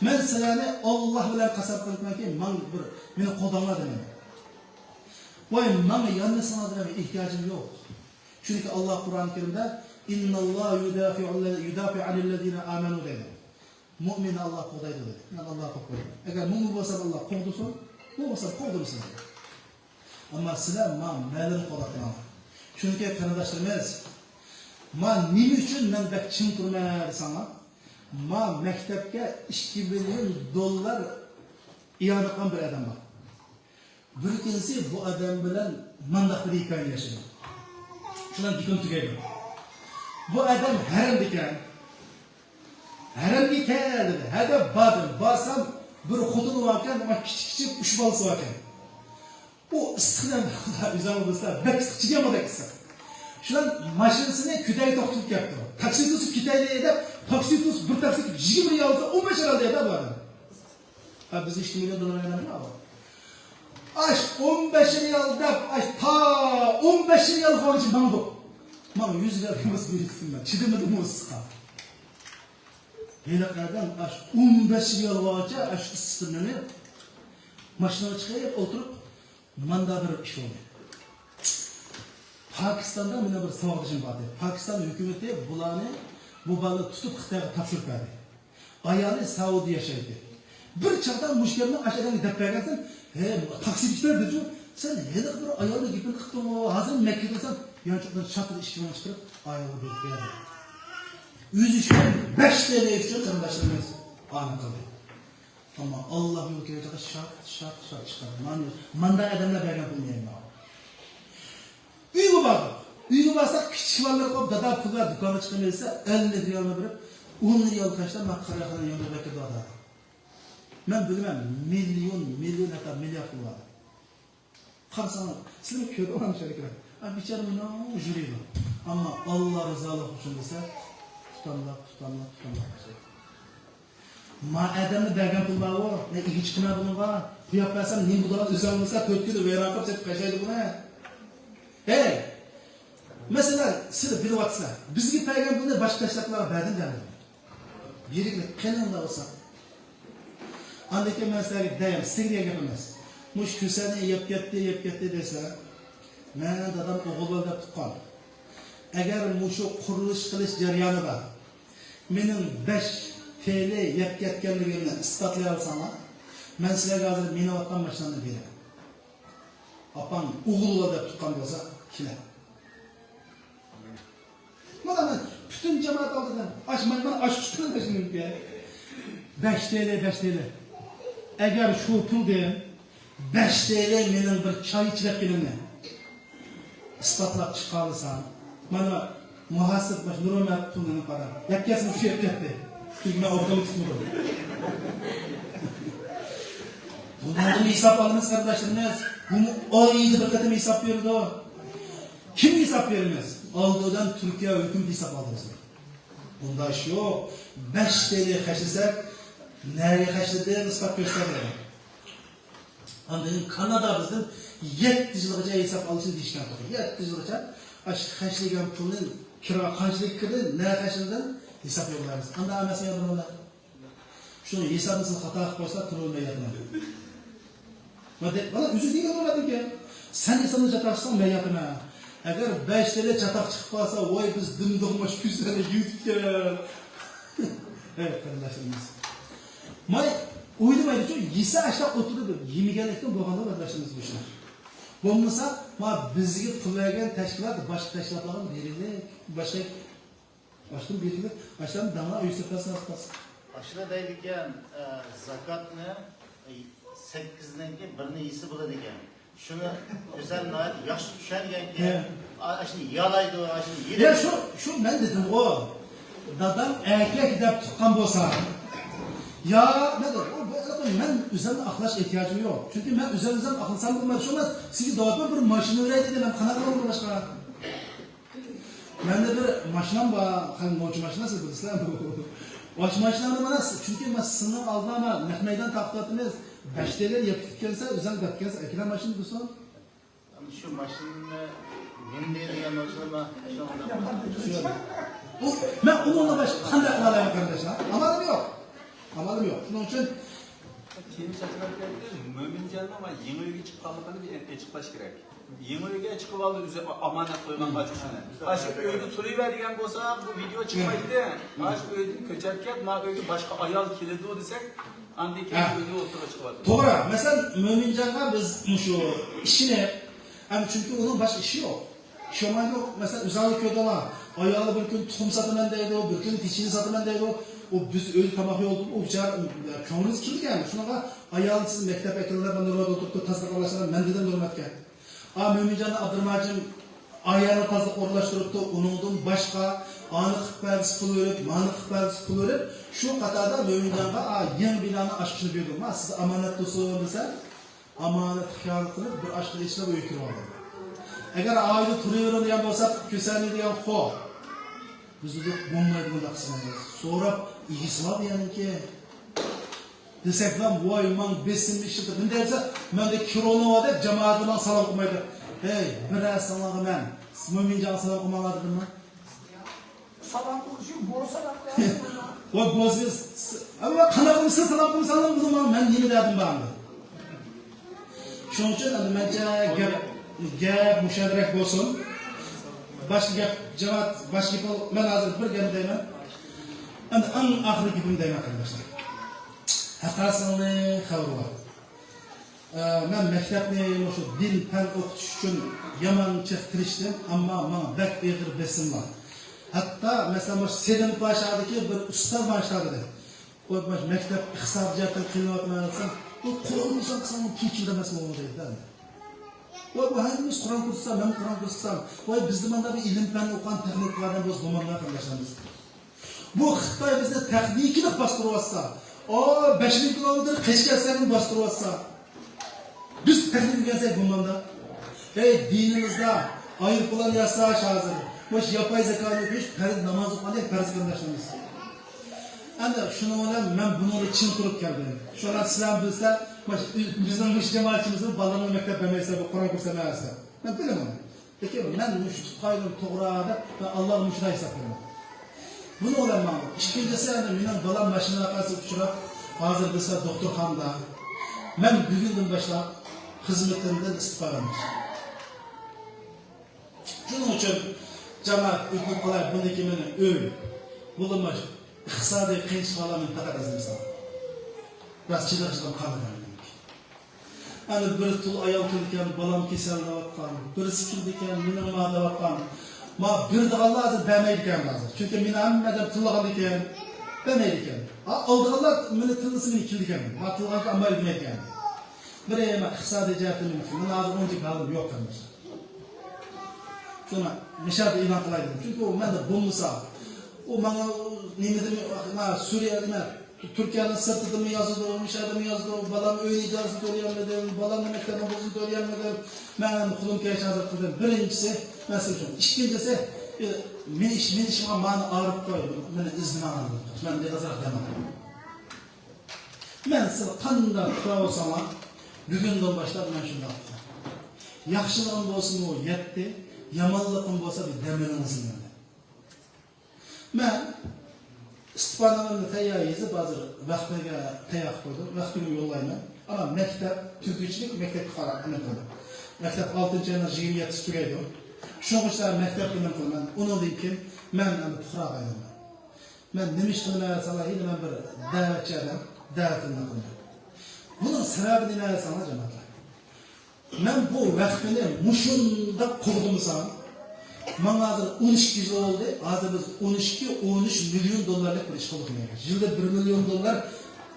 مەن سىلەرنى ئاللا بىلەن قەسەم قىلىپمەنكى، ماڭا بىر، مېنى قوغداڭلار دېمەيمەن. ۋاي، ماڭا يانمىسىڭلار دېمەيمەن، ئېھتىياجىم يوق. چۈنكى ئاللا قۇرئان كەرىمدە، ئىنناللاھە يۇدافىئۇ، يۇدافىئۇ ئانىللەزىنە ئامەنۇ دەيدۇ. مۆمىننى ئاللا قوغدايدۇ دېدى. مەن ئاللا قوغدايمەن. ئەگەر مۆمىن بولسام ئاللا قوغدىسۇن، بولمىسام قوغدىمىسۇن. ئەمما سىلەر ما مەلىم قوغداپ قېلىڭلار. چۈنكى قېرىنداشلىرىمىز، ما نېمە ئۈچۈن مەن بەك چىڭ تۇرىمەن دېسەڭلار، ما مەكتەپكە ئىككى مىليون دوللار ئىئانە قىلغان بىر ئادەم بار. بىر كۈنسى بۇ ئادەم بىلەن مانداق بىر ھېكايىنى ياشىدىم. شۇنىڭ گېپىم تۈگەيدۇ. بۇ ئادەم ھەرەمدىكەن. ھەرەمگە كەل دېدى. ھەدە باردىم. بارسام بىر خوتۇنى باركەن، مانا كىچىك كىچىك ئۈچ بالىسى باركەن. ئۇ ئىسسىقنى ئۆزۈڭلار بىلسىلەر، بەك ئىسسىق، چىگەنمۇ بەك ئىسسىق. شۇلار ماشىنىسىنى كۆتەرگە توختىتىپ كەپتۇ. تاكسى تۇتسا كېتەيلى دەپ، تاكسى تۇتسا بىر تاكسى يىگىرمە رىيال دېسە، ئون بەش رىيال دەيدۇ بۇ ئادەم. ھە، بىز ئىككى مىليون دوللار ئايلانمىغان. ئاش ئون بەش رىيال دەپ، ئاش تا ئون بەش رىيال قالغىچە ماڭدۇق. ماڭا يۈز رىيال كىرمىسە بېرىپ، چىدىمىدىم ئۇ ئىسسىققا. ھېلىقى ئادەم ئاش ئون بەش رىيال بارغىچە ئاش ئىسسىقنى ماشىنىغا چىقىپ ئولتۇرۇپ، ماندا بىر ئىش بولدى. پاكىستاندا مېنىڭ بىر ساۋاقدىشىم بار ئىدى. پاكىستان ھۆكۈمىتى بۇلارنى، بۇ بالىنى تۇتۇپ خىتايغا تاپشۇرۇپ بەردى. ئايالى سائۇدىدا ياشايتتى. بىر چاغدا مۇشۇ گەپنى ئاشۇ ئادەمگە دەپ بەرگەنسەن، ھە، تاكسىدا كېتەر دېدى. سەن ھېلىقى بىر ئايالنىڭ گېپىنى قىلىپ تۇرما، ھازىر مەككىدە تۇرسام، يانچۇقىدىن شاتىل ئىككى مىڭ چىقىرىپ، ئايالغا بېرىپ بەردى. ئۆزى ئۈچۈن بەش تىيىن ئۈچۈن قېرىنداشلىرىمىز ئانە قىلدى. ئەمما ئاللا يول كۆرسەتكەن شارت، شارت، شارت چىقاردى. مانا، ماندا ئادەملەر بەرگەن پۇلنى يەيمەن. ئۆيگە باردۇق. ئۆيگە بارساق، كىچىك بالىلار قويۇپ، دادا پۇل بەر، دۇكانغا چىقىمىز دېسە، ئەللىك رىيالنى بېرىپ، ئون رىيال تاشلاپ، مانا قاراخانىنىڭ يېنىدا بەكرىدۇ ئادەم. مەن بىلىمەن، مىليون، مىليون، ھەتتا مىليارد پۇل بار. قارىساڭلار، سىلەرمۇ كۆردۈڭلارمۇ شەرىكلەر. ئا، بىچارە مۇنداق يۈرىدۇ. ئەمما ئاللا رىزالىقى ئۈچۈن دېسە، تۇتاملاپ، تۇتاملاپ، تۇتاملاپ باشلايدۇ. ما ئادەمنى بەرگەن پۇل بارغۇ، مەن ئىگە چىقىمەن بۇنىڭغا. قويۇپ بەرسەم، نېمە بولىدىغان ئۆزۈڭ بىلسە، تۆت كۈندە ۋەيران قىلىپ سېتىپ تاشلايدۇ بۇنى. ھەي! مەسىلەن، سىلەر بىلىۋاتىسىلەر، بىزگە بەرگەن پۇلنى باشقا تاشلاقلارغا بەردىم دەمدىم. يىرىكلىك قېنىڭدا بولسا. ئاندىن كېيىن مەن سىلەرگە دەيمەن، سىزگە دېگەن گەپ ئەمەس. مۇشۇ كۆسەننى يەپ كەتتى، يەپ كەتتى دېسە، مەن دادام ئوغۇل بالا دەپ تۇغقان. ئەگەر مۇشۇ قۇرۇلۇش قىلىش جەريانىدا مېنىڭ بەش تىيىن يەپ كەتكەنلىكىمنى ئىسپاتلىيالىساڭلار، مەن سىلەرگە ھازىر مىنىۋاتقان ماشىنامنى بېرىمەن. ئاپاڭ ئوغۇل بالا دەپ تۇغقان بولسا، كېلە. مانا مەن پۈتۈن جامائەت ئالدىدا ئاش مايمان ئاش چىققان ماشىنىمكەن. بەش تىيىن، بەش تىيىن. ئەگەر شۇ پۇلدىن بەش تىيىن مېنىڭ بىر چاي ئىچىۋەتكىنىمنى ئىسپاتلاپ چىقالىساڭ، مانا مۇھاسىب باش نۇرمەت پۇلنى قارا. يەپ كەتسىمۇ شۇ يەپ كەتتى. چۈنكى مەن ئوبدانلىق تۇتمىدىم. بۇنىڭدىن ھېساب ئالىمىز، قېرىنداشلىرىمىز. بۇمۇ ئايدا بىر قېتىم ھېساب بېرىدۇ. كىم ھېساب بېرىمىز؟ ئالدى بىلەن تۈركىيە ھۆكۈمىتى ھېساب ئالىمىز. بۇنداق ئىش يوق. بەش تىلى خەجلىسەك، نەگە خەجلىدىڭ، ئىسپات كۆرسەتمەيدۇ. ئاندىن كيىن كانادا بىزدىن يەتتە يىلغىچە ھېساب ئالىشنى دېيىشكەن تۇردى. يەتتە يىلغىچە ئاشۇ خەجلىگەن پۇلنى، كىرا قانچىلىك كىردى، نەگە خەجلىدىڭ، ھېساب يوللايمىز. ئانداق ئەمەسمۇ يا بۇلار؟ شۇ ھېسابنى سىز خاتا قىلىپ قويسا، تۇرۇۋەرمەي ياتىمەن. ما دەپ، بالا ئۆزى دېگەن بولىدىكەن. سەن ھېسابنى چاتاق چىقساڭ، مەن ياتىمەن. ئەگەر بەش تىلى چاتاق چىقىپ قالسا، ۋاي، بىز دىمدىغماش كۈزلەرنى يۈتكەن. ھەي، قېرىنداشلىرىمىز. ماي ئويلىمايدىچۇ، يېسە ئاشتاق ئولتۇرىدۇ. يېمىگەنلىكتىن بولغاندا ئاداشلىرىمىز بۇ ئىشلار. بولمىسا، ما بىزگە پۇل بەرگەن تەشكىلات باشقا تەشكىلاتلارغا بېرىلىك، باشقا ئاشتىن بېرىلىك، ئاشتىن داڭا ئۆي سېپەسىنى ئاسپاس. ئاشۇنى دەيدىكەن، ئە، زاكاتنى، ئە، سەككىزنىڭكى بىرنى يېسە بولىدىكەن. شۇنى ئۆزەم ناھايىتى ياخشى چۈشەنگەنكەن. ھە. ئا-، ئاشۇنى يالايدۇ، ئاشۇنى يېدى. يا شۇ، شۇ مەن دېدىمغۇ. دادام ئەركەك دەپ تۇغقان بولسا. يا، مەن، ئۇ، بۇ، مەن ئۆزەمنى ئاقلاش ئېھتىياجىم يوق. چۈنكى مەن ئۆزەم، ئۆزەم ئاقلىسام بولمايدۇ. شۇڭا سىزگە داۋات بېرىپ بىر ماشىنا بېرەي دېدىم، مەن قانداق قىلىمەن باشقا؟ مەندە بىر ماشىنام بار، قېنى نوچى ماشىنىسى بىلىسىلەر. ئاشۇ ماشىنامنى مانا، چۈنكى مەن سىزنىڭ ئالدىدا مانا نەق مەيدان تارقىتىۋاتىمىز. بەش تىلى يەپ كېتىپ كەلسە، ئۆزۈڭ دەپ كەلسە، ئەكېلە ماشىنا دېسۇن. شۇ ماشىنىنى مىندى دېگەن ماشىنىما شۇ. بۇ، مەن ئۇنىڭغا باشقا قانداق قىلالايمەن، قېرىنداشلار؟ ئامالىم يوق. ئامالىم يوق. شۇنىڭ ئۈچۈن كېيىن چاقىرىپ كەتتى، مۆمىنجاننىڭ يېڭى ئۆيگە چىققانلىقىنى بىر ئېنىق ئېچىقلاش كېرەك. يېڭى ئۆيگە چىقىۋالدى، ئۆزى ئامانەت قويغان ئاشۇ ئۆينى. ئاشۇ ئۆيدە تۇرۇۋەر دېگەن بولسا، بۇ ۋىدېئو چىقمايتتى. ئاشۇ ئۆيدىن كۆچۈپ كەت، ما ئۆيگە باشقا ئايال كېلىدۇ دېسەك، ئاندىن كېيىن ھە. ئۆينى ئوتتۇرىغا چىقىۋاتىدۇ. توغرا. مەسىلەن، مۆمىنجانغا بىز مۇشۇ ئىشىنىپ، ھەم چۈنكى ئۇنىڭ باشقا ئىشى يوق. ئىشلىمايدۇ. مەسىلەن، ئۆزۈڭلار كۆردۈڭلار. ئايالى بىر كۈن تۇخۇم ساتىمەن دەيدۇ، بىر كۈن پېچىنە ساتىمەن دەيدۇ. ئۇ بىز ئۆيدە تاماق يەۋاتىدۇ، ئۇ بىچارە كۆڭلىمىز كېلىدىكەن. شۇنىڭغا ئايالى سىز مەكتەپكە ئەكېلىڭلار، مەن نورمال ئولتۇرۇپتۇ، تازىلىق ئارىلاشتۇرۇپ مەن دېدىم نورمالكە. ئا، مۆمىنجاننى ئابدۇرېھىم ھاجىم ئايالى تازىلىق ئورۇنلاشتۇرۇپتۇ، ئۇنىڭدىن باشقا ئانى قىلىپ بەرگۈسى پۇل بېرىپ، مانى قىلىپ بەرگۈسى پۇل بېرىپ، شۇ قاتاردا مۆمىنجانغا، ئا، يېڭى بىنانىڭ ئاچقۇچىنى بېرىدۇ. ما سىز ئامانەت تۇرسۇن دېسە، ئامانەت خىيانەت قىلىپ، بىر ئاچقۇچ ئېچىلىپ ئۆيگە كىرىۋالدى. ئەگەر ئائىلىدە تۇرۇۋېرىڭ دېگەن بولسا، كۆسەلنى دېگەن خو. بىز دېدۇق، بولمايدۇ بۇنداق قىلسىڭىز. سوراپ، ئىگىسى بار بۇ يەرنىڭكى. دېسەكلا، ۋاي، ماڭ بېسىم ئىشلىتىپ، مۇنداق دېسە، مەندە كورونا بار دەپ، جامائەت ماڭا سالام قىلمايدۇ. ھەي، بىرەر ساڭلارغا مەن، مۆمىنجانغا سالام قىلماڭلار دېدىممۇ؟ سالام قىلىشى بولسا، ۋاي، بولسا، ئەمما قانداق قىلسا سالام قىلمىساڭلار، بۇنى ماڭا مەن نېمە دەردىم بار ئەمدى؟ شۇنىڭ ئۈچۈن ئەمدى مەنچە گەپ، گەپ مۇشۇ يەردىرەك بولسۇن. باشقا گەپ، جامائەت، باشقا گەپ، مەن ھازىر بىر گەپ دەيمەن. ئەمدى ئەڭ ئاخىرقى گېپىمنى دەيمەن، قېرىنداشلار. ھەققاسىڭنى خەۋىرى بار. ئە، مەن مەكتەپنى مۇشۇ دىن پەن ئوقۇتۇش ئۈچۈن يامان جىق تىرىشتىم، ئەمما ماڭا بەك ئېغىر بېسىم بار. ھەتتا، مەسىلەن، مۇشۇ سېلىم پاشادىكى بىر ئۇستاز ماڭا شۇنداق دېدى. ۋاي، مانا مەكتەپ ئىقتىسادىي جەھەتتىن قىينىلىۋاتىمەن دېسەم، ۋاي، قۇرئان كۇرسا قىلساڭ پۇل چىدىمەسمۇ دەيدۇ. ۋاي، بۇ ھەممىمىز قۇرئان كۇرسا، مەن قۇرئان كۇرسا قىلسام، ۋاي، بىزدە مانا بىر ئىلىم پەننى ئوقۇغان تېخنىك بار ئادەم بولسا بولمامدۇ قېرىنداشلىرىمىز. بۇ خىتاي بىزنى تېخنىكىلىق باستۇرۇۋاتسا، ئا، بەش مىڭ كىلومېتىر قېچىپ كەلسەكمۇ باستۇرۇۋاتسا، بىز تېخنىكا ئۆگەنسەك بولمامدۇ؟ ھەي، دىنىمىزدا ئايروپىلان ياساش ھازىر، مۇشۇ ياپاي زېكانى ئۆگىنىش پەرز، ناماز ئوقۇغاندەك پەرز قېرىنداشلىرىمىز. ئەمدى شۇنىڭ بىلەن مەن بۇنىڭغا چىڭ تۇرۇپ كەلدىم. شۇلار سىلەر بىلسە، مۇشۇ بىزنىڭ مۇشۇ جامائەتچىمىزنىڭ بالىلىرىغا مەكتەپ بەرمەيسىلەر، بۇ قۇرئان كۇرسى ئەمەس دەپ. مەن بىلىمەن. لېكىن مەن مۇشۇ تۇتقايلىم توغرا دەپ، مەن ئاللاغا مۇشۇنداق ھېسابلايمەن. بۇنىڭ بىلەن ماڭدىم. ئىككىنچىسى، ئەمدى مېنىڭ بالام ماشىنا ۋەقەسىگە ئۇچراپ، ھازىر بىلسە دوختۇرخانىدا. مەن بۈگۈندىن باشلاپ خىزمىتىمدىن ئىستېپا بەرمەكچى. شۇنىڭ ئۈچۈن جامائەت ئۆتۈنۈپ قالاي، بۇندىن كېيىن مېنىڭ ئۆي، بولۇپمۇ ئىقتىسادىي قىيىنچىلىقلار مېنى پەقەت ئەزمىسۇن. بىراز چىدىغۇچىلىقىم قالمىدى. ئەنە بىر تۇل ئايال كېلىدىكەن، بالام كېسەل دەۋاتقان، بىرسى كېلىدىكەن، مېنىڭ ما دەۋاتقان. ما بېرىدىغانلار ھازىر بەرمەيدىكەن ھازىر. چۈنكى مېنى ھەممە ئادەم تىللىغاندىكىن بەرمەيدىكەن. ھا، ئالىدىغانلار مېنى تىللىسا مېنى كېلىدىكەن. ما تىللىغانغا ئالمايدۇ دېمەيدىكەن. بىر ما ئىقتىسادىي جەھەتتىن مۇمكىن. مېنىڭ ھازىر ئوڭچە ھالىم يوق قېرىنداشلار. شۇڭا نىشاندا ئېلان قىلاي دېدىم. چۈنكى ئۇ مەندە بولمىسا، ئۇ ماڭا نېمىدىن، ما سۈرىيە نېمە، تۈركىيەنىڭ سىرتىدىمۇ يازىدۇ، مۇشۇدىمۇ يازىدۇ، بالام ئۆينىڭ ئىجارىسىنى تۆلىيەلمىدىم، بالامنىڭ مەكتەپنىڭ بۇرسىنى تۆلىيەلمىدىم. مەن قولۇم كەلگەنچە ھازىر قىلدىم. بىرىنچىسى، مەن سىزگە، ئىككىنچىسى، مېنى ئىش، مېنى ئىشىمغا مانا ئاغرىپ قوي، مېنى ئىزدىمەڭ، مەن ئېغىزراق دەمەڭ. مەن سىز قانداق پۇقرا بولساڭلار، بۈگۈندىن باشلاپ مەن شۇنداق پۇقرا. ياخشىلىقىم بولسىمۇ يەتتى، يامانلىقىم بولسا بىر دەم ئېلىڭىزدىن مەندىن. مەن ئىستىپانامنى تەييار يېزىپ، ھازىر ۋەخپىگە تەييار قىلىپ قويدۇم. ۋەخپىگە يوللايمەن. ئەمما مەكتەپ تۈگىگۈچىلىك مەكتەپكە قاراپ ئەمەل قىلىمەن. مەكتەپ ئالتىنچى ئاينىڭ يىگىرمە يەتتىسى تۈگەيدۇ. شۇنىڭ ئۈچۈن مەكتەپكە نېمە قىلىمەن؟ ئۇنىڭدىن كېيىن مەن ئەمدى پۇقراغا ئايلىنىمەن. مەن نېمە ئىش قىلىمەن دېسەڭلار، ھېلى مەن بىر دەۋەتچى ئادەم، دەۋەتىمنى قىلىمەن. بۇنىڭ سەۋەبى نېمە دېسەڭلار، جامائەتلەر؟ مەن بۇ ۋەخپىنى مۇشۇنداق قوغدىمىسام، ماڭا ھازىر ئون ئىككى يىل بولدى، ھازىر بىز ئون ئىككى، ئون ئۈچ مىليون دوللارلىق بىر ئىش قىلدۇق نېمە. يىلدا بىر مىليون دوللار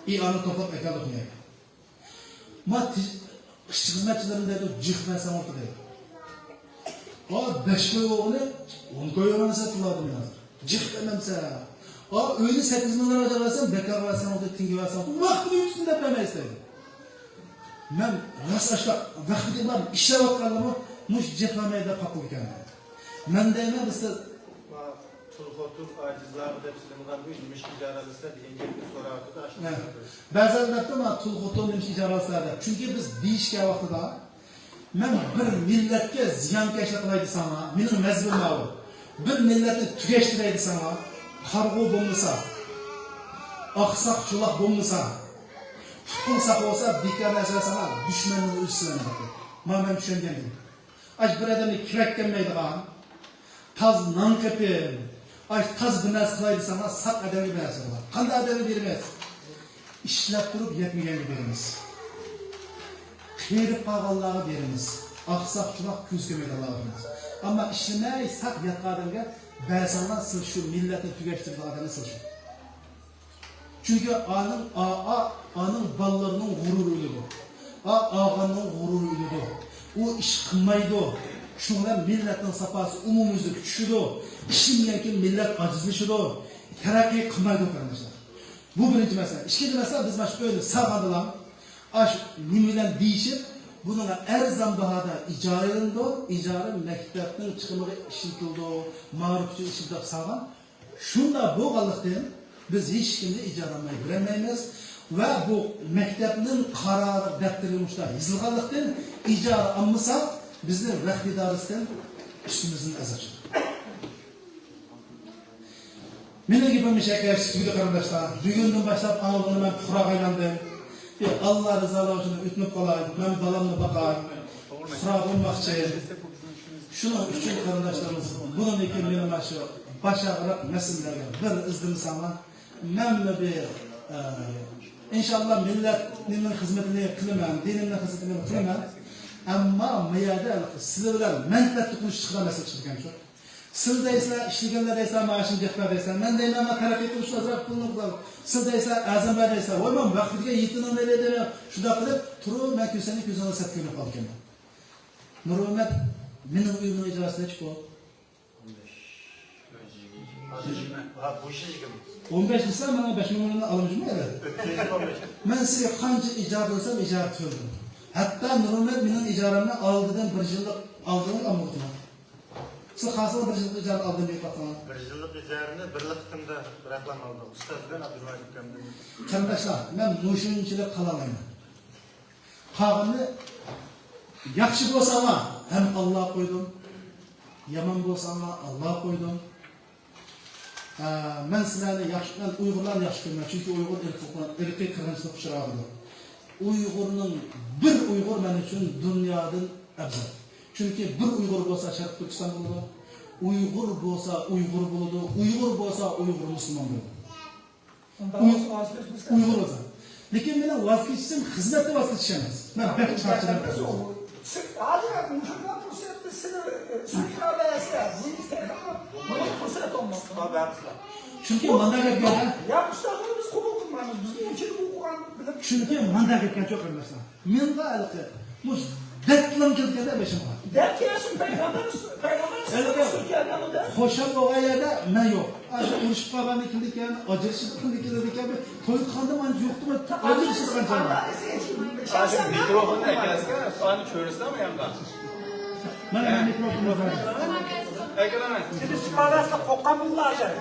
ئىئانە توپلاپ ئەكەلدۇق نېمە. ما تىج-، ئىشچى خىزمەتچىلىرىم دەيدۇ، جىق بەرسەڭ بولدى دەيدۇ. ئا، بەش كوي بولغىنى ئون كوي بەرمەسەن پۇللاردىن ھازىر. جىق بەرمەمسەن. ئا، ئۆينى سەككىز مىليون ئاجار بەرسەم، بەكار بەرسەڭ بولدى، تېڭگە بەرسەڭ بولدى. ۋاقتىنى ئۆتسۇن دەپ بەرمەيسىز دەيدۇ. مەن راست ئاشۇنداق ۋاقتىدا بار ئىشلەۋاتقانلىرىمۇ مۇشۇ جىق بەرمەي دەپ قاپقىدىكەن. مەن دەيمەن، بىز تۇل خوتۇن ئاجىزلارغا دەپ سېلىنغان ئۆي نېمىشقا ئىجارە ئالىسىلەر دېگەن گەپنى سوراۋاتىدۇ، ئاشۇ ھە. بەزىلەر دەپتۇ، ما تۇل خوتۇن نېمىشقا ئىجارە ئالىسىلەر دەپ. چۈنكى بىز دېيىشكەن ۋاقتىدا، مەن بىر مىللەتكە زىيانكەشلىك قىلاي دېسەڭلار، مېنىڭ مەزمۇنۇم ماۋۇ. بىر مىللەتنى تۈگەشتۈرەي دېسەڭلار، قارىغۇ بولمىسا، ئاقساق چولاق بولمىسا، پۇتقۇڭ ساق بولسا، بىكار نەرسە دېسەڭلار، دۈشمەننىڭ ئۆزى سىلەرنى دەپتۇ. ما مەن چۈشەنگەندىن. ئاش بىر ئادەمنى كىرەك كەلمەيدىغان، تاز نان قېپىم، ئاش تاز بىر نەرسە قىلاي دېسەڭلار، ساق ئادەمگە بىر نەرسە قىلىدۇ. قانداق ئادەمگە بېرىمىز؟ ئىشلەپ تۇرۇپ يەتمىگەنگە بېرىمىز. قېرىپ قالغانلارغا بېرىمىز. ئاقساق چولاق كۆز كۆرمەيدىغانلارغا بېرىمىز. ئەمما ئىشلىمەي ساق ياتقان ئادەمگە بەرسەڭلار، سىز شۇ مىللەتنى تۈگەشتۈرىدىغان ئادەملەر سىز شۇ. چۈنكى ئانىڭ، ئا، ئا، ئانىڭ بالىلىرىنىڭ غۇرۇرى ئۆلىدۇ. ئا، ئاغاننىڭ غۇرۇرى ئۆلىدۇ. ئۇ ئىش قىلمايدۇ. شۇنىڭ بىلەن مىللەتنىڭ ساپاسى ئومۇميۈزلۈك چۈشىدۇ. ئىشلىمىگەنكىن مىللەت ئاجىزلىشىدۇ. تەرەققىي قىلمايدۇ، قېرىنداشلار. بۇ بىرىنچى مەسىلە. ئىككىنچى مەسىلە، بىز مانا شۇ ئۆينى سالغاندىلا، ئاش نېمە بىلەن دېيىشىپ، بۇنىڭغا ئەرزان باھادا ئىجارىلىنىدۇ. ئىجارە مەكتەپنىڭ چىقىمىغا ئىشلىتىلىدۇ، مائارىپ ئۈچۈن ئىشلىتىلىدۇ دەپ سالغان. شۇنداق بولغانلىقتىن، بىز ھېچكىمنى ئىجارە ئالماي بېرەلمەيمىز ۋە بۇ مەكتەپنىڭ قارارى دەپتىرى مۇشۇنداق يېزىلغانلىقتىن، ئىجارە ئالمىساق، بىزنى ۋەخت ئىدارىسىدىن ئۈستىمىزدىن ئەزىيەت چىقىدۇ. مېنىڭ گېپىم مۇشۇ يەرگە تۈگىدى، قېرىنداشلار. بۈگۈندىن باشلاپ ئاڭلىغىنى مەن پۇقراغا ئايلاندىم. ئى، ئاللا رىزالىقى ئۈچۈن ئۆتۈنۈپ قالاي، مەن بالامنى باقاي، پۇقرا بولماقچى. شۇنىڭ ئۈچۈن، قېرىنداشلىرىمىز، بۇنىڭدىن كېيىن مېنىڭ مانا شۇ باش ئاغرىق مەسىلىلەرگە بىر ئىزدىنساڭلار، مەنمۇ بىر، ئە، ئىنشاللا مىللەتنىڭ خىزمىتىنى قىلىمەن، دىنىمنىڭ خىزمىتىنى قىلىمەن. ئەمما ما يەردە سىلەر بىلەن مەنپەئەت توقۇنۇشۇپ چىقىدىغان مەسىلە چىقىدىكەن شۇ. سىلەر دەيسىلەر، ئىشلىگەنلەر دەيسىلەر، مائاشىنى جىق بەر دەيسىلەر. مەن دەيمەن، ما تەرەققىي قىلىش ئازراق پۇلنى قىلىڭ. سىلەر دەيسىلەر، ئەرزان بەر دەيسىلەر. ۋاي، مەن ۋاقتىدىكى يېتىنىڭ نېرى دەيمەن. شۇنداق قىلىپ تۇرۇپ، مەن كۆرسەمدە كۆزۈڭلار سەت كۆرۈنۈپ قالىدىكەن. نۇرمەمەت، مېنىڭ ئۆيۈمنىڭ ئىجارىسى نەچچە پۇل؟ ھە، بۇ يىل يىگىرمە. ئون بەش دېسە، مانا بەش مىڭ ئالىمىزمۇ ھەدە. ئۆتكەن يىل ئون بەش. مەن سىزگە قانچە ئىجارە بەرسەم، ئىجارە تۆلىدىم. ھەتتا نۇرمەمەت مېنىڭ ئىجارەمنى ئالدىدىن بىر يىللىق ئالدىن ئالمىغۇتىمەن. سىز خاسىڭىز بىر يىللىق ئىجارە ئالدىن بېرىپ باقسىڭىز. بىر يىللىق ئىجارىنى ببىر قېتىمدا بىراقلا ئالدۇق. ئۇستاز بىلەن ئابدۇرېھىم ئۇكامدىن. قېرىنداشلار، مەن مۇشۇنچىلىك قىلالايمەن. قالغىنىنى ياخشى بولساڭلار ھەم ئاللاغا قويدۇم، يامان بولساڭلار ئاللاغا قويدۇم. ئە، مەن سىلەرنى ياخشى، مەن ئۇيغۇرلارنى ياخشى كۆرىمەن، چۈنكى ئۇيغۇر ئىرقىي، ئىرقىي قىرغىنچىلىققا ئۇچراۋاتىدۇ. ئۇيغۇرنىڭ بىر ئۇيغۇر مەن ئۈچۈن دۇنيادىن ئەۋزەل. چۈنكى بىر ئۇيغۇر بولسا شەرقىي تۈركىستان بولىدۇ، ئۇيغۇر بولسا ئۇيغۇر بولىدۇ، ئۇيغۇر بولسا ئۇيغۇر مۇسۇلمان بولىدۇ. ئۇنداق بولسا ۋاز كېچىش بولسا. ئۇيغۇر بولسا. لېكىن مېنىڭ ۋاز كېچىشىم خىزمەتتە ۋاز كېچىش ئەمەس. مەن بەك چارچىدىم. سىز ھازىر مۇشۇنداق پۇرسەتتە سىلەر، ئە، سىلەر بەرسە، بۇ مۇستەقىم، بۇ پۇرسەت ئالماس. چۈنكى ماندا گەپ گەپ. يا ئۇستازلار بىز قوبۇل قىلمايمىز. بىزنىڭ ئىچىدە بۇ قۇرئان بىلەن. چۈنكى ماندا گەپ گەپ يوق، قېرىنداشلار. مېنىڭغا ھېلىقى مۇش-، دەتلىڭ كېلىپ كەلدى بېشىمغا. دەت يەسۇن، پەيغەمبەر، پەيغەمبەر ئەلبەتتە. ئۇسۇل كەلگەن ئۇ دەت. خۇشال بولغان يەردە مەن يوق. ئاشۇ ئۇرۇشۇپ قالغاندىن كېيىن، ئاجرىشىپ قالغاندىن كېيىن، توي قىلغاندا مانا يوقتىمۇ؟ ئاجرىشىدىغان چاغدا. ھازىر مىكروفوننى ئەكەلسە، سانى چۆرىسىلەرمۇ يانغا؟ مانا مىكروفوننى بەردىم. ئەكەلمە. سىز چىقارسىلا قوققان بولدى ھازىر.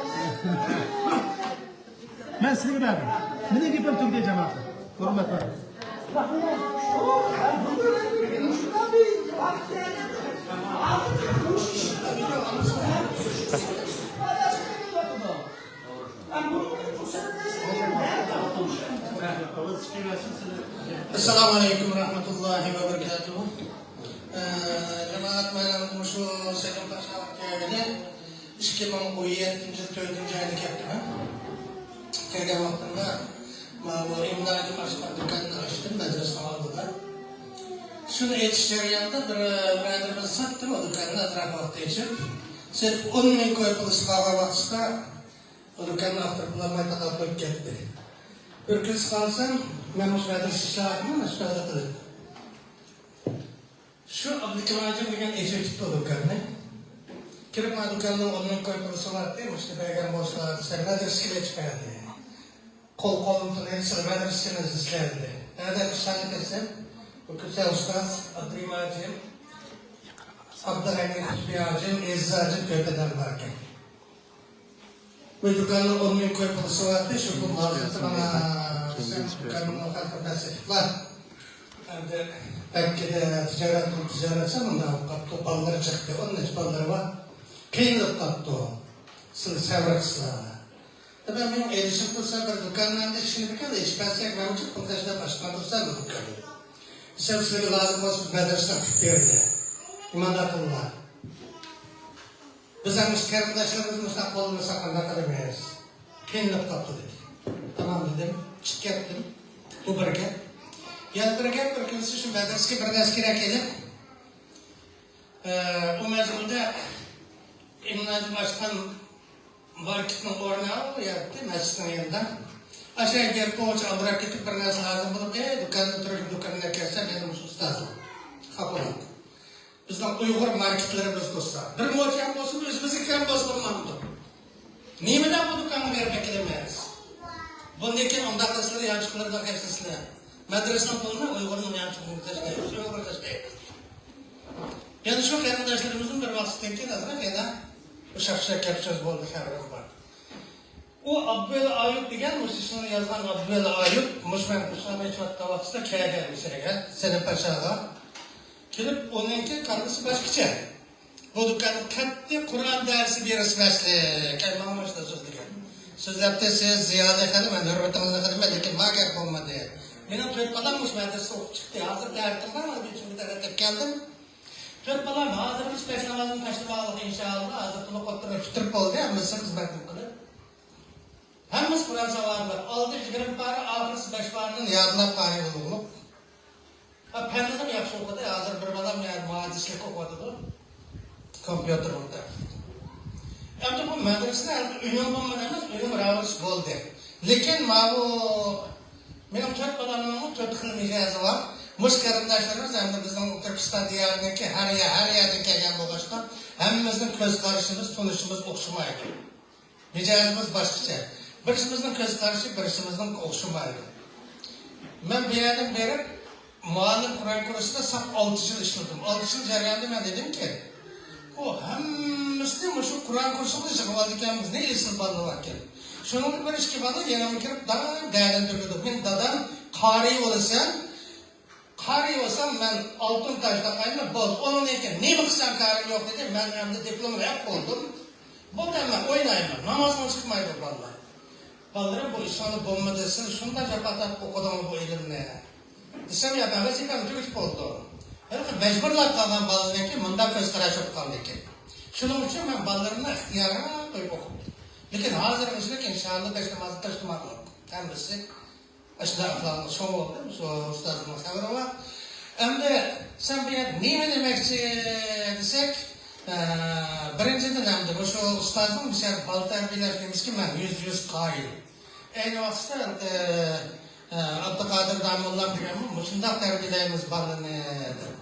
مەن سىزگە بەردىم. مېنىڭ گېپىم تۈگىدى، جامائەت. ھۆرمەت بەردىم. ئەسسالامۇ ئەلەيكۇم ۋە رەھمەتۇللاھى ۋە بەرىكاتۇھۇ. ئە، جامائەت، مەن مۇشۇ سەكەن تاشلاپ كەلگىلى ئىككى مىڭ ئون يەتتىنچى يىل تۆتىنچى ئايدا كەپتىمەن. كەلگەن ۋاقتىمدا ماۋۇ ئىملاجىم ئاچقان دۇكاننى ئاچتىم مەدرىسىنىڭ ئالدىدا. شۇنى ئېچىش جەريانىدا بىر بۇرادىرىمىز ساتتىمۇ دۇكاننى ئازراق ۋاقىت ئېچىپ، سېتىپ ئون مىڭ كوي پۇل قالغان ۋاقتىدا ئۇ دۇكاننى ئاختۇرۇپ بولالماي تاقاپ قويۇپ كەتتى. بىر كۈنسى قارىسام، مەن مۇشۇ مەدرىسە ئىشلەۋاتىمەن، مەشغۇلات قىلىپ. شۇ ئابلىكىم ھاجىم دېگەن ئېچىۋېتىپتۇ دۇكاننى. كىرىپ، ما دۇكاننىڭ ئون مىڭ كوي پۇلى سۇناتتى، مۇشۇنى بەرگەن بولسىلا دېسەم، مەدرىسىگە ئېچىپ بەردى. قول قولۇمدىن ئېلىپ سىلى مەدرىسىگە ئىزدەيلى. ھەدە ئىشلارنى كەتسەم، بۇ كۈنسى ئۇستاز ئابدۇرېھىم ھاجىم، ئابدۇغەنى قۇتبى ھاجىم، ئېزىز ھاجىم كۆرپىدە باركەن. بۇ دۇكاننىڭ ئون مىڭ كوي پۇلى سۇناتتى، شۇ پۇل ھازىر مانا دېسەم، دۇكاننىڭ خەلقى بىلەن سېتىپلا. ئەمدى بەلكىدە تىجارەت قىلىپ، تىجارەت قىلسا مۇنداق بولۇپ قاپتۇ، بالىلىرى چىقتى، ئون نەچچە بالىلىرى بار. قىينىلىپ قاپتۇ. سىلى سەۋر قىلسا. دەپ مېنىڭ ئېلىشىم تۇرسا بىر دۇكاننى ئەمدى ئىشىنىپ ئىكەن، ئېچىپ بەرسەك، مەن ئۈچۈن پۇل تاشلاپ ئاچقان تۇرسا بۇ دۇكاننى. دېسەم، سىلىگە لازىم بولسا بىز مەدرىسىدە قىلىپ بېرىلى. ئىماندار قۇللار. بىز ھەم مۇشۇ قېرىنداشلىرىمىزنى مۇشۇنداق قوللىمىساق قانداق قىلىمىز؟ قىينىلىپ قاپتۇ دېدى. تامام دېدىم، چىقىپ كەتتىم. بۇ بىر گەپ. يەنە بىر گەپ، بىر كۈنسى شۇ مەدرىسىگە بىر نەرسە كېرەك ئىدى. ئە، ئۇ مەزگىلدە ئىملاجىم ئاچقان ماركېتنىڭ ئورنى ئۇ يەردە، مەسچىتنىڭ يېنىدا. ئاشۇ يەرگە بېرىپ، قوغۇچ ئالدىراپ كېتىپ، بىر نەرسە لازىم بولۇپ، ئەي، دۇكاندا تۇرۇپ، دۇكاندىن كەلسەم، يەنە مۇشۇ ئۇستازلار. خاپا بولۇپ. بىزنىڭ ئۇيغۇر ماركېتلىرىمىز بولسا، بىر موچەم بولسىمۇ، ئۆزىمىزگە كىرىم بولسىمۇ ماڭىدۇ. نېمىدە بۇ دۇكانغا بېرىپ ئەكېلىمىز؟ بۇندىن كېيىن ئۇنداق قىلسىلەر، يانچۇقلىرىدا ئەكەلسىلەر. مەدرىسىنىڭ پۇلىنى ئۇيغۇرنىڭ يانچۇقىغا تاشلايمىز، ئۇيغۇر تاشلايمىز. يەنە شۇ قېرىنداشلىرىمىزدىن بىر ۋاقىتتىن كېيىن ئازراق يەنە ئۇششاق-چۈششەك گەپ-سۆز بولدى، خەۋىرىم بار. ئۇ ئابدۇۋەلى ئايۇپ دېگەن، مۇشۇ ئىشنى يازغان ئابدۇۋەلى ئايۇپ، مۇشۇ مەن ئۇششاقنى ئېچىۋاتقان ۋاقتىدا كەلگەن مۇشۇ يەرگە، سەلىم پاشاغا. كېلىپ، ئۇنىڭكى كاللىسى باشقىچە. بۇ دۇكاندا قەتئىي قۇرئان دەرسى بېرىش مەسىلە. كەل ماڭا مۇشۇنداق سۆزلىگەن. سۆزلەپتۇ، سىز زىيالىي خېنىم، مەن ھۆرمىتىڭىزنى قىلىمەن، لېكىن ماڭا گەپ بولمىدى. مېنىڭ تۆت بالام مۇشۇ مەدرىسىدە ئوقۇپ چىقتى. ھازىر تەرىتىم بار، مانا بېشىمگە تەرەتلەپ كەلدىم. تۆت بالام ھازىر مۇشۇ بەش نامازنى تاشلىمايلى، ئىنشائاللا. ھازىر تولۇق ئوتتۇرا پۈتتۈرۈپ بولدى، ھەممىسى خىزمەتنى قىلىپ. ھەممىسى قۇرئان ساۋابى. ئالدى يىگىرمە پارە، ئاخىرسى بەش پارىنى يادلاپ قارىي بولدۇق. ھە، پەننىدىن ياخشى ئوقۇدى. ھازىر بىر بالام يەنە مۇھەندىسلىك ئوقۇۋاتىدۇ. كومپيۇتېردا. ئەمدى بۇ مەدرىسىدە ئەمدى ئۈنۈم بولمىدى ئەمەس، ئۈنۈم راۋۇرۇس بولدى. لېكىن ماۋۇ مېنىڭ تۆت بالامنىڭمۇ تۆت خىل مىجەزى بار. مۇشۇ قېرىنداشلىرىمىز ئەمدى بىزنىڭ تۈركىستان دىيارىدىكى ھەر يەر، ھەر يەردىن كەلگەن بولغاچقا، ھەممىمىزنىڭ كۆز قارىشىمىز، تونۇشىمىز ئوخشىمايدۇ. مىجەزىمىز باشقىچە. بىرسىمىزنىڭ كۆز قارىشى بىرسىمىزنىڭ ئوخشىمايدۇ. مەن بۇ يەردىن بېرىپ، مۇئەللىم قۇرئان كۇرسىدا ساپ ئالتە يىل ئىشلىدىم. ئالتە يىل جەريانىدا مەن دېدىمكى، بۇ ھەممىسىنى مۇشۇ قۇرئان كۇرسىغا يىغىۋالىدىكەنمىز، نېمە ئېسىل بالىلار ئىكەن. شۇنىڭدا بىر ئىككى بالا يېنىمغا كىرىپ دائىم دەدىن تۆكىدۇ. مېنىڭ دادام قارىي بولىسەن، قارىي بولسام، مەن ئالتۇن تاج تاقايمەن، بولدى. ئۇنىڭدىن كېيىن نېمە قىلسام كارىم يوق دېدى. مەن ئەمدى دىپلومنى ئېلىپ بولدۇم. بولدى، مەن ئوينايمەن. نامازغا چىقمايدۇ بالىلار. بالىلىرىم، بۇ ئىشىڭلار بولمىدى. سىز شۇنداق جاپا تارتىپ ئوقۇدىڭىز بۇ ئىلىمنى. دېسەم، يا، مەن ۋەزىپەمنى تۈگىتىپ بولدۇم. ھېلىقى مەجبۇرلاپ قالغان بالىنىڭكى مۇنداق كۆز قاراشى بولۇپ قالدىكەن. شۇنىڭ ئۈچۈن مەن بالىلىرىمنى ئىختىيارىي قويۇپ ئوقۇتتۇم. لېكىن ھازىرقى ئىشلىك، ئىنشائاللا، بەش نامازنى تاشلىماقلىق. ھەممىسى ئاشۇنداق ئەخلاقلىق چوڭ بولدى، شۇ ئۇستازنىڭ خەۋىرى بار. ئەمدى سەن بۇ يەردە نېمە دېمەكچى دېسەك، ئە، بىرىنچىدىن، ئەمدى مۇشۇ ئۇستازنىڭ بىر يەردە بالا تەربىيەلەش نېمىسىگە مەن يۈزدە يۈز قايىل. ئەينى ۋاقىتتا، ئە، ئە، ئابدۇقادىر داموللام دېگەنمۇ مۇشۇنداق تەربىيەلەيمىز بالىنى دەپ.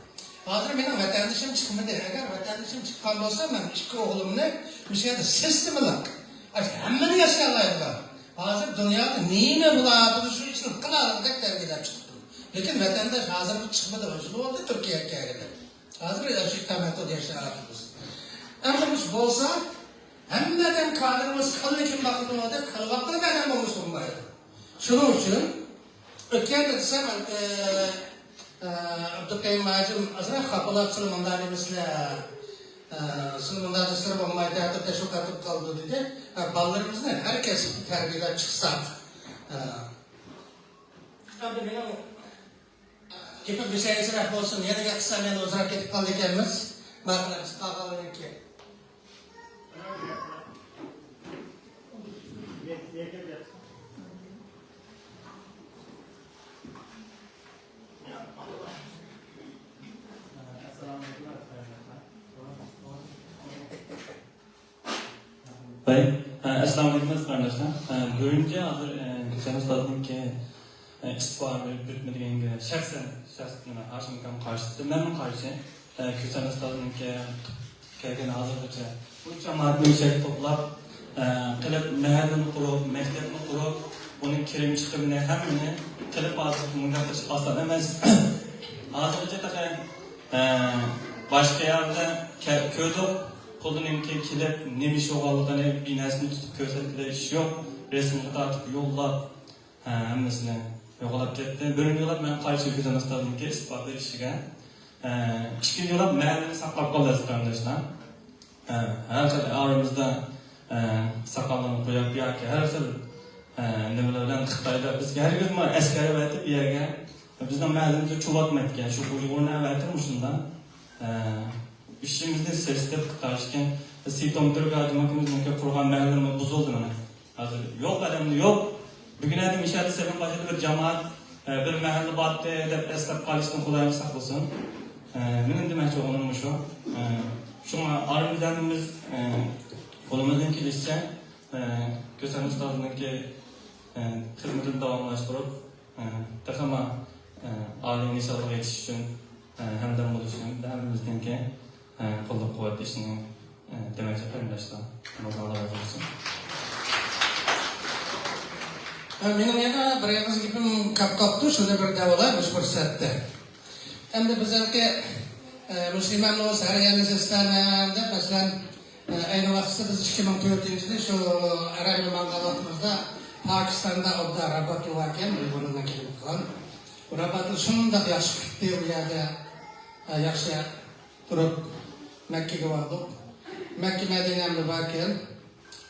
ھازىر مېنىڭ ۋەتەندىشىم چىقمىدى. ئەگەر ۋەتەندىشىم چىققان بولسا، مەن ئىككى ئوغلۇمنى مۇشۇ يەردە سىستېمىلىق، ئاشۇ ھەممىنى ياشىيالايدىغان. ھازىر دۇنيادا نېمە بولۇۋاتىدۇ، شۇ ئىشنى قىلالايدىغاندەك تەربىيەلەپ چىقتىم. لېكىن ۋەتەنداش ھازىر چىقمىدى، يىل بولدى تۈركىيەگە كەلگىلى. ھازىر شۇ تەمەتتۇ ياشاۋاتىمىز. ئەمدى مۇشۇ بولسا، ھەممە ئادەم كادىرىمىز قالمىكىن باقىدۇ دەپ خەلۋەتنى بەرگەن بولمىسا بولمايدۇ. شۇنىڭ ئۈچۈن ئۆتكەندە دېسەم، ئە، ئە، ئابدۇقەيۇم ھاجىم ئازراق خاپىلاپ، سىلەر مۇنداق دېمىسىلەر، ئە، سىلەر مۇنداق دېسىلەر بولمايدۇ، ھەتتا تەشۋىقات بولۇپ قالىدۇ دېدى. ئە، بالىلىرىمىزنى ھەر كەسىپتە تەربىيەلەپ چىقساق، ئە، ئەمدى مېنىڭ گېپىم بېشىغا ئېسىرەك بولسۇن، يەنە گەپ قىلسام يەنە ئۇزىراق كېتىپ قالىدىكەنمىز. ماقۇل، قالغانلىرىنىڭكى. ۋەي، ئە، ئەسسالامۇئەلەيكۇم ئەزىز قېرىنداشلار. ئە، بىرىنچى ھازىر، ئە، گۈلشەن ئۇستازنىڭكى، ئە، ئىستېپا بېرىپ بېرىپمۇ دېگەنگە شەخسەن، شەخسەن ھاشىم ئاكام قارشى چىقتى. مەنمۇ قارشى. ئە، گۈلشەن ئۇستازنىڭكى كەلگەن ھازىرغىچە بۇ جامائەتنى مۇشۇ يەرگە توپلاپ، ئە، قىلىپ مەھەللىنى قۇرۇپ، مەكتەپنى قۇرۇپ، بۇنىڭ كىرىم چىقىمىنى ھەممىنى قىلىپ ھازىر مۇنداق قىلىش ئاسان ئەمەس. ھازىرغىچە تېخى، ئە، باشقا يەردە كە-، كۆردۇق. قولىنىڭكى كېلىپ، نېمە ئىش بولغانلىقىنى، بىناسىنى تۇتۇپ كۆرسەتكىلى ئىش يوق. رەسىمگە تارتىپ يوللاپ، ھە، ھەممىسىنى يوقلاپ كەتتى. بىرىنچى يوللاپ مەن قارشى گۈزەل ئۇستازنىڭكى ئىستېپا بېرىشىگە. ھە، ئىككىنچى يوللاپ مەھەللىنى ساقلاپ قالدى ئەزىز قېرىنداشلار. ھە، ھەر خىل ئارىمىزدا، ھە، ساقاللارنى قويۇپ ياكى ھەر خىل، ھە، نېمىلەر بىلەن خىتايلار بىزگە ھەرگىزمۇ ئەسكەر ئەۋەتىپ بۇ يەرگە بىزنىڭ مەھەللىمىزگە چۇۋاتمايدىكەن. شۇ ئۇيغۇرنى ئەۋەتىپ مۇشۇنداق، ھە، ئىشىمىزنى سېسىتىپ قىلىشكەن. سېيىت ئومۇتتۇرۇپ ھاجىم ئاكىمىزنىڭكى قۇرغان مەھەللىمۇ بۇزۇلدى مانا. ھازىر يوق، ئادەمدە يوق. بۈگۈن ئادەم ئىشەدە سەۋەن باشقا بىر جامائەت، ئە، بىر مەھەللە بارتى دەپ ئەسلەپ قالىشتىن خۇدايىم ساقلىسۇن. ئە، مېنىڭ دېمەكچى بولغىنىم مۇشۇ. ئە، شۇڭا ئارىمىزدىن بىز، ئە، قولىمىزدىن كېلىشىچە، ئە، كۆسەن ئۇستازنىڭكى، ئە، خىزمىتىنى داۋاملاشتۇرۇپ، ئە، تېخىمۇ، ئە، ئالىي نىشانلارغا يېتىش ئۈچۈن، ئە، ھەمدەم بولۇش ئۈچۈن ھەممىمىزنىڭكى، ئە، قوللاپ قۇۋۋەتلىشىنى، ئە، دېمەكچى قېرىنداشلار. ھەممىڭلارغا ئاللا رازى بولسۇن. ئە، مېنىڭ يەنە بىر ئېغىز گېپىم كەپ قاپتۇ، شۇنى بىر دەۋالاي مۇشۇ پۇرسەتتە. ئەمدى بىزنىڭكى، ئە، مۇسۇلمان بولسا ھەر يەرنى سىستانە دەپ، مەسىلەن، ئە، ئەينى ۋاقىتتا بىز ئىككى مىڭ تۆتىنچى يىلى شۇ ئەرەبىيە ماڭغان ۋاقتىمىزدا پاكىستاندا ئوبدان رابات باركەن، ئۇيغۇرلارنىڭ كېلىپ قالغان. راباتنى شۇنداق ياخشى كۈتتى، ئۇ يەردە، ئە، ياخشى تۇرۇپ مەككىگە باردۇق. مەككە مەدىنەمدە باركەن.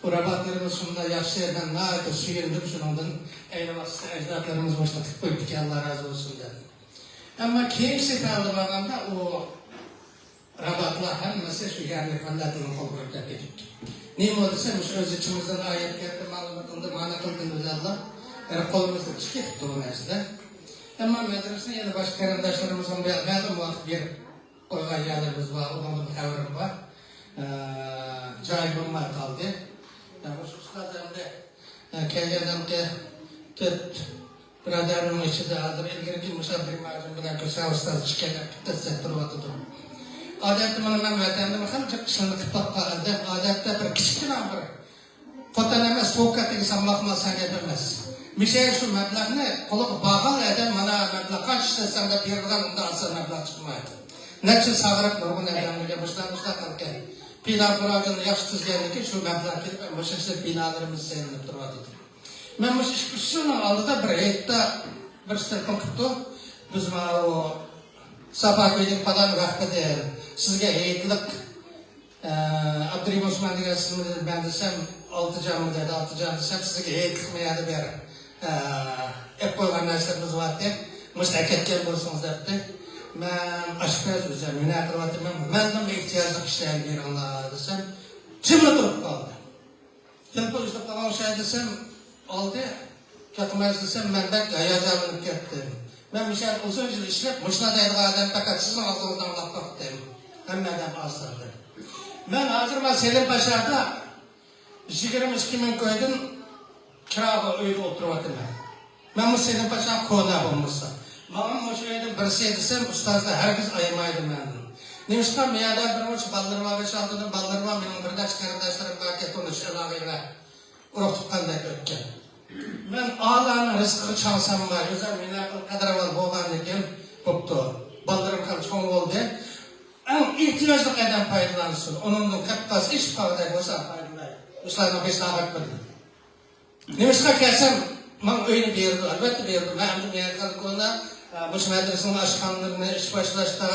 بۇ راباتلىرىمىز شۇنداق ياخشى، مەن ناھايىتى سۆيۈندۈم شۇنىڭدىن. ئەينى ۋاقىتتا ئەجدادلىرىمىز مۇشۇنداق قىلىپ قويۇپتىكەن، ئاللا رازى بولسۇن دەپ. ئەمما كېيىنكى سەپەرلەر بارغاندا ئۇ راباتلار ھەممىسى شۇ يەرلىك مىللەتنىڭ قولىغا ئۆتۈپ كېتىپتۇ. نېمە بولدى دېسە، مۇشۇ ئۆز ئىچىمىزدىن ئايەت كەتتى، مانا قىلدى، مانا قىلدى، ئۆزەللا. يەنە قولىمىزدىن چىقىپ كېتىپتۇ بۇ نەرسىلەر. ئەمما مەدرىسىنى يەنە باشقا قېرىنداشلىرىمىزغا مەلۇم ۋاقىت بېرىپ قويغان يەرلىرىمىز بار، ئۇنىڭدىن خەۋىرىم بار. ئە، جايى بولماي قالدى. يا، مۇشۇ ئۇستاز ئەمدى، ئە، كەلگەندىن كېيىن تۆت بۇرادەرنىڭ ئىچىدە ھازىر ئىلگىرىكى مۇشۇ ئابدۇرېھىم ھاجىم بىلەن كۆسەۋ ئۇستاز ئىككىيلەن تەستەك تۇرۇۋاتىدۇ. ئادەتتە مانا مەن ۋەتەندە خېلى جىق ئىشلارنى قىلىپ باققان ئادەم. ئادەتتە بىر كىچىككىنە بىر قوتان ئەمەس، توكا تېگىسەم باقماس سەن گەپ ئەمەس. مىشەل شۇ مەبلەغنى قولىغا بارغان ئادەم مانا مەبلەغ قانچە ئىشلەتسەڭ دەپ بېرىدىغان ئۇنداق ئاسان مەبلەغ چىقمايدۇ. نەچچە ساغرىپ نۇرغۇن ئادەملەرگە مۇشۇنداق مۇشۇنداق قىلىپ كەل. بىنا قۇرۇلغىنى ياخشى تۈزگەنلىكى شۇ مەبلەغ كېلىپ مۇشۇ ئىشلەپ بىنالىرىمىز سېلىنىپ تۇرۇۋاتىدۇ. مەن مۇشۇ ئىككى ئۈچ يىلنىڭ ئالدىدا بىر ھېيتتا بىر سىرتىن قىپتۇ. بىز ماۋۇ ساپا كۆيدۈك پالان ۋەخپىدە سىزگە ھېيتلىق ئابدۇرېھىم ئوسمان دېگەن سىزمۇ دېدى. مەن دېسەم، ئالتىجانمۇ دېدى. ئالتىجان دېسەم، سىزگە ھېيتلىقمۇ يەردە بېرىپ، ئە، ئېلىپ قويغان نەرسىلىرىمىز بارتى. مۇشۇنى ئەكەتكەن بولسىڭىز دەپتۇ. مەن ئاشپەز ئۆزۈم، ھۈنەر قىلىۋاتىمەن. مەندىنمۇ ئېھتىياجلىق ئىشلارنى بېرىڭلار دېسەم، جىملا تۇرۇپ قالدى. تېلېفون ئۈزۈلۈپ قالغان ئوخشايدۇ دېسەم، ئالدى، چاقمايسىز دېسەم، مەن بەك ھاياجانلىنىپ كەتتىم. مەن مۇشۇ يەردە ئۇزۇن يىل ئىشلەپ، مۇشۇنداق دەيدىغان ئادەم پەقەت سىزنىڭ ئاغزىڭىزدىن ئاڭلاپ باقتىم. ھەممە ئادەم ئاز سالدى. مەن ھازىر مانا سېلىم پاشادا يىگىرمە ئىككى مىڭ كويدىن كىراغا ئۆيدە ئولتۇرۇۋاتىمەن. مەن بۇ سېلىم پاشا كونا بولمىسا، ماڭا مۇشۇ ئۆيدىن بىرسى دېسەم، ئۇستازلار ھەرگىز ئايىمايدۇ مەندىن. نېمىشقا؟ مەيەردە بىر مۇنچە بالىلىرىم بار، بەش-ئالتە دانە بالىلىرىم بار، مېنىڭ بىر نەچچە قېرىنداشلىرىم باركەن، تونۇش ئالاقىلەر، ئۇرۇق-تۇغقاندەك ئۆتكەن. مەن ئاللانىڭ رىزقىغا چاڭسامغا، ئۆزۈم مېنىڭ قەدىر ئەھۋال بولغاندىكىن بوپتۇ. بالىلىرىم خېلى چوڭ بولدى. ئەڭ ئېھتىياجلىق ئادەم پايدىلانسۇن، ئۇنىڭدىن قەپقاز ئېشىپ قالغۇدەك بولسا پايدىلاي. ئۇلارنىڭ بېشىغا ئاغرىق بېرىمەن. نېمىشقا كەلسەم، ماڭا ئۆينى بېرىدۇ، ئەلۋەتتە بېرىدۇ. مەن ئەمدى مەيەر كونا، ئە، مۇشۇ مەدرىسىنىڭ ئاشخانىلىرىنى ئىش باشلاشتا،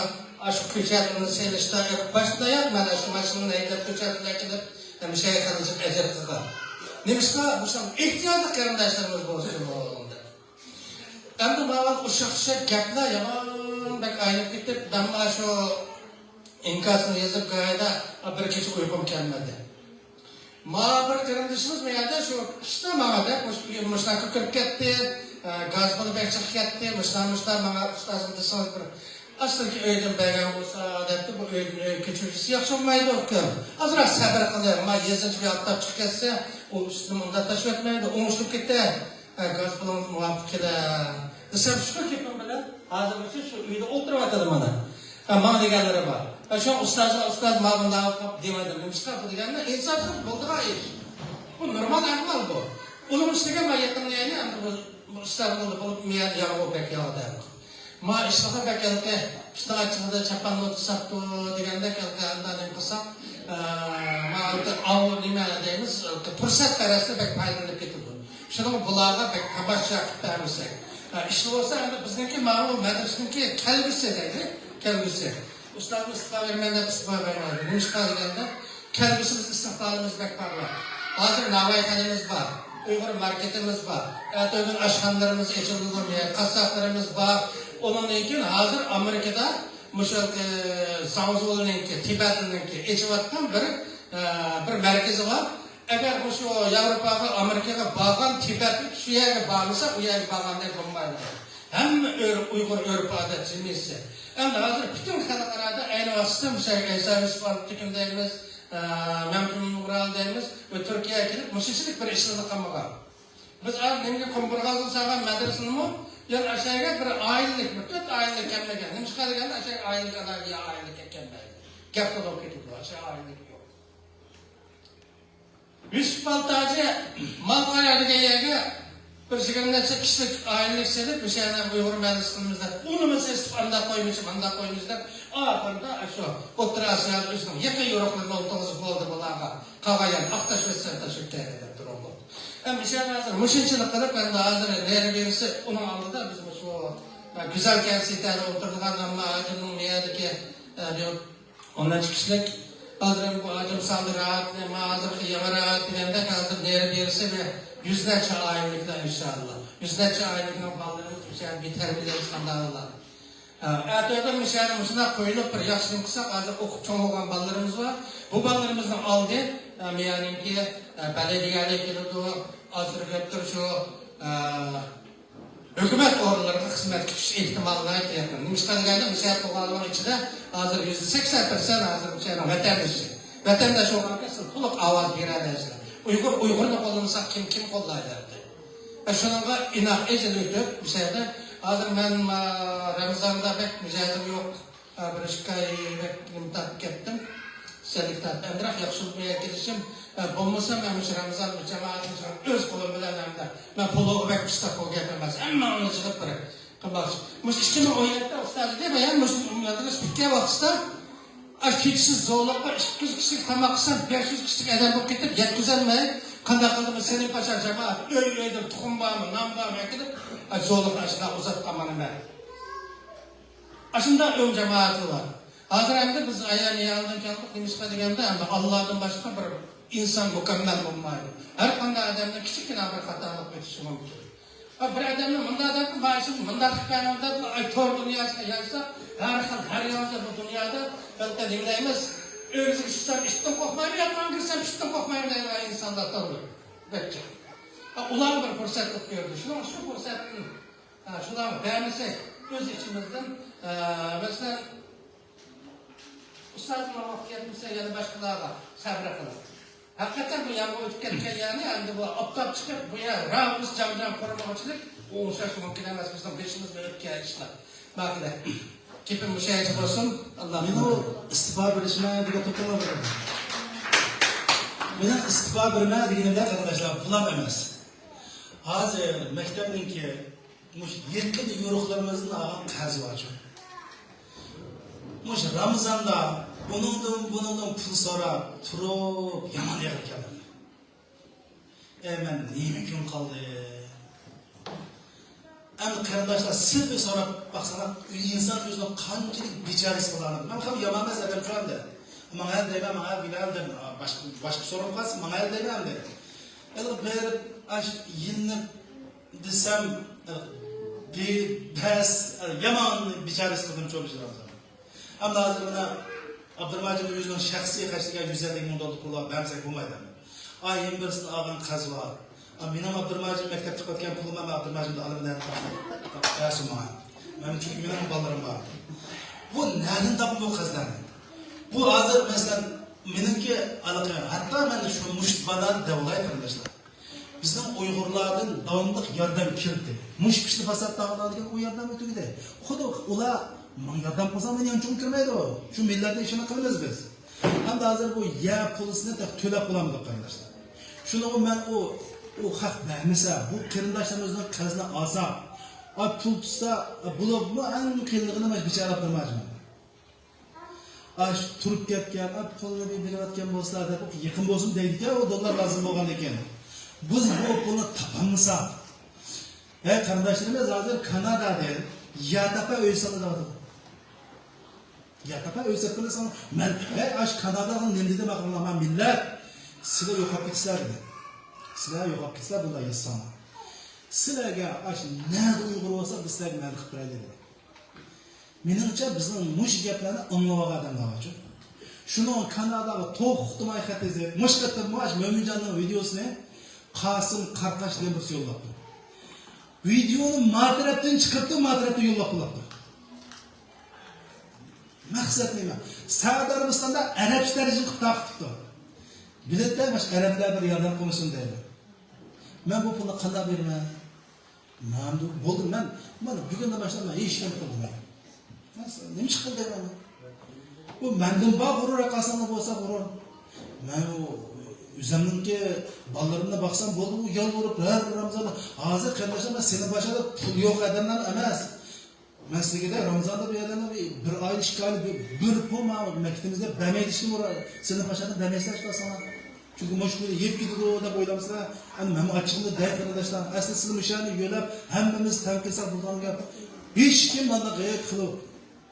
ئاشۇ كۆچەتلىرىنى سېلىشتا، ئە، باشتا ياق، مەن ئاشۇ ماشىنىنى ھەيدەپ كۆچەتلەرگە كېلىپ، ئە، مۇشۇ يەرگە قىلىشىپ ئەجىر قىلغان. نېمىشقا؟ مۇشۇ ئېھتىياجلىق قېرىنداشلىرىمىز بولسۇن دەپ. ئەمدى ماۋۇ ئۇششاق-چۈششەك گەپلەر يامان بەك ئايلىنىپ كېتىپ، دەملا شۇ ئىنكاسنى يېزىپ، گاھىدا بىر كېچە ئۇيقۇم كەلمىدى. ما بىر قېرىندىشىمىز بۇ يەردە شۇ قىشتا ماڭا دەپ مۇش-، مۇشۇنداق كىرىپ كەتتى، ئە، گاز پۇلى بەك چىقىپ كەتتى، مۇشۇنداق، مۇشۇنداق ماڭا ئۇستازىم دېسىڭىز بىر ئاستىدىكى ئۆيدىن بەرگەن بولسا دەپتۇ، بۇ ئۆيدىن ئۆي كۆچۈرگۈسى ياخشى بولمايدۇ ئۇكام. ئازراق سەبرى قىلىڭ، ما يېزىنچە بىر ئاپتاپ چىقىپ كەتسە، ئۇ ئۈستىنى مۇنداق تاشلىۋەتمەيدۇ، ئوڭشىلىپ كېتە. ھە، گاز پۇلىڭىز مۇۋاپىق كېلە دېسەم، شۇ گېپىم بىلەن ھازىرغىچە شۇ ئۆيدە ئولتۇرۇۋاتىدۇ مانا. ھە، ماڭا دېگەنلىرى بار. ھە، شۇ ئۇستازغا، ئۇستاز، مانا بۇنداق قىلىپ دېمىدىم. نېمىشقا بۇ دېگەندە، ئىنساپسىز بولىدىغان ئىش. بۇ نورمال ئەھۋال بۇ. ئۇنىڭ ئۈستىگە مەن يېقىندا يەنە ئەمدى بۇ، بۇ ئۇستاز بولدى، بولۇپ مېنى ياغۇ بەك ياغدى. ما ئىشلىقى بەك ھېلىقى پىتنە ئاچچىقىدا چاپان ئوتى ساپتۇ دېگەندەك ھېلىقى ئاندا نېمە قىلساق، ئە، ما ھېلىقى ئاۋۇ نېمە دەيمىز، ھېلىقى پۇرسەتپەرەسلەر بەك پايدىلىنىپ كېتىدۇ. شۇنىڭغا بۇلارغا بەك تاماشا قىلىپ بەرمىسەك. ئە، ئىشلىۋالسا ئەمدى بىزنىڭكى ماۋۇ مەدرىسىنىڭكى كەلگۈسى دەيلى، كەلگۈسى. ئۇستازمۇ ئىستىپا بېرىمەن دەپ ئىستىپا بەرمەيدۇ. نېمىشقا دېگەندە، كەلگۈسىمىز، ئىستىقبالىمىز بەك پارلاق. ھازىر ناۋايخانىمىز بار، ئۇيغۇر ماركېتىمىز بار، ئەتىگۈن ئاشخانىلىرىمىز ئېچىلىدۇ، قاسساپلىرىمىز بار. ئۇنىڭدىن كېيىن ھازىر ئامېرىكىدا مۇشۇ، ئە، زاڭزۇلىنىڭكى، تىبەتنىڭكى ئېچىۋاتقان بىر، ئە، بىر مەركىزى بار. ئەگەر مۇشۇ ياۋروپاغا، ئامېرىكىغا بارغان تىبەتلىك شۇ يەرگە بارمىسا، ئۇ يەرگە بارغاندەك بولمايدۇ. ھەممە ئۆر-، ئۇيغۇر ئۆرپ-ئادەت، جىمىسى. ئەمدى ھازىر پۈتۈن خەلقئارادا ئەينى ۋاقىتتا مۇشۇ ئەيسا يۈسۈپ ئالپتېكىن دەيمىز، ئە، مەمتىمىن ئۇرال دەيمىز ۋە تۈركىيەگە كېلىپ مۇشۇنچىلىك بىر ئىشلىرىنى قىلمىغان. بىز ھازىر نېمىگە قۇمقۇرغازغا سالغان مەدرىسىنىمۇ يەنە ئاشۇ يەرگە بىر ئائىلىلىك، بىر تۆت ئائىلىلىك كەلمىگەن. نېمىشقا دېگەندە ئاشۇ يەرگە ئائىلىلىك ئادەم يا ئائىلىلىك كەلمەيدۇ. گەپ بولۇپ كېتىدۇ، ئاشۇ يەرگە ئائىلىلىك يوق. يۈسۈپ بالتاجى مالقايا دېگەن يەرگە بىر يىگىرمە نەچچە كىشىلىك ئائىلىلىك سېلىپ، مۇشۇ يەردە ئۇيغۇر مەدرىسە قىلىمىز دەپ، ئۇنىمۇ سېسىتىپ، ئانداق قويمىچە، مانداق قويمىچە دەپ، ئاخىرىدا شۇ ئوتتۇرا ئاسىيادا ئۆزىنىڭ يېقىن يورۇقلىرىنى ئولتۇرغۇزۇپ بولدى بۇلارغا. قالغان يەرنى ئاق تاش بەتسەن تاشلاپ كەلگەن دەپ تۇرۇڭ بولدى. ھەم مۇشۇ يەردە ھازىر مۇشۇنچىلىك قىلىپ، ئەمدى ھازىر نېرى بېرىسى ئۇنىڭ ئالدىدا بىز مۇشۇ گۈزەل كەنسىتەدە ئولتۇرىدىغان ئەمما ھاجىمنىڭ مۇ يەردىكى، ئە، ئون نەچچە كىشىلىك. ھازىر بۇ ئاجىم سالدى راھەتنى، ما ھازىرقى يېڭى راھەت دېگەندەك، ھازىر نېرى بېرىسى بىر يۈز نەچچە ئائىلىلىكلەر ئىنشائاللا. يۈز نەچچە ئائىلىلىكنىڭ بالىلىرىمىز مۇشۇ يەردە بىر تەربىيەلەنسە قانداق بولار؟ ھە، ئەتىگەن مۇشۇ يەردە مۇشۇنداق قويۇلۇپ بىر ياخشى نېمە قىلساق، ھازىر ئوقۇپ چوڭ بولغان بالىلىرىمىز بار. بۇ بالىلىرىمىزنىڭ ئالدى، ھە، مېنىڭكى، ھە، بەلەدىيەلىك كېلىدۇ، ئازدۇر كۆپتۇر شۇ، ھە، ھۆكۈمەت ئورۇنلىرىغا خىزمەتكە چۈشۈش ئېھتىمالى ناھايىتى يېقىن. نېمىشقا دېگەندە، مۇشۇ يەردە تۇغانلارنىڭ ئىچىدە ھازىر يۈزدە سەكسەن پىرسەنت ھازىر مۇشۇ يەرنىڭ ۋەتەندىشى. ۋەتەنداش بولغانكەن، سىز تولۇق ئاۋاز بېرەلەيسىلەر. ئۇيغۇر ئۇيغۇرنى قوللىمىسا، كىم، كىم قوللايدۇ ئەمدى؟ ۋە شۇنىڭغا ئىناق ئېچىلىپ ئۆتۈپ، مۇشۇ يەردە ھازىر مەن، ئا، رامىزاندا بەك مىجەزىم يوق. ھە، بىر ئىككى ئاي بەك نېمە تارتىپ كەتتىم. سەللىك تارتىپ. ئەمدىراق ياخشى بولۇپ بۇ يەرگە كېلىشىم. ھە، بولمىسا مەن مۇشۇ رامىزان جامائەتنى ئۆز قولۇم بىلەن ھەمدە مەن پۇلغا بەك ئۇستا، بۇ گەپ ئەمەس. ھەممىڭلارنى يىغىپ بىر قىلماقچى. مۇشۇ ئىككى مىڭ ئون يەتتە ئۇستاز ئىدى، مەن مۇشۇ مەدرىسە پۈتكەن ۋاقتىدا ئاش كېچىسى زورلۇققا ئىككى يۈز كىشىلىك تاماق قىلسام، بەش يۈز كىشىلىك ئادەم بولۇپ كېتىپ، يەتكۈزەلمەي، قانداق قىلدىم؟ سېلىم پاشا جامائەت ئۆي-ئۆيدىن تۇخۇم بارمۇ، نان بارمۇ ئەكېلىپ، ئاش زورلۇققا ئاشۇنداق ئۇزاتقان مانا مەن. ئاشۇنداق ئۆم جامائىتى بار. ھازىر ئەمدى بىز ئايان يالدىن كەلدۇق، نېمىشقا دېگەندە، ئەمدى ئاللادىن باشقا بىر ئىنسان مۇكەممەل بولمايدۇ. ھەر قانداق ئادەمنىڭ كىچىككىنە بىر خاتالىقى ئۆتۈشى مۇمكىن. ھە، بىر ئادەمنى مۇنداق دەپ، مانا شۇ مۇنداق قىلىپ بەرمەڭ دەپ، ئاي، تور دۇنياسىغا يايسا، ھەر خىل، ھەر ياندا بۇ دۇنيادا، بەلكى نېمە دەيمىز، ئۆگزىگە چىقسام ئىتتىن قورقمايمەن، ياتقان كىرسەم ئىتتىن قورقمايمەن دەيدىغان ئىنسانلار توردۇر. بەك جىق. ھە، ئۇلارغا بىر پۇرسەت قىلىپ بېرىدۇ. شۇنىڭ شۇ پۇرسەتنى، ھە، شۇلارغا بەرمىسەك، ئۆز ئىچىمىزدىن، ھە، مەسىلەن، ئۇستاز، ماڭا ۋاقىت يەتمىسە، يەنە باشقىلارغا سەبرى قىلىڭ. ھەقىقەتەن بۇ يامغۇر ئۆتۈپ كەتكەن يەرنى، ئەمدى بۇ ئاپتاپ چىقىپ، بۇ يەر راۋۇس جاڭجاڭ قۇرۇمىغۇچىلىك، ئوڭشاش مۇمكىن ئەمەس، بىزنىڭ بېشىمىزدىن ئۆتكەن ئىشلار. ماقۇل. گېپىم مۇشۇ يەرگىچە بولسۇن. ئاللا مېنىڭ ئىستېپا بېرىشىمە دېگەن توختىماي بېرىڭ. مېنىڭ ئىستېپا بېرىمەن دېگىنىمدە، قېرىنداشلار، پۇلام ئەمەس. ھازىر مەكتەپنىڭكى مۇشۇ يېقىن يورۇقلىرىمىزدىن ئالغان قەرز بارچۇ. مۇشۇ رامىزاندا ئۇنىڭدىن، بۇنىڭدىن پۇل سوراپ تۇرۇپ يامان ئېغىر كەلدىم. ئەي، مەن نېمە كۈن قالدى؟ ئەمدى قېرىنداشلار، سىز بىر سوراپ باقساڭلار، ئىنسان ئۆزىنى قانچىلىك بىچارە ھېس قىلىدىغانلىقىنى. مەن خېلى يامان ئەمەس ئادەم شۇ ئەمدى. ماڭا دەيمەن، ماڭا بىلەل دەپ، باشقا، باشقا سوراپ قالسا، ماڭا دەيمەن ئەمدى. ھېلىقى بېرىپ، ئاش يېلىنىپ دېسەم، بىبەس، يامان بىچارە ھېس قىلدىم شۇ بىچارە. ئەمدى ھازىر مانا ئابدۇرېھىم ھاجىم ئۆزىنىڭ شەخسىي خەجلىگەن يۈز ئەللىك مىڭ دوللار پۇلى بار، بەرمىسەك بولمايدۇ. ئاي، يەنە بىرسىدىن ئالغان قەرز بار. ئا، مېنىڭ ئابدۇرېھىم ھاجىم مەكتەپتە قىلىۋاتقان پۇلۇم بار، مەن ئابدۇرېھىم ھاجىمدىن ئالىمەن دەپ بەرسۇن ماڭا. مەن، چۈنكى مېنىڭ بالىلىرىم بار. بۇ نەدىن تاپىمەن بۇ قەرزلەرنى؟ بۇ ھازىر، مەسىلەن، مېنىڭكى ھېلىقى، ھەتتا مەن شۇ مۇشۇ بالا دەۋالاي قېرىنداشلار. بىزنىڭ ئۇيغۇرلاردىن داۋاملىق ياردەم كېلدى. مۇشۇ ئىشنى پاسات تاغىلاردىكەن، ئۇ ياردەم ئۆتۈگىدى. خۇددى ئۇلار ماڭا ياردەم قىلسا، مېنى ئانچە كىرمەيدۇ. شۇ مىللەتنىڭ ئىشىنى قىلىمىز بىز. ئەمدى ھازىر بۇ يەر پۇلىسىنى تېخى تۆلەپ بولالمىدۇق، قېرىنداشلار. شۇنىڭغا مەن ئۇ، ئۇ خەق بەرمىسە، بۇ قېرىنداشلىرىمىزنىڭ قەرزىنى ئالسا، ئاي پۇل تۇتسا، بولۇپمۇ ئەڭ قىيىنلىقىنى مانا بىچارە ئابدۇرېھىم ھاجىم. ئاش تۇرۇپ كەتكەن، ئاپ قولىنى بىر بېرىۋەتكەن بولسىلا دەپ، يېقىن بولسىمۇ دەيدىكەن، ئۇ دوللار لازىم بولغاندىكىن. بىز بۇ پۇلنى تاپالمىساق، ھەي، قېرىنداشلىرىمىز ھازىر كانادادىن ياتاپا ئۆي سالىدىغان. ياتاپا ئۆي سېلىپ بېرىسەن، مەن، ھەي، ئاش كاناداغا نېمە دېدى، ماقۇللار، مىللەت، سىلەر يوقاپ كېتىسىلەر دېدى. سىلەر يوقاپ كېتىسىلەر، بۇنداق يازساڭلار. سىلەرگە ئاش نەدە ئۇيغۇر بولسا، بىز سىلەرگە نەدە قىلىپ بېرەيلى دېدى. مېنىڭچە، بىزنىڭ مۇشۇ گەپلەرنى ئاڭلىۋالغان ئادەملەر بارچۇ. شۇنىڭ كاناداغا توختىماي خەت يېزىپ، مۇشۇ قېتىممۇ ئاشۇ مۆمىنجاننىڭ ۋىدېئوسىنى قاسىم قاراقاش دېگەن بىرسى يوللاپتۇ. ۋىدېئونى ما تەرەپتىن چىقىرىپتۇ، ما تەرەپتىن يوللاپ بولۇپتۇ. مەقسەت نېمە؟ سەئۇدى ئەرەبىستاندا ئەرەبچە تەرجىمە قىلىپ تارقىتىپتۇ. بىلەتتە مۇشۇ ئەرەبلەر بىر ياردەم قىلمىسۇن دەيدۇ. مەن بۇ پۇلنى قانداق بېرىمەن؟ مەن بۇ، بولدى، مەن، مانا بۈگۈندىن باشلاپ مەن ھېچكىم قىلدىم. مەن نېمە ئىش قىلدى مەن؟ بۇ مەندىن بار غۇرۇر، قاساڭلار بولسا غۇرۇر. مەن ئۇ ئۆزۈمنىڭكى بالىلىرىمنى باقسام بولدى، ئۇ يالۋۇرۇپ ھەر بىر رامىزاندا. ھازىر قېرىنداشلار، مەن سېنىڭ باشقا پۇل يوق ئادەملەرنى ئەمەس. مەن سىزگە دە رامىزاندا بۇ يەردە بىر، بىر ئاي، ئىككى ئاينى بىر، بىر پۇل ماڭا مەكتىۋىمىزگە بەرمەي دېيىشكىمۇ، سېنىڭ باشقا ئادەم بەرمەيسىلەر ئىشلەرسەڭلار. چۈنكى مۇشۇ كۈنى يەپ كېتىدۇ دەپ ئويلامسىلەر؟ ئەمدى مەن ئاچچىقىمدا دەي قېرىنداشلار. ئەسلى سىلەر مۇشۇ يەرنى يۆلەپ، ھەممىمىز تەڭ كەلسەك بولىدىغان گەپ. ھېچكىم مانداق غەيۋەت قىلىپ،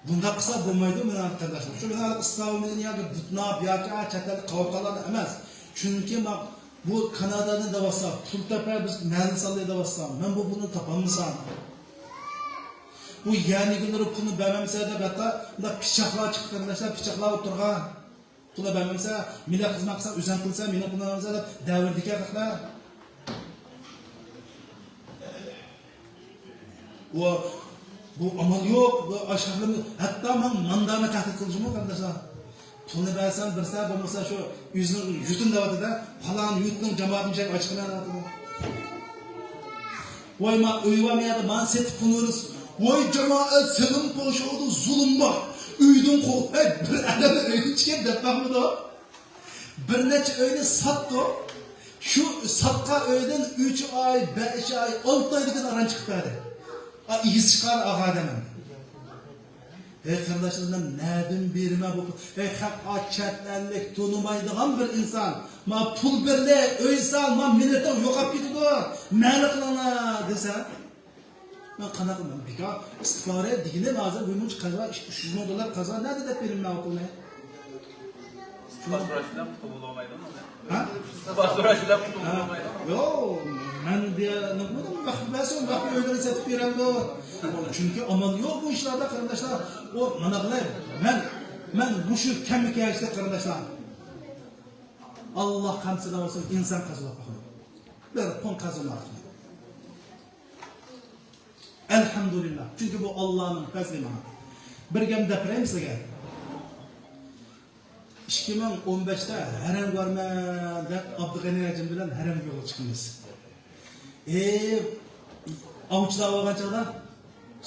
بۇنداق قىلسا بولمايدۇ، مېنىڭ قېرىنداشلار. شۇ مېنىڭ ئىسلامىمنى ياكى بۇتناپ ياكى چەت ئەللىك قاۋاپ قالغان ئەمەس. چۈنكى ماڭا بۇ كانادادىن دەۋاتسا، پۇل تاپاي، بىز نەدىن سالدى دەۋاتسا، مەن بۇ پۇلنى تاپالمىسام. بۇ يەرنى گۈللىرى پۇلنى بەرمەمسە دەپ، ھەتتا مۇنداق پىچاقلار چىقتى قېرىنداشلار، پىچاقلار ئولتۇرغان. پۇلنى بەرمەمسە، مىللەت خىزمەت قىلسا ئۆزۈڭ قىلسا، مېنىڭ پۇلنى ئالمىسا دەپ دەۋېرىدىكەن خەقلەر. بۇ، بۇ ئامال يوق، بۇ ئاشۇ خەقلەرنى، ھەتتا ماڭا ماندانا تەھدىت قىلىشىمۇ قېرىنداشلار. پۇلنى بەرسەڭ بىرسى، بولمىسا شۇ ئۆزىنىڭ يۇرتىنى دەۋاتىدۇ، پالان يۇرتنىڭ جامائىتىنى ئاچىقىمەن دەۋاتىدۇ. ۋاي، ما ئۆي بار مۇ يەردە، مانا سېتىپ قويۇۋېرىسىز. ۋاي جامائەت، سېنىڭ پوشاۋدا زۇلۇم بار. ئۆيدىن قوۋ-، ھەي، بىر ئادەمنى ئۆيدىن چىقىپ دەپ باقمىدۇق. بىر نەچچە ئۆينى ساتتۇق. شۇ ساتقان ئۆيدىن ئۈچ ئاي، بەش ئاي، ئالتە ئايدىن كېيىن ئاران چىقىپ بەردى. ئا، ئىگىسى چىققان ئاغا ئادەم. ھەي قېرىنداشلار، مەن نەدىن بېرىمەن بۇ پۇل؟ ھەي خەق، ئا، چەت ئەللىك تونۇمايدىغان بىر ئىنسان ما پۇل بېرىلى، ئۆي سال، ما مىللىتىڭ يوقاپ كېتىدۇ، مەلى قىلىڭلار دېسە، مەن قانداق قىلىمەن؟ بىكار ئىستىخبارەت دېگىنى ھازىر بىر مۇنچە قەرز بار، ئۈچ يۈز مىڭ دوللار قەرز بار، نەدە دەپ بېرىمەن مەن ئۇ پۇلنى؟ ئىستىخبارەت سوراش بىلەن قۇتۇلغىلى بولمايدۇ. ھە؟ ئىستىخبارەت سوراش بىلەن قۇتۇلغىلى ھە؟ بولمايدۇ. يوق، مەن دېگەن ۋاقىت بەرسۇن، ۋاقىت ئۆيلىرىنى سېتىپ بېرەمدۇ؟ چۈنكى ئامال يوق بۇ ئىشلاردا، قېرىنداشلار. ئۇ مانا قىلاي، مەن، مەن مۇشۇ كەممىكەشلىك، قېرىنداشلار. ئاللا ھەممىسىدىن بولسۇن، ئىنسان قەرز بولۇپ قالمىدى. بىر پۇڭ قەرز بولماپتۇ. ئەلھەمدۇلىللا. چۈنكى بۇ ئاللانىڭ پەزلى ماڭا. بىر گەپ دەپ بېرەيمۇ سىزگە؟ ئىككى مىڭ ئون بەشتە ھەرەمگە بارىمەن دەپ، ئابدۇغېنى ھاجىم بىلەن ھەرەمگە يولغا چىقىمىز. ئى، ئاۋچىلار بولغان چاغدا،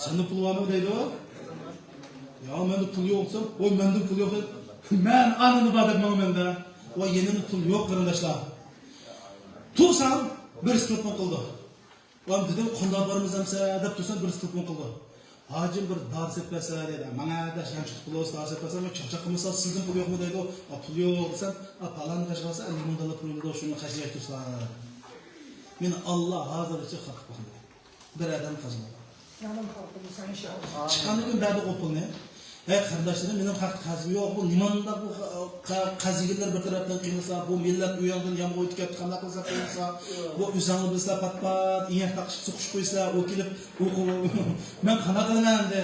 «سەندە پۇل بارمۇ؟» دەيدۇ. «يا، مەندە پۇل يوق» دېسەم، «ۋاي، مەندە پۇل يوق» دەپ، «مەن ئانىدا بار» دەپ ماڭىمەن-دە. ۋاي، يېنىمدا پۇل يوق، قېرىنداشلار. تۇرسام، بىرسى تېلېفون قىلىدۇ. «ۋاي» دېدىم، «قانداق بارىمىز ئەمسە؟» دەپ تۇرسام، بىرسى تېلېفون قىلىدۇ. «ھاجىم، بىر دارى سېتىپ بەرسە» دەيدۇ. «ماڭە» دەش، يانچۇقتا پۇل بولسا دارى سېتىپ بەرسە، «مەن چاقچاق قىلمىسا، سىزدىن پۇل يوقمۇ؟» دەيدۇ. «ئا، پۇل يوق» دېسەم، «ئا، پالاننىڭ قېشىغا بارسا، ئەللىك مىڭ داللار پۇل بېرىدۇ، شۇنى خەجلەشتۈرسىلا» دەيدۇ. مېنى ئاللا ھازىرغىچە خەپ قىلىپ باقمىدى. بىر ئادەم قازىنىدۇ. يامان خەپ قىلمىسا ئىنشاللا. چىققاندىن كېيىن بەردۇق ئۇ پۇلنى. ھەي، قېرىنداشلىرىم، مېنىڭ خەق قەرزىم يوق. بۇ نېمانداق بۇ قە-، قەرزگىرلەر بىر تەرەپتىن قىينىلسا، بۇ مىللەت ئۇ ياندىن يامغۇر ئۆتۈپ كەپتۇ، قانداق قىلسا قىينىلسا، بۇ ئۆزۈڭلار بىلسىلەر پات-پات، ئىڭەك تاقىشىپ سوقۇشۇپ قويسىلەر، ئۇ كېلىپ، ئۇ قىلىپ، مەن قانداق قىلىمەن ئەمدى؟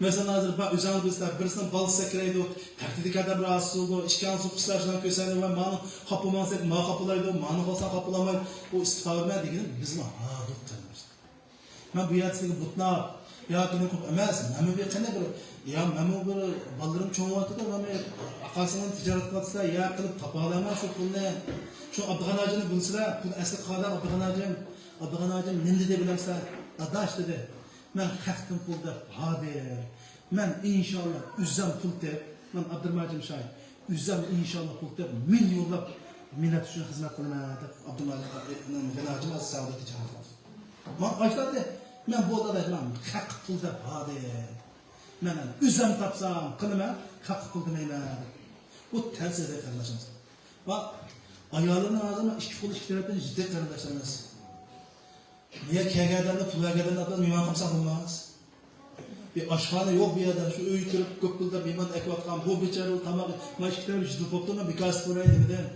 مەسىلەن، ھازىر بار، ئۆزۈڭلار بىلسىلەر، بىرسىنىڭ بالىسى سەكرەيدۇ، تەرتىپتىكى ئادەم راھەتسىز بولىدۇ، ئىككىڭلار سوقۇشسا، شۇنداق كۆرسەڭلار، ۋاي، مانا خاپا بولماڭ دەپ، ما خاپىلايدۇ، مانى قىلساڭ خاپىلامايدۇ، ئۇ ئىستىپا بەرمە دېگىنىم بىزنىڭ ھادۇق قېرىنداشلار. مەن بۇ يەردە سىزگە بۇتناپ ياكى نېمە قىلىپ ئەمەس، مەنمۇ بىر قېنى بىر، يا مەنمۇ بىر بالىلىرىم چوڭىيىۋاتىدۇ، مەن ئاقاسىنىڭ تىجارەت قىلىۋاتسا، يا قىلىپ تاپالايمەن شۇ پۇلنى. شۇ ئابدۇغان ھاجىنى بىلسىلەر، پۇل ئەسلى قالدى ئابدۇغان ھاجىم. ئابدۇغان ھاجىم نېمە دېدى بىلەمسىلەر؟ ئاداش دېدى، مەن خەقتىن پۇل دەپ ھادىر. مەن ئىنشاللا ئۆزۈم پۇل تېپ، مەن ئابدۇرېھىم ھاجىم شاھىت، ئۆزۈم ئىنشاللا پۇل تېپ، مىن يوللاپ مىللەت ئۈچۈن خىزمەت قىلىمەن دەپ ئابدۇرېھىم ھاجىم سەئۇدى تىجارەت قىلدى. ماڭا قارشىلاندى. مەن بولدى دەيمەن، خەق پۇل دەپ ھادى. مەن ئۆزۈم تاپسام قىلىمەن، خەق پۇل دېمەيمەن. بۇ تەرس ئىدى قېرىنداشىمىز. ۋە ئايالىمنىڭ ھازىر مانا ئىككى قولى ئىككى تەرەپتىن جىددىي قېرىنداشلىرىمىز. بۇ يەرگە كەلگەن ئادەمنى، پۇل بەرگەن ئادەمنى ئاپىسىز مېھمان قىلمىساق بولماس. بىر ئاشخانا يوق بۇ يەردە، شۇ ئۆيگە كىرىپ كۆپ پۇل دەپ مېھمان ئەكىۋاتقان بۇ بىچارە تاماق، مانا ئىككى تەرەپ جىددىي بوپتۇ، مەن بىكار سىپىراي دېمىدىم.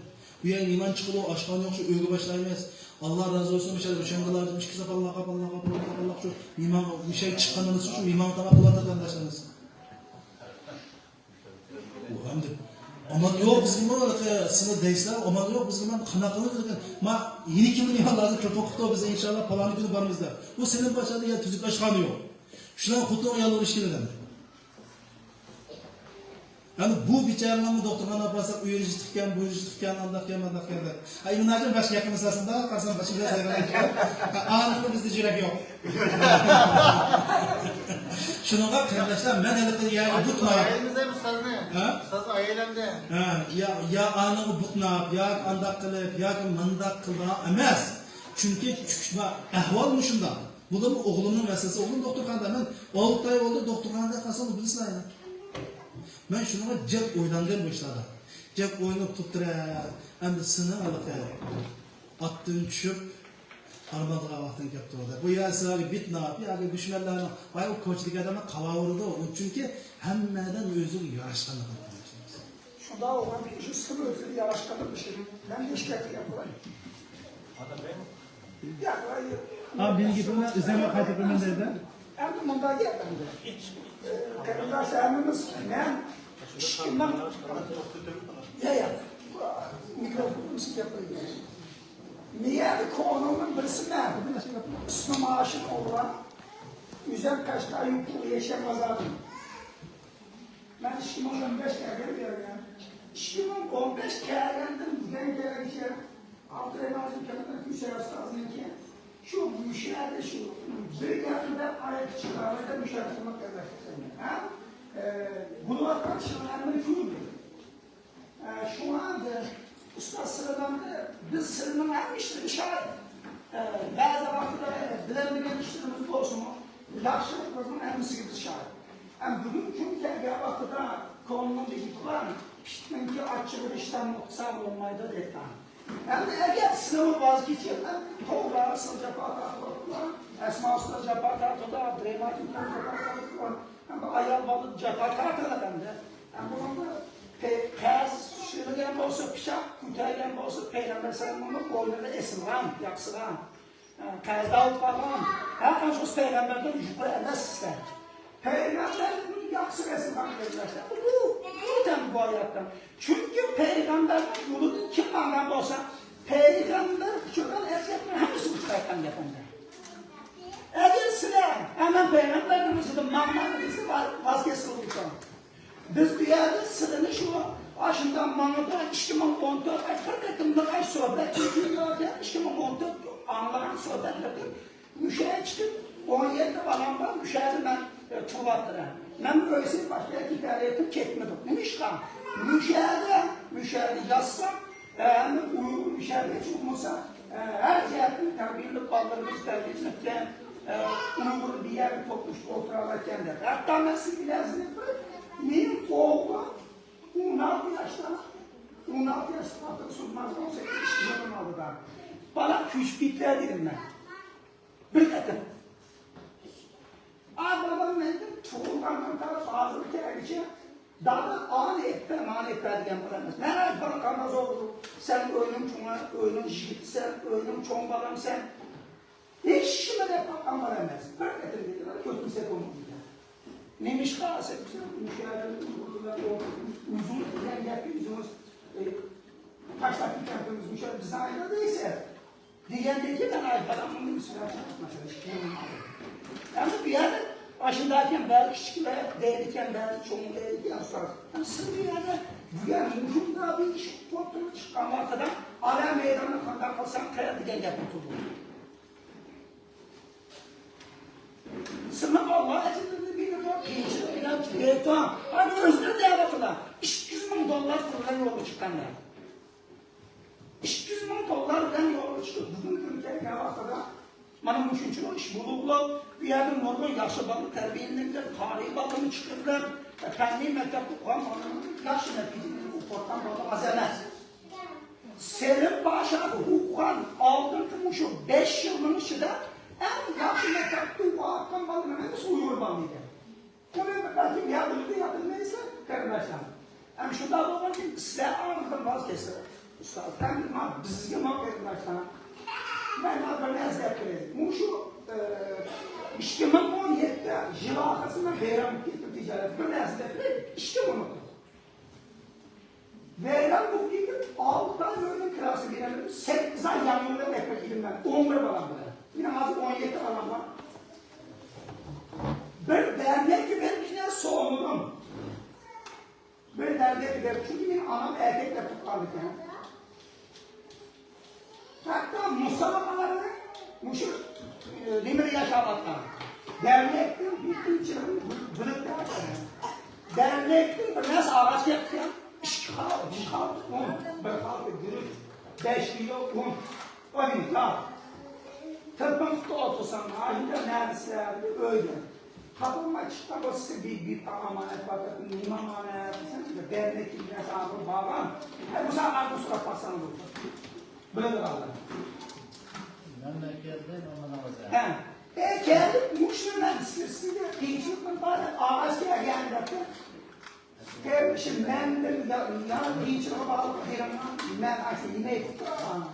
بۇ يەرگە مېھمان چىقىدۇ، ئاشخانا يوق، شۇ ئۆيگە باشلايمىز. ئاللا رازى بولسۇن، مۇشۇ روشەنگۈل ھاجىم ئىككىسى باللاق، باللاق، باللاق، باللاق، شۇ مېھمان، مۇشۇ چىققىنىمىز شۇ مېھمان تاماق قىلىۋاتىدۇ قېرىنداشلىرىمىز. ئۇ ئەمدى ئامان يوق بىزگىمۇ، سىلەر دەيسىلەر، ئامان يوق بىزگىمۇ، قانداق قىلىمىز دېگەن. ما يېنىكىمۇ نېمە ھازىر تېلېفون قىپتۇ، بىز ئىنشاللا پالانى كۈنى بارىمىز دەپ. بۇ سېنىڭ باشلاردى يا تۈزۈك ئاشخانا يوق. شۇنىڭ خوتۇنۇڭ ئاياللىرى ئىشكىلىدى. يەنى بۇ بىچارىنىڭمۇ دوختۇرخانىغا بارساق، ئۇ يېرى جىتىقكەن، بۇ يېرى جىتىقكەن، ئانداقكەن، مانداقكەن دەپ. ھە، ئىمىن ھاجىم باشقا گەپ قىلمىسا، قارىسام باشىمىز ئايغان. ئانىڭغا بىزدە يۈرەك يوق. شۇنىڭغا قېرىنداشلار، مەن ھېلىقى يەرگە بۇتناپ. ئايالىمىز ئەمدى ئۇستازنى. ھە؟ ئۇستازنى ئايالەمدى. ھە، يا، يا ئانىڭغا بۇتناپ، ياكى ئانداق قىلىپ، ياكى مانداق قىلىدىغان ئەمەس. چۈنكى چۈشمە ئەھۋال مۇشۇنداق. بۇلارمۇ ئوغلۇمنىڭ مەسىلىسى. ئوغلۇم دوختۇرخانىدا. مەن ئالتە ئاي بولدى دوختۇرخانىدا قالسام، بىلىسىلەر. مەن شۇنىڭغا جىق ئويلانغان بۇ ئىشلاردا. جىق ئويلىنىپ تۇرۇپتۇرە. ئەمدى سېنىڭ ھېلىقى ئاتتىن چۈشۈپ، ھارمالدىغان ۋاقتىڭ كەپتۇ دەپ. بۇ يا سىلەرگە بىتناپ، ياكى دۈشمەنلەرنىڭ، ۋاي، ئۇ كوچىدىكى ئادەملەر قالاۋۇرىدۇ. ئۇ چۈنكى ھەممە ئادەم ئۆزىگە ياراشقانلىقىنى قىلىشىمىز. شۇنداق بولغان كېيىن شۇ سىلى ئۆزىگە ياراشقانلىق ئىشىنى مەن ھېچ گەپ قىلماي. ھا، مېنىڭ گېپىمنى ئۆزۈڭگە قايتۇرۇپ بېرىمەن دەيدۇ. ئەمدى مۇنداق گەپ ئەمدى. قېرىنداش ھەممىمىز مەن ئىككى مىڭ، يا، يا، مىكروفوننى سىزگە قويۇپ بېرەي. مېيەدە كونۇڭنىڭ بىرسى مەن. ئىسمى ماشىن ئوغلان. ئۆزۈم قەشقەر يۇقىرى يەشەم بازارى. مەن ئىككى مىڭ ئون بەش كەلگەن بۇ يەرگە. ئىككى مىڭ ئون بەش كەلگەندىن بۈگۈن كەلگۈچە ئابدۇرېھىم ھاجىم كەلگەن، كۈسەي ئۇستازنىڭكى شۇ مۇشۇ يەردە شۇ بىر گەپنى دەپ ئاياغقا چىقارماي دەپ مۇشۇ يەردە خىزمەت قىلىۋاتىمەن. ھە؟ ئە، بولۇۋاتقان ئىشلارنى ھەممىنى كۆردۈم. ئە، شۇڭا ئۇستاز سىلىدىن بىز سىلىنىڭ ھەممە ئىشلىرىغا شاھىت. ئە، بەزى ۋاقىتتا بىلەلمىگەن ئىشلىرىمىز بولسىمۇ، ياخشىلىقىمىزنىڭ ھەممىسىگە بىز شاھىت. ئەمما بۈگۈنكى كۈنگە كەلگەن ۋاقتىدا كونىنىڭ بىر گېپى بار، پىتنىڭكى ئاچچىقىدا ئىشتان نۇقسان بولمايدۇ دەيدىغان. ئەمدى ئەگەر سىلىمۇ ۋاز كېچىپ، ئەمدى توغرا سىز جاپا تارتىۋاتىدىلا، ئەسما ئۇستاز جاپا تارتىۋاتىدۇ، ئابدۇرېھىم ھاجىم جاپا تارتىۋاتىدۇ، ئەمدى ئايال بالا جاپا تارتىۋاتىدۇ ئەمدى. ئەمدى بۇنىڭدا پەي-، قەرز سۈرگەن بولسا پىچاق، كۆتۈرگەن بولسا پەيغەمبەر سەللەللاھۇ ئەلەيھى ۋەسەللەمنىڭ بوينىدا ئېسىلغان، ياقىسىغا، ئە، قەرزدار بولۇپ قالغان. ھەر قانچە بولسا پەيغەمبەردىن يۇقىرى ئەمەس سىلەر. پەيغەمبەرنىڭ ياقىسىغا ئېسىلغان قېرىنداشلار. بۇ، بۇ تەم بۇ ئايەتتە. چۈنكى پەيغەمبەرنىڭ يولىدىن كىم ماڭغان بولسا، پەيغەمبەر ئۇچرىغان ئەزىيەتنىڭ ھەممىسى ئۇچرايدىغان گەپ ئەمدى. ئەگەر سىلەر، ئە، مەن پەيغەمبەرنىڭ ئىزىدىن ماڭىمەن دېسە، ۋاز، ۋاز كېسىلىدىكەن. بىز بۇ يەردە سىلىنى شۇ، ئاشۇنداق ماڭىدۇ، ئىككى مىڭ ئون تۆت، ئاي، بىر قېتىملىق، ئاي، سۆھبەت، ئىككى مىڭ ئون تۆت ئاڭلىغان سۆھبەتلەردىن مۇشۇ يەرگە چىقىپ، ئون يەتتە بالام بار، مۇشۇ يەردە مەن، ئە، تۇرۇۋاتىمەن. مەن ئۆيسىز باشقا يەرگە كېتەلەيتتىم، كەتمىدۇق. نېمىشقا؟ مۇشۇ يەردە، مۇشۇ يەردە ياتسام، ئە، ھەممە ئۇيغۇر مۇشۇ يەردە ھېچ بولمىسا، ئە، ھەر جەھەتتىن تەربىيەلىنىپ، بالىلىرىمىز تەربىيەلىنىپكەن، ئە، ئۇيغۇر بىر يەرگە توپلىشىپ ئولتۇرالايدىكەن دەپ. ھەتتا مەن سىزگە نەرسىنى ئېيتىپ قوياي. مېنىڭ ئوغلۇم ئون ئالتە ياشتا، ئون ئالتە ياشتا، ئون سەككىز، ئون سەككىز يىلنىڭ ئالدىدا. بالا كۆچۈپ كېتىلە دېدىم مەن. بىر قېتىم. ئا، بالام مەندىن تۇغۇلغاندىن تارتىپ ھازىرغىچە، دادا، ئانى ئېيتىپ بەر، مانى ئېيتىپ بەر دېگەن بالا ئەمەس. مەن ئاي بالا قانداق زور، سەن ئۆينىڭ چوڭى، ئۆينىڭ يىگىتىسەن، ئۆينىڭ چوڭ بالامسەن. ھېچنېمە دەپ باققان بالا ئەمەس. بىر قېتىم دېدى، كۆتۈرسەك بولمىدى. نېمىشقا سەن بىزنىڭ مۇشۇ يەردە ئۆزىڭىز بىلەن گەپكە ئۆزىڭىز، ئە، تاشلاپ كېتەمسىز، مۇشۇ بىزنىڭ ئايدا دەيسىز. دېگەندىن كېيىن مەن ئايتقانمۇ ئەمدى بۇ يەردە ئاشۇنداقكەن بەزى كىچىكلەر دەيدىكەن، بەزى چوڭلار دەيدىكەن، ئۇستاز. ئەمدى سىز بۇ يەردە بۇ يەر مۇشۇنداق بىر ئىش ئوتتۇرىغا چىققان ۋاقتىدا ئانا مەيداننى قانداق قىلساڭ قىل دېگەن گەپ ئوتتۇرىدۇ. سىلەر ئاللا ئەجرىنى بېرىدۇ، قىيىنچىلىق بىلەن تۈگەيتۇ. ئەمدى ئۆزلىرى دەۋاتىدۇ. ئىككى يۈز مىڭ دوللار پۇل بىلەن يولغا چىققانلار. ئىككى يۈز مىڭ دوللار بىلەن يولغا چىقىپ، بۈگۈنكى كۈنگە كەلگەن ۋاقتىدا مانا مۇشۇنچىلىك ئىش بولۇپ، بۇ يەردە نۇرغۇن ياخشى بالا تەربىيەلىنىپ، قارىي بالىنى چىقىرىپ، پەننىي مەكتەپتە ئوقۇغان بالىنىڭ ياخشى نەتىجىلەرنى ئوقۇۋاتقان بالا ئاز ئەمەس. سېلىم باشادا ئوقۇغان ئالدىنقى مۇشۇ بەش يىلنىڭ ئىچىدە ئەڭ ياخشى مەكتەپتە ئوقۇۋاتقان بالىنىڭ ھەممىسى ئۇيغۇر بالا ئىدى. بۇنى بەلكىم يا بىلىدۇ، يا بىلمەيسىلەر، قېرىنداشلار. ئەمما شۇنداق بولغاندىكىن، سىلەر ئاڭلىدىن ۋاز كەچسىلەر. ئۇستاز، ئەمدى ما بىزگە ما قېرىنداشلار. مەن ما بىر نەرسە دەپ بېرەي. مۇشۇ، ئە، ئىككى مىڭ ئون يەتتە يىل ئاخىرسىدا بەيرام كېتىپ تىجارەت بىر نەرسە دەپ بېرەي. ئىككى مىڭ ئون يەتتە. ۋەيران بولۇپ كېتىپ، ئالتە ئاي ئۆينىڭ كىراسى بېرەلمىدىم، سەككىز ئاي ياڭيۇ بىلەن ئەكىرىپ كېلىمەن، ئون بىر بالام بىلەن. مېنىڭ ھازىر ئون يەتتە بالام بار. بىر دەرنەككە بېرىپ بىر نەرسە سورىمىدىم. بىر دەرنەككە بېرىپ، چۈنكى مېنىڭ ئانام ئەركەك دەپ تۇغقانىكەن. ھەتتا مۇسابىقىلەرنى مۇشۇ، ئى، نېمىدە ياشاۋاتقان. دەرنەكتىن بىر قىنچىلىقنى بىلىپ، دەرنەكتىن بىر نەرسە ئاغاچ كەپتىكەن. ئىككى خالتا، ئۈچ خالتا ئۇن، بىر خالتا گۈرۈچ، بەش كىلو ئۇن. ئۇنى ياغ. تېلېفون قىلىپ ئولتۇرسام، ئايدا نەرسىلەرنى ئۆيدە. تاپالماي چىققان بولسا، بىر، بىر تال ئامانەت بار، نېمە ئامانەت دېسەم، دەرنەكتىن بىر نەرسە ئالغىلى بارغان. ھە، بۇ ساغ ئالدىن سوراپ باقساڭ بولىدۇ. بىلىدىغانلار. مەن مەركەزدە ئامانەت. ھە. ئە، كەلدىم، مۇشۇنى مەن سىز-، سىزگە قىيىنچىلىقىم بار دەپ، ئاغاچ كەلگەن دەپتۇ. قېرىندىشىم، مەندىن يا-، يا قىيىنچىلىقى بارلىقى بېرىڭلار، مەن ئاشۇ نېمە ئېيتىپ تۇرۇپ قالىمەن.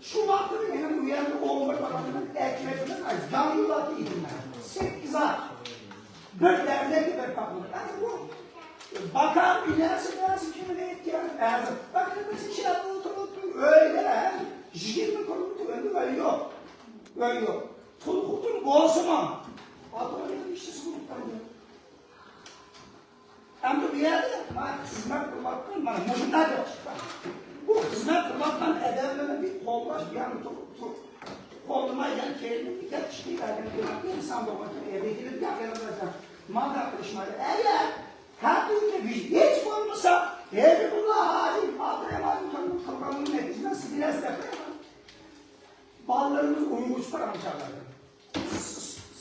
شۇ ۋاقىتتا مېنىڭ ئۇ يەردە ئون بىر بالام بىلەن ئەكمەت بىلەن ياڭيۇلاردا ئىدىم مەن. سەككىز ئاي. بىر دەرنەككە بېرىپ باقمىدىم. ئەنە بۇ باكار بىناسى، بىناسى كىمگە ئېيتكەن؟ ھازىر باكار بىناسى ئىچىدە ئولتۇرۇپ ئۆيدە، يىگىرمە كىلومېتىر ئۆيدە ئۆي يوق. ئۆي يوق. تۇل خوتۇن بولسىمۇ، ئاتا-ئانىنىڭ ئىشچىسى بولۇپ قالدى. ئەمدى بۇ يەردە مانا خىزمەت قىلىۋاتقان، مانا مۇشۇنداق بولۇپ چىققان. بۇ خىزمەت قىلىۋاتقان ئادەملەرنى بىر قوللاش، بۇ يەرنى تۇرۇپ، تۇرۇپ، قوللىماي، يەنە كەينىدىن گەپ چىقىپ بەرگەن ئىنسان بولغان ئەمەس. قېرىنداشلار، مانداق قىلىشمايلى. ئەگەر ھەقىقىي بىز ھېچ بولمىسا، ھېبىبۇللا ھاجى، ئابدۇرېھىم ھاجى قىلغاننىڭ نەتىجىسىدە سىز بىلەسىز دەپ قويۇڭ. بالىلىرىمىز ئۇيغۇرچە قارىغان چاغلاردا.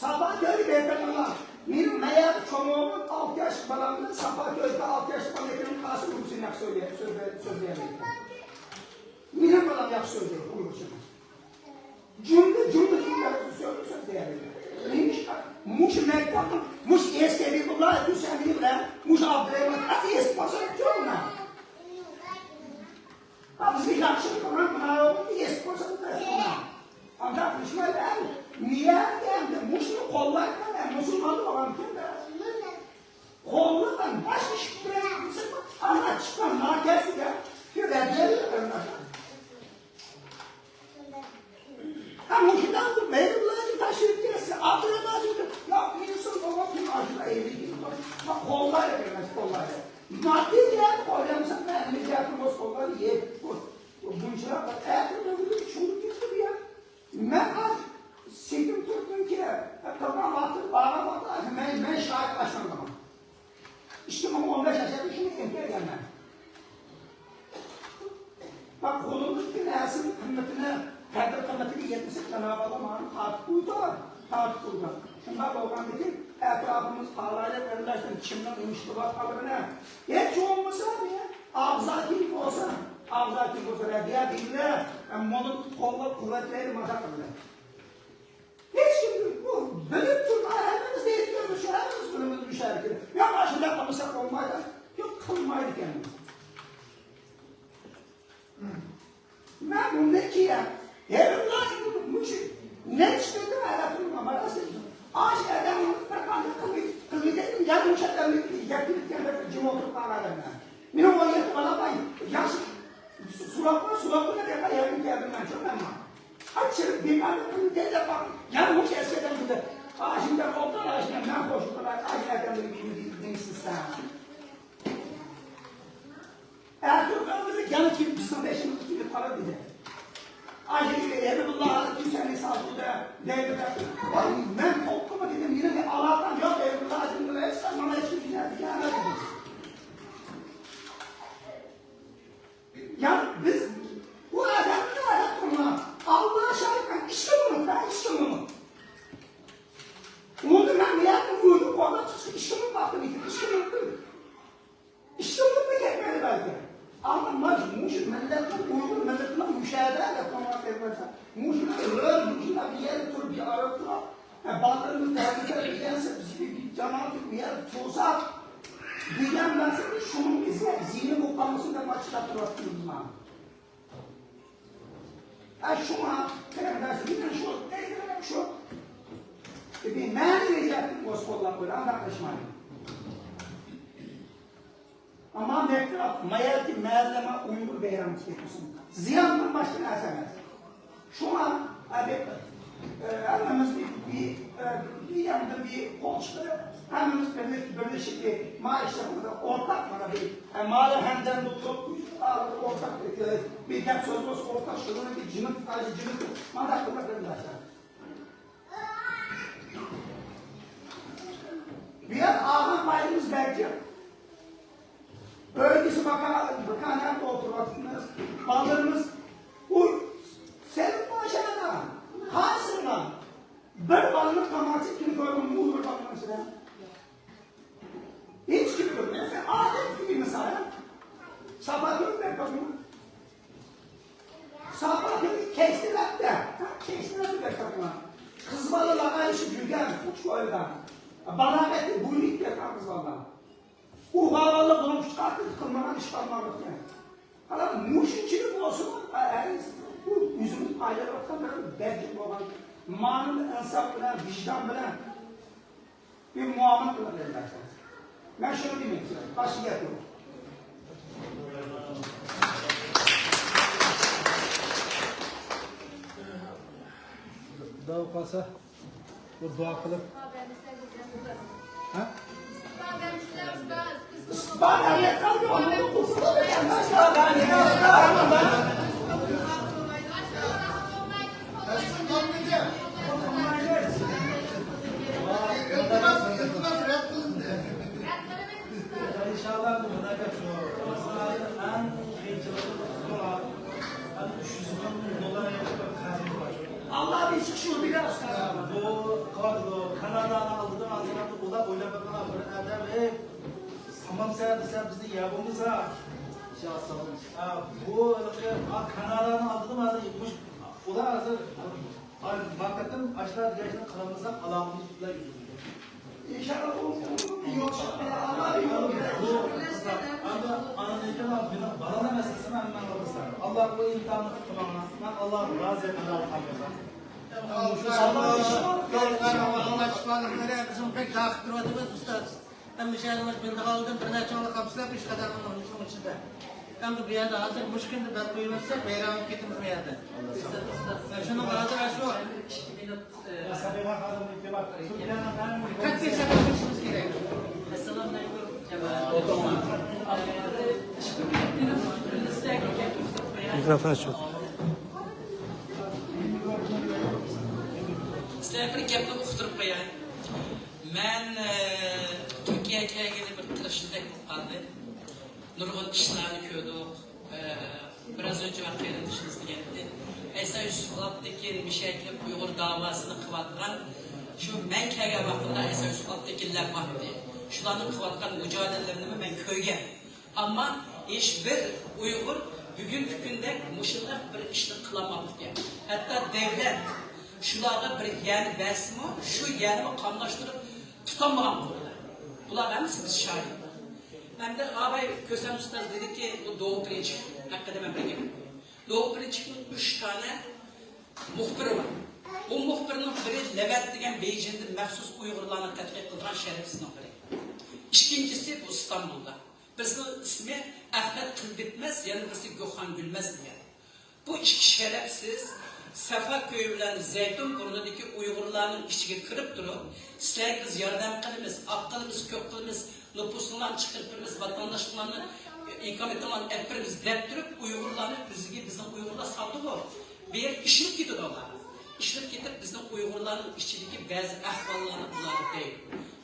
ساپا كۆيگە بېرىپ بېقىڭلار. مېنىڭ مەيەردە چوڭ ئوغلۇم ئالتە ياشلىق بالام بىلەن ساپا كۆيگە ئالتە ياشلىق بالام ئىككىنىڭ قارىسى ئۇيغۇرچە نەق سۆزلەي-، سۆزلەي-، سۆزلىيەلەيدۇ. مېنىڭ بالام ياخشى سۆزلەيدۇ ئۇيغۇرچىنى. جۈملە، جۈملە، جۈملە سۆزلەي-، سۆزلىيەلەيدۇ. نېمىشقا؟ مۇشۇ مەكتەپنىڭ، مۇشۇ ئېسكەبىبۇللا ھۈسەيىن بىلەن مۇشۇ ئابدۇرېھىم ئەسلى ئېسىپ قالسا شۇ مانا. ھا، بىزگە ياخشىلىق قىلغان مۇناۋىقنى ئېسىپ قويسا بولدى. ئانداق قىلىشمايلى. نىيەتكە ئەمدى مۇشۇنى قوللايدىغان، ئە، مۇسۇلمان بولغان ئۈچۈن قوللىغان باشقا ئىش بىلەن قىلسا، ئانا چىققان ناكەسىگە رەددىيە بېرىڭلار. ھە، مۇشۇنداق مەيلى بۇلارنى تاشلىۋېتىپ كەتسە، ئابدۇرېھىم ھاجىمدىن، يا، مېنى سىز بولغان كۈن ئاشۇنداق ئەيلىگىن. ما قوللايلى، قېرىنداش، قوللايلى. ماددىي جەھەتتىن ئويلىمىساق، مەنىۋى جەھەتتىن بولسا قوللايلى. يەپ، بۇ، بۇ بۇنچىلاپ ئەتىر بولدى، چۈشىنىپ كەتتى بۇ يەر. مەن ئاز سېتىم تۇردۇمكى، قىلغان ۋاقتىدا، بارغان ۋاقتىدا مەن، مەن شاھىت باشلانغان. ئىككى مىڭ ئون بەش ياشىدا شۇنى ئېيتىپ بەرگەنمەن. بۇ قولىمىزدىكى نەرسىنىڭ قىممىتىنى، قەدىر قىممىتىگە يەتمىسەك، جانابىي ئاللا مانا تارتىپ قويىدۇ، تارتىپ قويىدۇ. شۇنداق بولغاندىكىن، ئەتراپىمىزغا قارايلى، قېرىنداشلار، كىمنىڭ نېمە ئىش قىلىۋاتقانلىقىنى. ھېچ بولمىسا، ئاغزاكى بولسا، ئاغزاكى بولسا، رەبىيە دېگىنلەر، مانا قوللاپ قۇۋۋەتلەيلى، مۇشۇنداق قىلىمىز. ھېچكىم بۇ بىلىپ تۇرۇپ، ھەممىمىز دەيدىكەن، مۇشۇ ھەممىمىز بىلىمىز مۇشۇ ھەرىكەتنى. ياق، ئاشۇنداق قىلمىساق بولمايدۇ. ياق، قىلمايدىكەنمىز. مەن بۇندىن كېيىن ھېلىلا مۇشۇ نەچچە قېتىم ئەلەپنى ماراس ئاش ئادەم بىر قانداق قىلمىدى، قىلمىدى، يەنە مۇشۇ ئادەمنى يەپ كېتىپ كەلمەسكە جىم ئولتۇرۇپ قالغان ئادەملەر. مېنىڭ ئون يەتتە بالام بار، ياخشى سوراپلا، سوراپلا دەپ يەنە كەلدىم مەن شۇ مەن. ئاچچىق بىكارلىق قىلدى دەپ باقىڭ. يەنە مۇشۇ ئەسكەردەم بىلدى. ئاشۇنداق ئوبدان ئاشۇنداق مەن قوشۇپ قىلاي، ئاش ئادەملىرى كىم دېمىسىز سەن. ئەتىرقان بىلەن يەنە كېلىپ بىزنىڭ بېشىمىزغا كېلىپ قالىدۇ دېدى. ئاي، ھېلى بىللا كۈسەنى سالدى دەيدۇ دەپ. ۋاي، مەن قورقتۇممۇ دېدىم، مېنىڭ ئالاقەم يوق، ھېلى بىللا بىلەن ھېچ مانا ھېچ كىم دېگەن دېدى. يا بىز بۇ ئادەمنى ئادەم قىلمىغان. ئاللا شاھىت، مەن ئىشقا مۇنۇپ، مەن ئىشقا مۇنۇپ. ئۇندا مەن بۇ يەردىن ئۆزۈم قوغلاپ چىقىشقا ئىشقا مۇنۇپ باقتىم، ئىشقا مۇنۇپ. ئىشتىنلىقنى كەتمەيدۇ بەلكى. ئەمما مانا مۇشۇ مىللەتنىڭ، ئۇيغۇر مىللىتىنىڭ مۇشۇ يەردە، مۇشۇ مۇشۇنداق بىر يەردە تۇرۇپ، بىر ئارا تۇرۇپ، بالىلىرىمىز تەربىيە بىلگەنسە، بىز بىر جامائەت بىر يەردە تۇرساق دېگەن مەقسەتتە شۇنىڭ ئىزى زىيىنى بولۇپ قالمىسۇن دەپ مانا چىقاپ تۇرۇۋاتىمىز مانا. ئە، شۇڭا، قېرىنداشلار، مېنىڭ شۇ دەيدىغىنىم شۇ. بىر مەنىۋى جەھەتتىن ئوسكوللاپ قويۇڭ، ئانداق قىلىشمايلى. ئەمما مەكتەپ، ما يەردىكى مەھەللە، ما ئۇيغۇر بايرىمى كېتىپ قالسۇن. زىياندىن باشقا نەرسە ئەمەس. شۇڭا، ئە، بىر، ئە، ھەممىمىز بىر، بىر، ئە، بىر ياندىن بىر قول چىقىرىپ، ھەممىمىز بىرلىك-، بىرلىشىپ بىر ما ئىشلىرىمىزدا ئورتاق مانا بىر، ئە، مالا ھەمدەم بولۇپ، ئورتاق بىر، بىر گەپ سۆز بولسا ئورتاق شۇنىڭدىن جىمىپ، جىمىپ، مانداق قىلىپ قېرىنداشلار. بۇ يەر ئالغان پايدىمىز بەك جىق. ئۆيدىسى ماكان، ماكان ھەم ئولتۇرۇۋاتىمىز. بالىلىرىمىز ئۇ سېلىپ باشلايدۇ. قايسىلار؟ بىر بالىنىڭ تاماكىسى كۈنى كۆرگەن بۇ بىر بالىنىڭ ئىچىدە. ھېچكىم كۆرمەيدۇ. ئادەتتىكى مىسال. ساپا كۆرۈپ بەك باقمىدىم. ساپا كۆرۈپ كەچتە ھەتتا. كەچتە ھەتتا بەك باقمىدىم. قىز بالىلار ئايرىشىپ يۈرگەن، ئۇچۇپ ئوينىغان. بالاغەتتە بوينى كەتكەن قىز بالىلار. ئۇ ھاۋالىق بۇنىڭ ئۈچ قاتى قىلمىغان ئىش قالماپتىكەن. قاراڭ، مۇشۇنچىلىك بولسىمۇ، ئە، ئە، بۇ ئۆزىمىز پايدىلىنىۋاتقان بىر بەدىل بولغان. مانا ئىنساپ بىلەن، ۋىجدان بىلەن بىر مۇئامىلە قىلىپ بەرمەكچى. مەن شۇنى دېمەكچى. باشقا گەپ يوق. خۇدا خالىسا. بىر دۇئا قىلىپ. ھە؟ ئىنشاللا، بۇ مۇناجات شۇ. ئەڭ قىيىنچىلىقى ئۈچ يۈز مىڭ دوللار قەرزىمىز بار. ئاللا بىر چىقىش يولى بېرەر، ئۇستاز. بۇ قارىدۇ، كانادانىڭ ئالدىدا ھازىر ئۇلار ئويلاپ باققان بىر ئادەم، ئەي، سامامسە دېسە بىزدە يەر بولمىسا. ھە، بۇ ھېلىقى، ھا، كانادانىڭ ئالدىدا ھازىر مۇش-، ئۇلار ھازىر، ھا، ماكەتتىن ئاشۇلار دېگەن ئىشنى قىلالمىسا ئالاقىمىز بىلەن ئۈزۈلدى. ئىنشاللا ئۇ، ئۇ يول چىقىپ قالار. ئاللا بىر يول بېرەر. ئەمدى ئاندىن كېيىن مېنىڭ بالامنىڭ مەسىلىسىنى ھەممە قىلسا. ئاللا بۇ ئىمتىھاننى قىلماڭلار. مەن ئاللا رازى قىلار قالمىسا. ئاللا شىپالىق بېرەر. بىزمۇ بەك داقىق تۇرۇۋاتىمىز، ئۇستاز. ھەممە شەھىرىمىز بىلىدىغانلىرىدىن بىر نەچچە ئاڭلىق قاپسىلەپ ئىش قەدەرنىڭ ئىچىدە. ئەمدى بۇ يەردە ھازىر مۇشۇ كۈندە بەل قويۇۋەتسەك، ۋەيران بولۇپ كېتىمىز بۇ يەردە. شۇنىڭغا ھازىر شۇ قەتئىي سەپەر قىلىشىمىز كېرەك. مىكروفون ئاچىڭ. گەپنى ئۇقتۇرۇپ قوياي. مەن، ئە، تۈركىيەگە كەلگىلى بىر قىرىق يىلدەك بولۇپ قالدى. نۇرغۇن ئىشلارنى كۆردۇق. ئە، بىراز ئۆنچە ۋاقىت قېرىندىشىمىز دېگەنتى. ئەيسا يۈسۈپ ئابتېكىن، مىشەگە كېلىپ ئۇيغۇر داۋاسىنى قىلىۋاتقان، شۇ مەن كەلگەن ۋاقتىمدا ئەيسا يۈسۈپ ئابتېكىنلەر بارتى. شۇلارنىڭ قىلىۋاتقان مۇجادىلىلىرىنىمۇ مەن كۆرگەن. ئەمما ھېچبىر ئۇيغۇر بۈگۈنكى كۈندە مۇشۇنداق بىر ئىشنى قىلالماپتىكەن. ھەتتا دۆلەت شۇلارغا بىر يەنى بەرسىمۇ، شۇ يەنىمۇ قاملاشتۇرۇپ تۇتالمىغان قۇرلار. بۇلار ھەممىسى بىز شاھىت. ئەمدى ئاباي كۆسەم ئۇستاز دېدىكى، بۇ دوغۇ پىرىنچىك ھەققىدە مەن بىر گەپ. دوغۇ پىرىنچىكنىڭ ئۈچ دانە مۇخبىرى بار. بۇ مۇخبىرنىڭ بىرى لەۋەت دېگەن بېيجىڭدىن مەخسۇس ئۇيغۇرلارنى تەتقىق قىلىدىغان شەرەپسىزنىڭ بىرى. ئىككىنچىسى بۇ ئىستانبۇلدا. بىرسىنىڭ ئىسمى ئەخمەت قىلبىتمەس، يەنە بىرسى گۆخان گۈلمەس دېگەن. بۇ ئىككى شەرەپسىز سەفا كۆيى بىلەن زەيتۇن بۇرنىدىكى ئۇيغۇرلارنىڭ ئىچىگە كىرىپ تۇرۇپ، سىلەرگە بىز ياردەم قىلىمىز، ئاق قىلىمىز، كۆك قىلىمىز، نوپۇسۇڭلارنى چىقىرىپ بېرىمىز، ۋاتانداشلىقلارنى، ئىقامىتىڭلارنى ئېلىپ بېرىمىز دەپ تۇرۇپ، ئۇيغۇرلارنى بىزگە، بىزنىڭ ئۇيغۇرلار سالدىغۇ. بۇ يەرگە ئىشىنىپ كېتىدۇ ئۇلار. ئىشىنىپ كېتىپ، بىزنىڭ ئۇيغۇرلارنىڭ ئىچىدىكى بەزى ئەھۋاللارنى بۇلارغا دەيدۇ.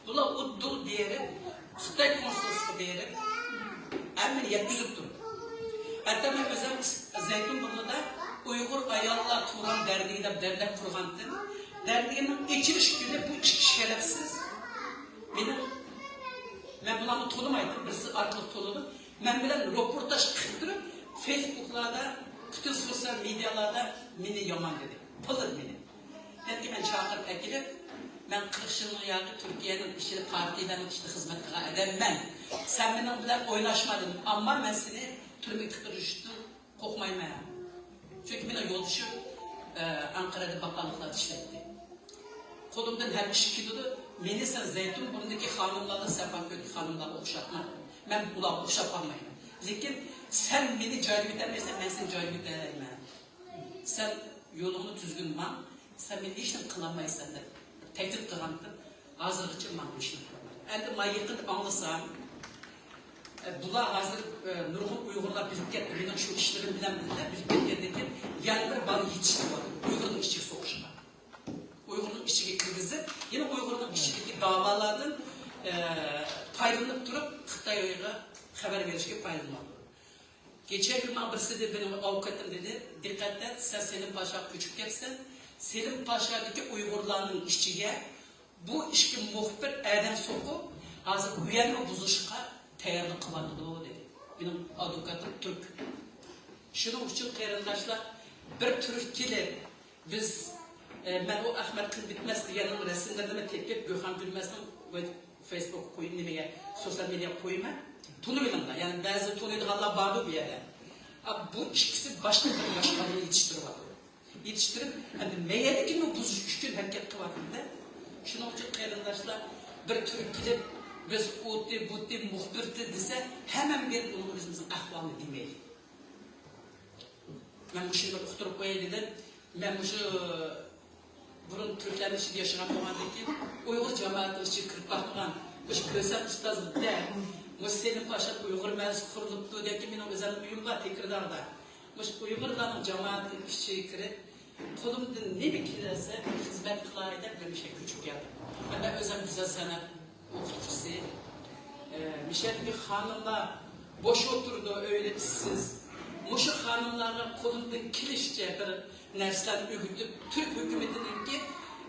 بۇلار ئۇدۇل بېرىپ، خىتاي كونسۇلخانىسىغا بېرىپ، ھەممىنى يەتكۈزۈپ تۇرىدۇ. ھەتتا مەن ئۆزۈم زەيتۇن بۇرنىدا ئۇيغۇر ئاياللار تۇرغان دەرنىكى دەپ دەرنەك قۇرغانتىم. دەرنىكىمنىڭ ئېچىلىش كۈنى بۇ ئىككى شەرەپسىز مېنىڭ، مەن بۇلارنى تونۇمايتتىم، بىرسى ئارقىلىق تونۇدۇم. مەن بىلەن روپورتاژ قىلىپ تۇرۇپ، فېيسبۇكلاردا، پۈتۈن سوتسىيال مېدىيالاردا مېنى يامان دېدى، پىللىدى مېنى. لېكىن مەن چاقىرىپ ئەكېلىپ، مەن قىرىق يىلنىڭ ياقى تۈركىيەنىڭ ئىچىدە پارتىيىلەرنىڭ ئىچىدە خىزمەت قىلغان ئادەممەن. سەن مېنىڭ بىلەن ئويناشما دېدىم. ئەمما مەن سېنى تۈرمىگە تىقىرىشتىن قورقمايمەن. چۈنكى مېنىڭ يولدىشىم، ئە، ئەنقەرەدە باققانلىقلاردا ئىشلەيتتى. قولۇمدىن ھەر ئىش كېلىدۇ. مېنى سەن زەيتۇن بۇرنىدىكى خانىملارغا، سەفا كۆيدىكى خانىملارغا ئوخشاتما. مەن ئۇلارغا ئوخشاپ قالمايمەن. لېكىن سەن مېنى جايىغا كۆتەرمەيسەن، مەن سېنى جايىغا كۆتەرەلمەيمەن. سەن يولۇڭنى تۈزگۈن ماڭ، سەن مېنى ھېچنېمە قىلالمايسەن دەپ تەھدىت قىلغانتىم. ھازىرغىچە ماڭا ھېچنېمە قىلالمىدى. ئەمدى مانا يېقىندا ئاڭلىسام، ئە، بۇلار ھازىر، ئە، نۇرغۇن ئۇيغۇرلار بىلىپ كەتتى. مېنىڭ شۇ ئىشلىرىم بىلەن بىللە بىلىپ كەتكەندىن كېيىن يەنە بىر بالا يېتىشتۈرۈۋاتىدۇ ئۇيغۇرنىڭ ئىچىگە سوقۇشقا. ئۇيغۇرنىڭ ئىچىگە كىرگۈزۈپ، يەنە ئۇيغۇرنىڭ ئىچىدىكى داۋالاردىن، ئە، پايدىلىنىپ تۇرۇپ خىتايغا خەۋەر بېرىشكە پايدىلىنىۋاتىدۇ. كېچە كۈن ماڭا بىرسى دېدى، مېنىڭ ئاۋۇكاتىم دېدى، دىققەت ئەت، سەن سېلىم پاشاغا كۆچۈپ كەپسەن. سېلىم پاشادىكى ئۇيغۇرلارنىڭ ئىچىگە بۇ ئىككى مۇخبىر ئادەم سوقۇپ، ھازىر ئۇ يەرنى بۇزۇشقا تەييارلىق قىلىۋاتىدۇ دېدى. مېنىڭ ئادۋوكاتىم تۈرك. شۇنىڭ ئۈچۈن قېرىنداشلار، بىر تۈرك كېلىپ، بىز، ئە، مەن ئۇ ئەخمەت قىلىپ بىتمەس دېگەننىڭ رەسىملىرىنى مەن تېپىپ، گۆخان گۈلمەسنىڭ فېيسبۇكقا قويۇپ، نېمىگە، سوتسىيال مېدىياغا قويىمەن. تونۇۋېلىڭلار، يەنى بەزى تونۇيدىغانلار باردۇ بۇ يەردە. ئا، بۇ ئىككىسى باشقا بىر باشقىلارنى يېتىشتۈرۈۋاتىدۇ. يېتىشتۈرۈپ، ئەمدى مەيەرنىكىنى بۇزۇش ئۈچۈن ھەرىكەت قىلىۋاتىدۇ-دە. شۇنىڭ ئۈچۈن قېرىنداشلار، بىر تۈرك كېلىپ، بىز ئۇتى، بۇتى، مۇخبىرتى دېسە، ھەممەمىز بېرىپ ئۇنىڭغا ئۆزىمىزنىڭ ئەھۋالىنى دېمەيلى. مەن مۇشۇنى بىر ئۇقتۇرۇپ قوياي دېدىم. مەن مۇشۇ بۇرۇن تۈركلەرنىڭ ئىچىدە ياشىغان بولغاندىن كېيىن، ئۇيغۇر جامائىتىنىڭ ئىچىگە كىرىپ باقمىغان، مۇشۇ كۆسەم ئۇستاز دەپ، مۇشۇ سېلىم پاشا ئۇيغۇر مەھەللىسى قۇرۇلۇپتۇ دېگەن، مېنىڭ ئۆزۈمنىڭ ئۆيۈم بار تېكىرداغدا. مۇشۇ ئۇيغۇرلارنىڭ جامائىتىنىڭ ئىچىگە كىرىپ، قولۇمدىن نېمە كېلسە خىزمەت قىلاي دەپ مەن مۇشۇ يەرگە كۆچۈپ كەلدىم. مەن ئۆزۈم گۈزەل سەنئەت ئوقۇتقۇچىسى. ئە، مۇشۇ يەردىكى خانىملار بوش ئولتۇرىدۇ، ئۆيدە ئىشسىز. مۇشۇ خانىملارغا قولۇمدىن كېلىشىچە بىر نەرسىلەرنى ئۆگىتىپ، تۈرك ھۆكۈمىتىنىڭكى،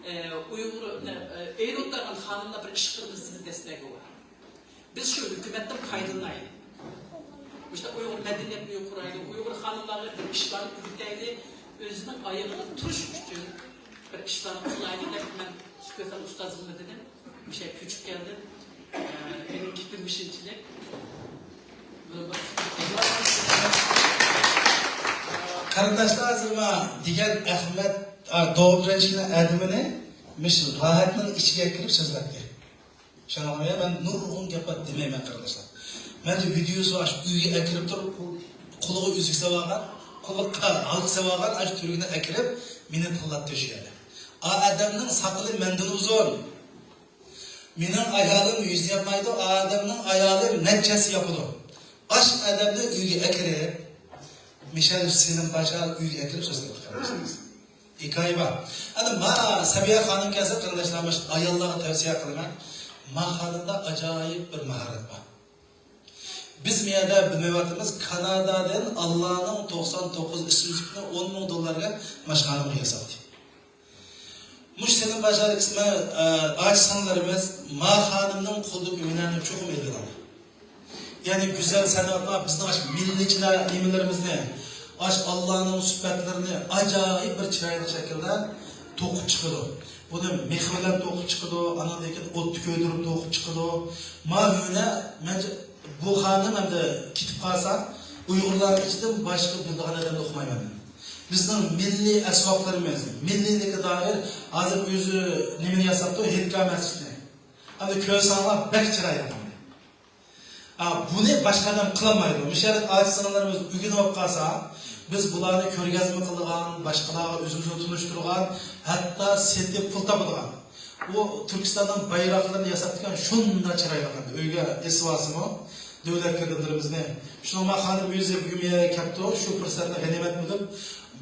ئە، ئۇيغۇر، ئە، ئەيرىپ تۇرغان خانىملار بىر ئىش قىلمىسىز دەسلەيدۇ. بىز شۇ ھۆكۈمەتتىن پايدىلىنايلى. مۇشۇنداق ئۇيغۇر مەدەنىيەتنى يۇقىرىلايلى، ئۇيغۇر خانىملارغا بىر ئىشلارنى ئۆگىتەيلى، ئۆزىنىڭ ئايىغىدا تۇرۇش ئۈچۈن بىر ئىشلارنى قىلايلى دەپ مەن سۈكۈتان ئۇستازىمغا دېدىم. مۇشۇ يەرگە كۆچۈپ كەلدىم. ئە، مېنىڭ گېپىم مۇشۇنچىلىك. قېرىنداشلار، ھازىر ما دېگەن ئەخمەت، ئا، دوغۇپ رەنجىكنىڭ ئادىمىنى مىش راھەتنىڭ ئىچىگە كىرىپ سۆزلەپتۇ. شۇڭا مەن نۇرغۇن گەپلەر دېمەيمەن، قېرىنداشلار. مەن ۋىدېيوسى ئاشۇ ئۆيگە ئەكىرىپ تۇرۇپ، قۇلىقىغا ئۈزۈك سېلىۋالغان، قۇلىقىغا ھالقا سېلىۋالغان، ئاشۇ تۈركنى ئەكىرىپ، مېنى تىللاپ تۇرۇشۇۋەردى. ئا ئادەمنىڭ ساقىلى مەندىن ئۇزۇن. مېنىڭ ئايالىم يۈزنى ياپمايدۇ، ئا ئادەمنىڭ ئايالى نەچچە ھەسسە ياپىدۇ. ئاشۇ ئادەمنى ئۆيگە ئەكىرىپ، مىشەل سېلىم پاشا ئۆيگە ئەكىرىپ سۆزلەپتۇ، قېرىنداشلار. ھېكايە بار. ئەنە ما سەبىيە خانىم كەلسە، قېرىنداشلار، مانا ئاياللارغا تەۋسىيە قىلىمەن. ما خانىمدا ئاجايىپ بىر ماھارەت بار. بىز مۇ يەردە بىلمەيۋاتىمىز، كانادادىن ئاللانىڭ توقسان توققۇز ئىسىم سۈپىتىنى ئون مىڭ دوللارغا مانا شۇ خانىمغا ياساتتى. مۇشۇ سېلىم باشلىقى قىسمى، ئە، ئاچا سىڭىللىرىمىز ما خانىمنىڭ قولىدىكى ھۈنەرنى چوقۇم ئېلىۋېلىڭلار. يەنى گۈزەل سەنئەت بار، بىزنىڭ ئاشۇ مىللىيچىلەر نېمىلىرىمىزنى، ئاشۇ ئاللانىڭ سۈپەتلىرىنى ئاجايىپ بىر چىرايلىق شەكىلدە توقۇپ چىقىدۇ. بۇنى مىخ بىلەن توقۇپ چىقىدۇ، ئاناندىن كېيىن ئوتتا كۆيدۈرۈپ توقۇپ چىقىدۇ. ما ھۈنەر، مەنچە، بۇ خانىم ئەمدى كېتىپ قالسا، ئۇيغۇرلارنىڭ ئىچىدىن باشقا بىلىدىغان ئادەمنى ئۇقمايمەن مەن. بىزنىڭ مىللىي ئەسۋابلىرىمىز، مىللىيلىككە دائىر ھازىر ئۆزى نېمىنى ياساپتۇ؟ ھېيتگاھ مەسچىتنى. ئەمدى كۆرسەڭلار بەك چىرايلىق. ئا، بۇنى باشقا ئادەم قىلالمايدۇ. مۇشۇ يەردە ئاچا سىڭىللىرىمىز ئۆگىنىۋالىپ قالسا، بىز بۇلارنى كۆرگەزمە قىلىدىغان، باشقىلارغا ئۆزىمىزنى تونۇشتۇرغان، ھەتتا سېتىپ پۇل تاپىدىغان. ئۇ تۈركىستاننىڭ بايراقلىرىنى ياساپتىكەن، شۇنداق چىرايلىق ئەمدى. ئۆيگە ئېسىۋالسىمۇ، دۆلەت كادىرلىرىمىزنى. شۇنىڭ ما خانىم ئۆزى بۈگۈن بۇ يەرگە كەپتۇ، شۇ پۇرسەتنى غەنىيمەت بىلىپ،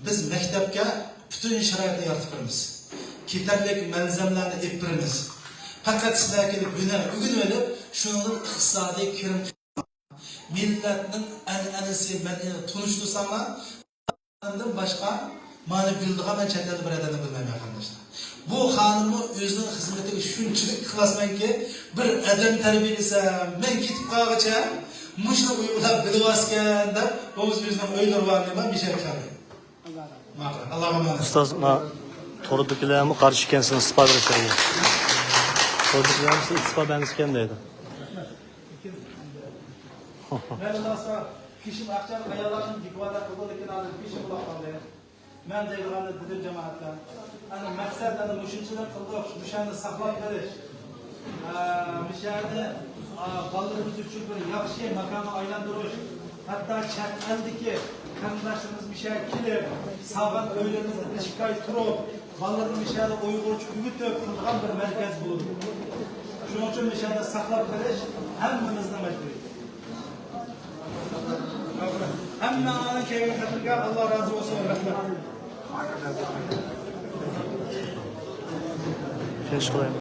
بىز مەكتەپكە پۈتۈن شارائىتنى يارىتىپ بېرىمىز. كېتەرلىك مەلزەملەرنى ئېلىپ بېرىمىز. پەقەت سىلەر كېلىپ ھۈنەر ئۆگىنىۋېلىپ، شۇنىڭدىن ئىقتىسادىي كىرىم، مىللەتنىڭ ئەنئەنىسى، مەدەنىيىتىنى تونۇشتۇرساڭلار، ئاندىن باشقا مانا بىلىدىغان مەن چەت ئەلدە بىر ئادەمنى بىلمەيمەن، قېرىنداشلار. بۇ خانىممۇ ئۆزىنىڭ خىزمىتىگە شۇنچىلىك ئىخلاسمەنكى، بىر ئادەم تەربىيەلىسەم، مەن كېتىپ قالغىچە مۇشۇنى ئۇيغۇرلار بىلىۋالسىكەن دەپ، بولمىسا ئۆزىنىڭ ئۆيلىرى بار نېمە مىشەگە كەلدى. ماقۇل. ئاللاغا ئامانەت. ئۇستاز، ما توردىكىلەرمۇ قارشى ئىكەنسىز، ئىستىپا بېرىشلەرگە. توردىكىلەرمۇ سىز ئىستىپا بەرمىسىكەن دەيدۇ. مەن ئۇنداقسا پېشىم ئاقچانلىق ئاياللار ئۈچۈن گېپىۋاتاق قىلدى، لېكىن ھازىر پېشىم بولاپ قالدى. مەن دەيدىغاننى دېدىم، جامائەتلەر. ئەنە مەقسەت ئەنە مۇشۇنچىلىك قىلدۇق، مۇشۇنى ساقلاپ قېلىش. ئە، مۇشۇنى، ئە، بالىلىرىمىز ئۈچۈن بىر ياخشى ماكانغا ئايلاندۇرۇش. ھەتتا چەت ئەلدىكى قېرىنداشلىرىمىز مۇشۇ يەرگە كېلىپ، سالغان ئۆيلىرىمىزدە بىر ئىككى ئاي تۇرۇپ، بالىلىرىنى مۇشۇ يەردە ئۇيغۇرچە ئۆگىتىپ تۇرىدىغان بىر مەركەز بولىدۇ. شۇنىڭ ئۈچۈن مۇشۇ يەردە ساقلاپ قېلىش ھەممىمىزنىڭ مەجبۇرىيىتى. ھەممىڭلارنىڭ كەلگەن خەتىرىگە ئاللا رازى بولسۇن، رەھمەت. كەچ قىلايمەن.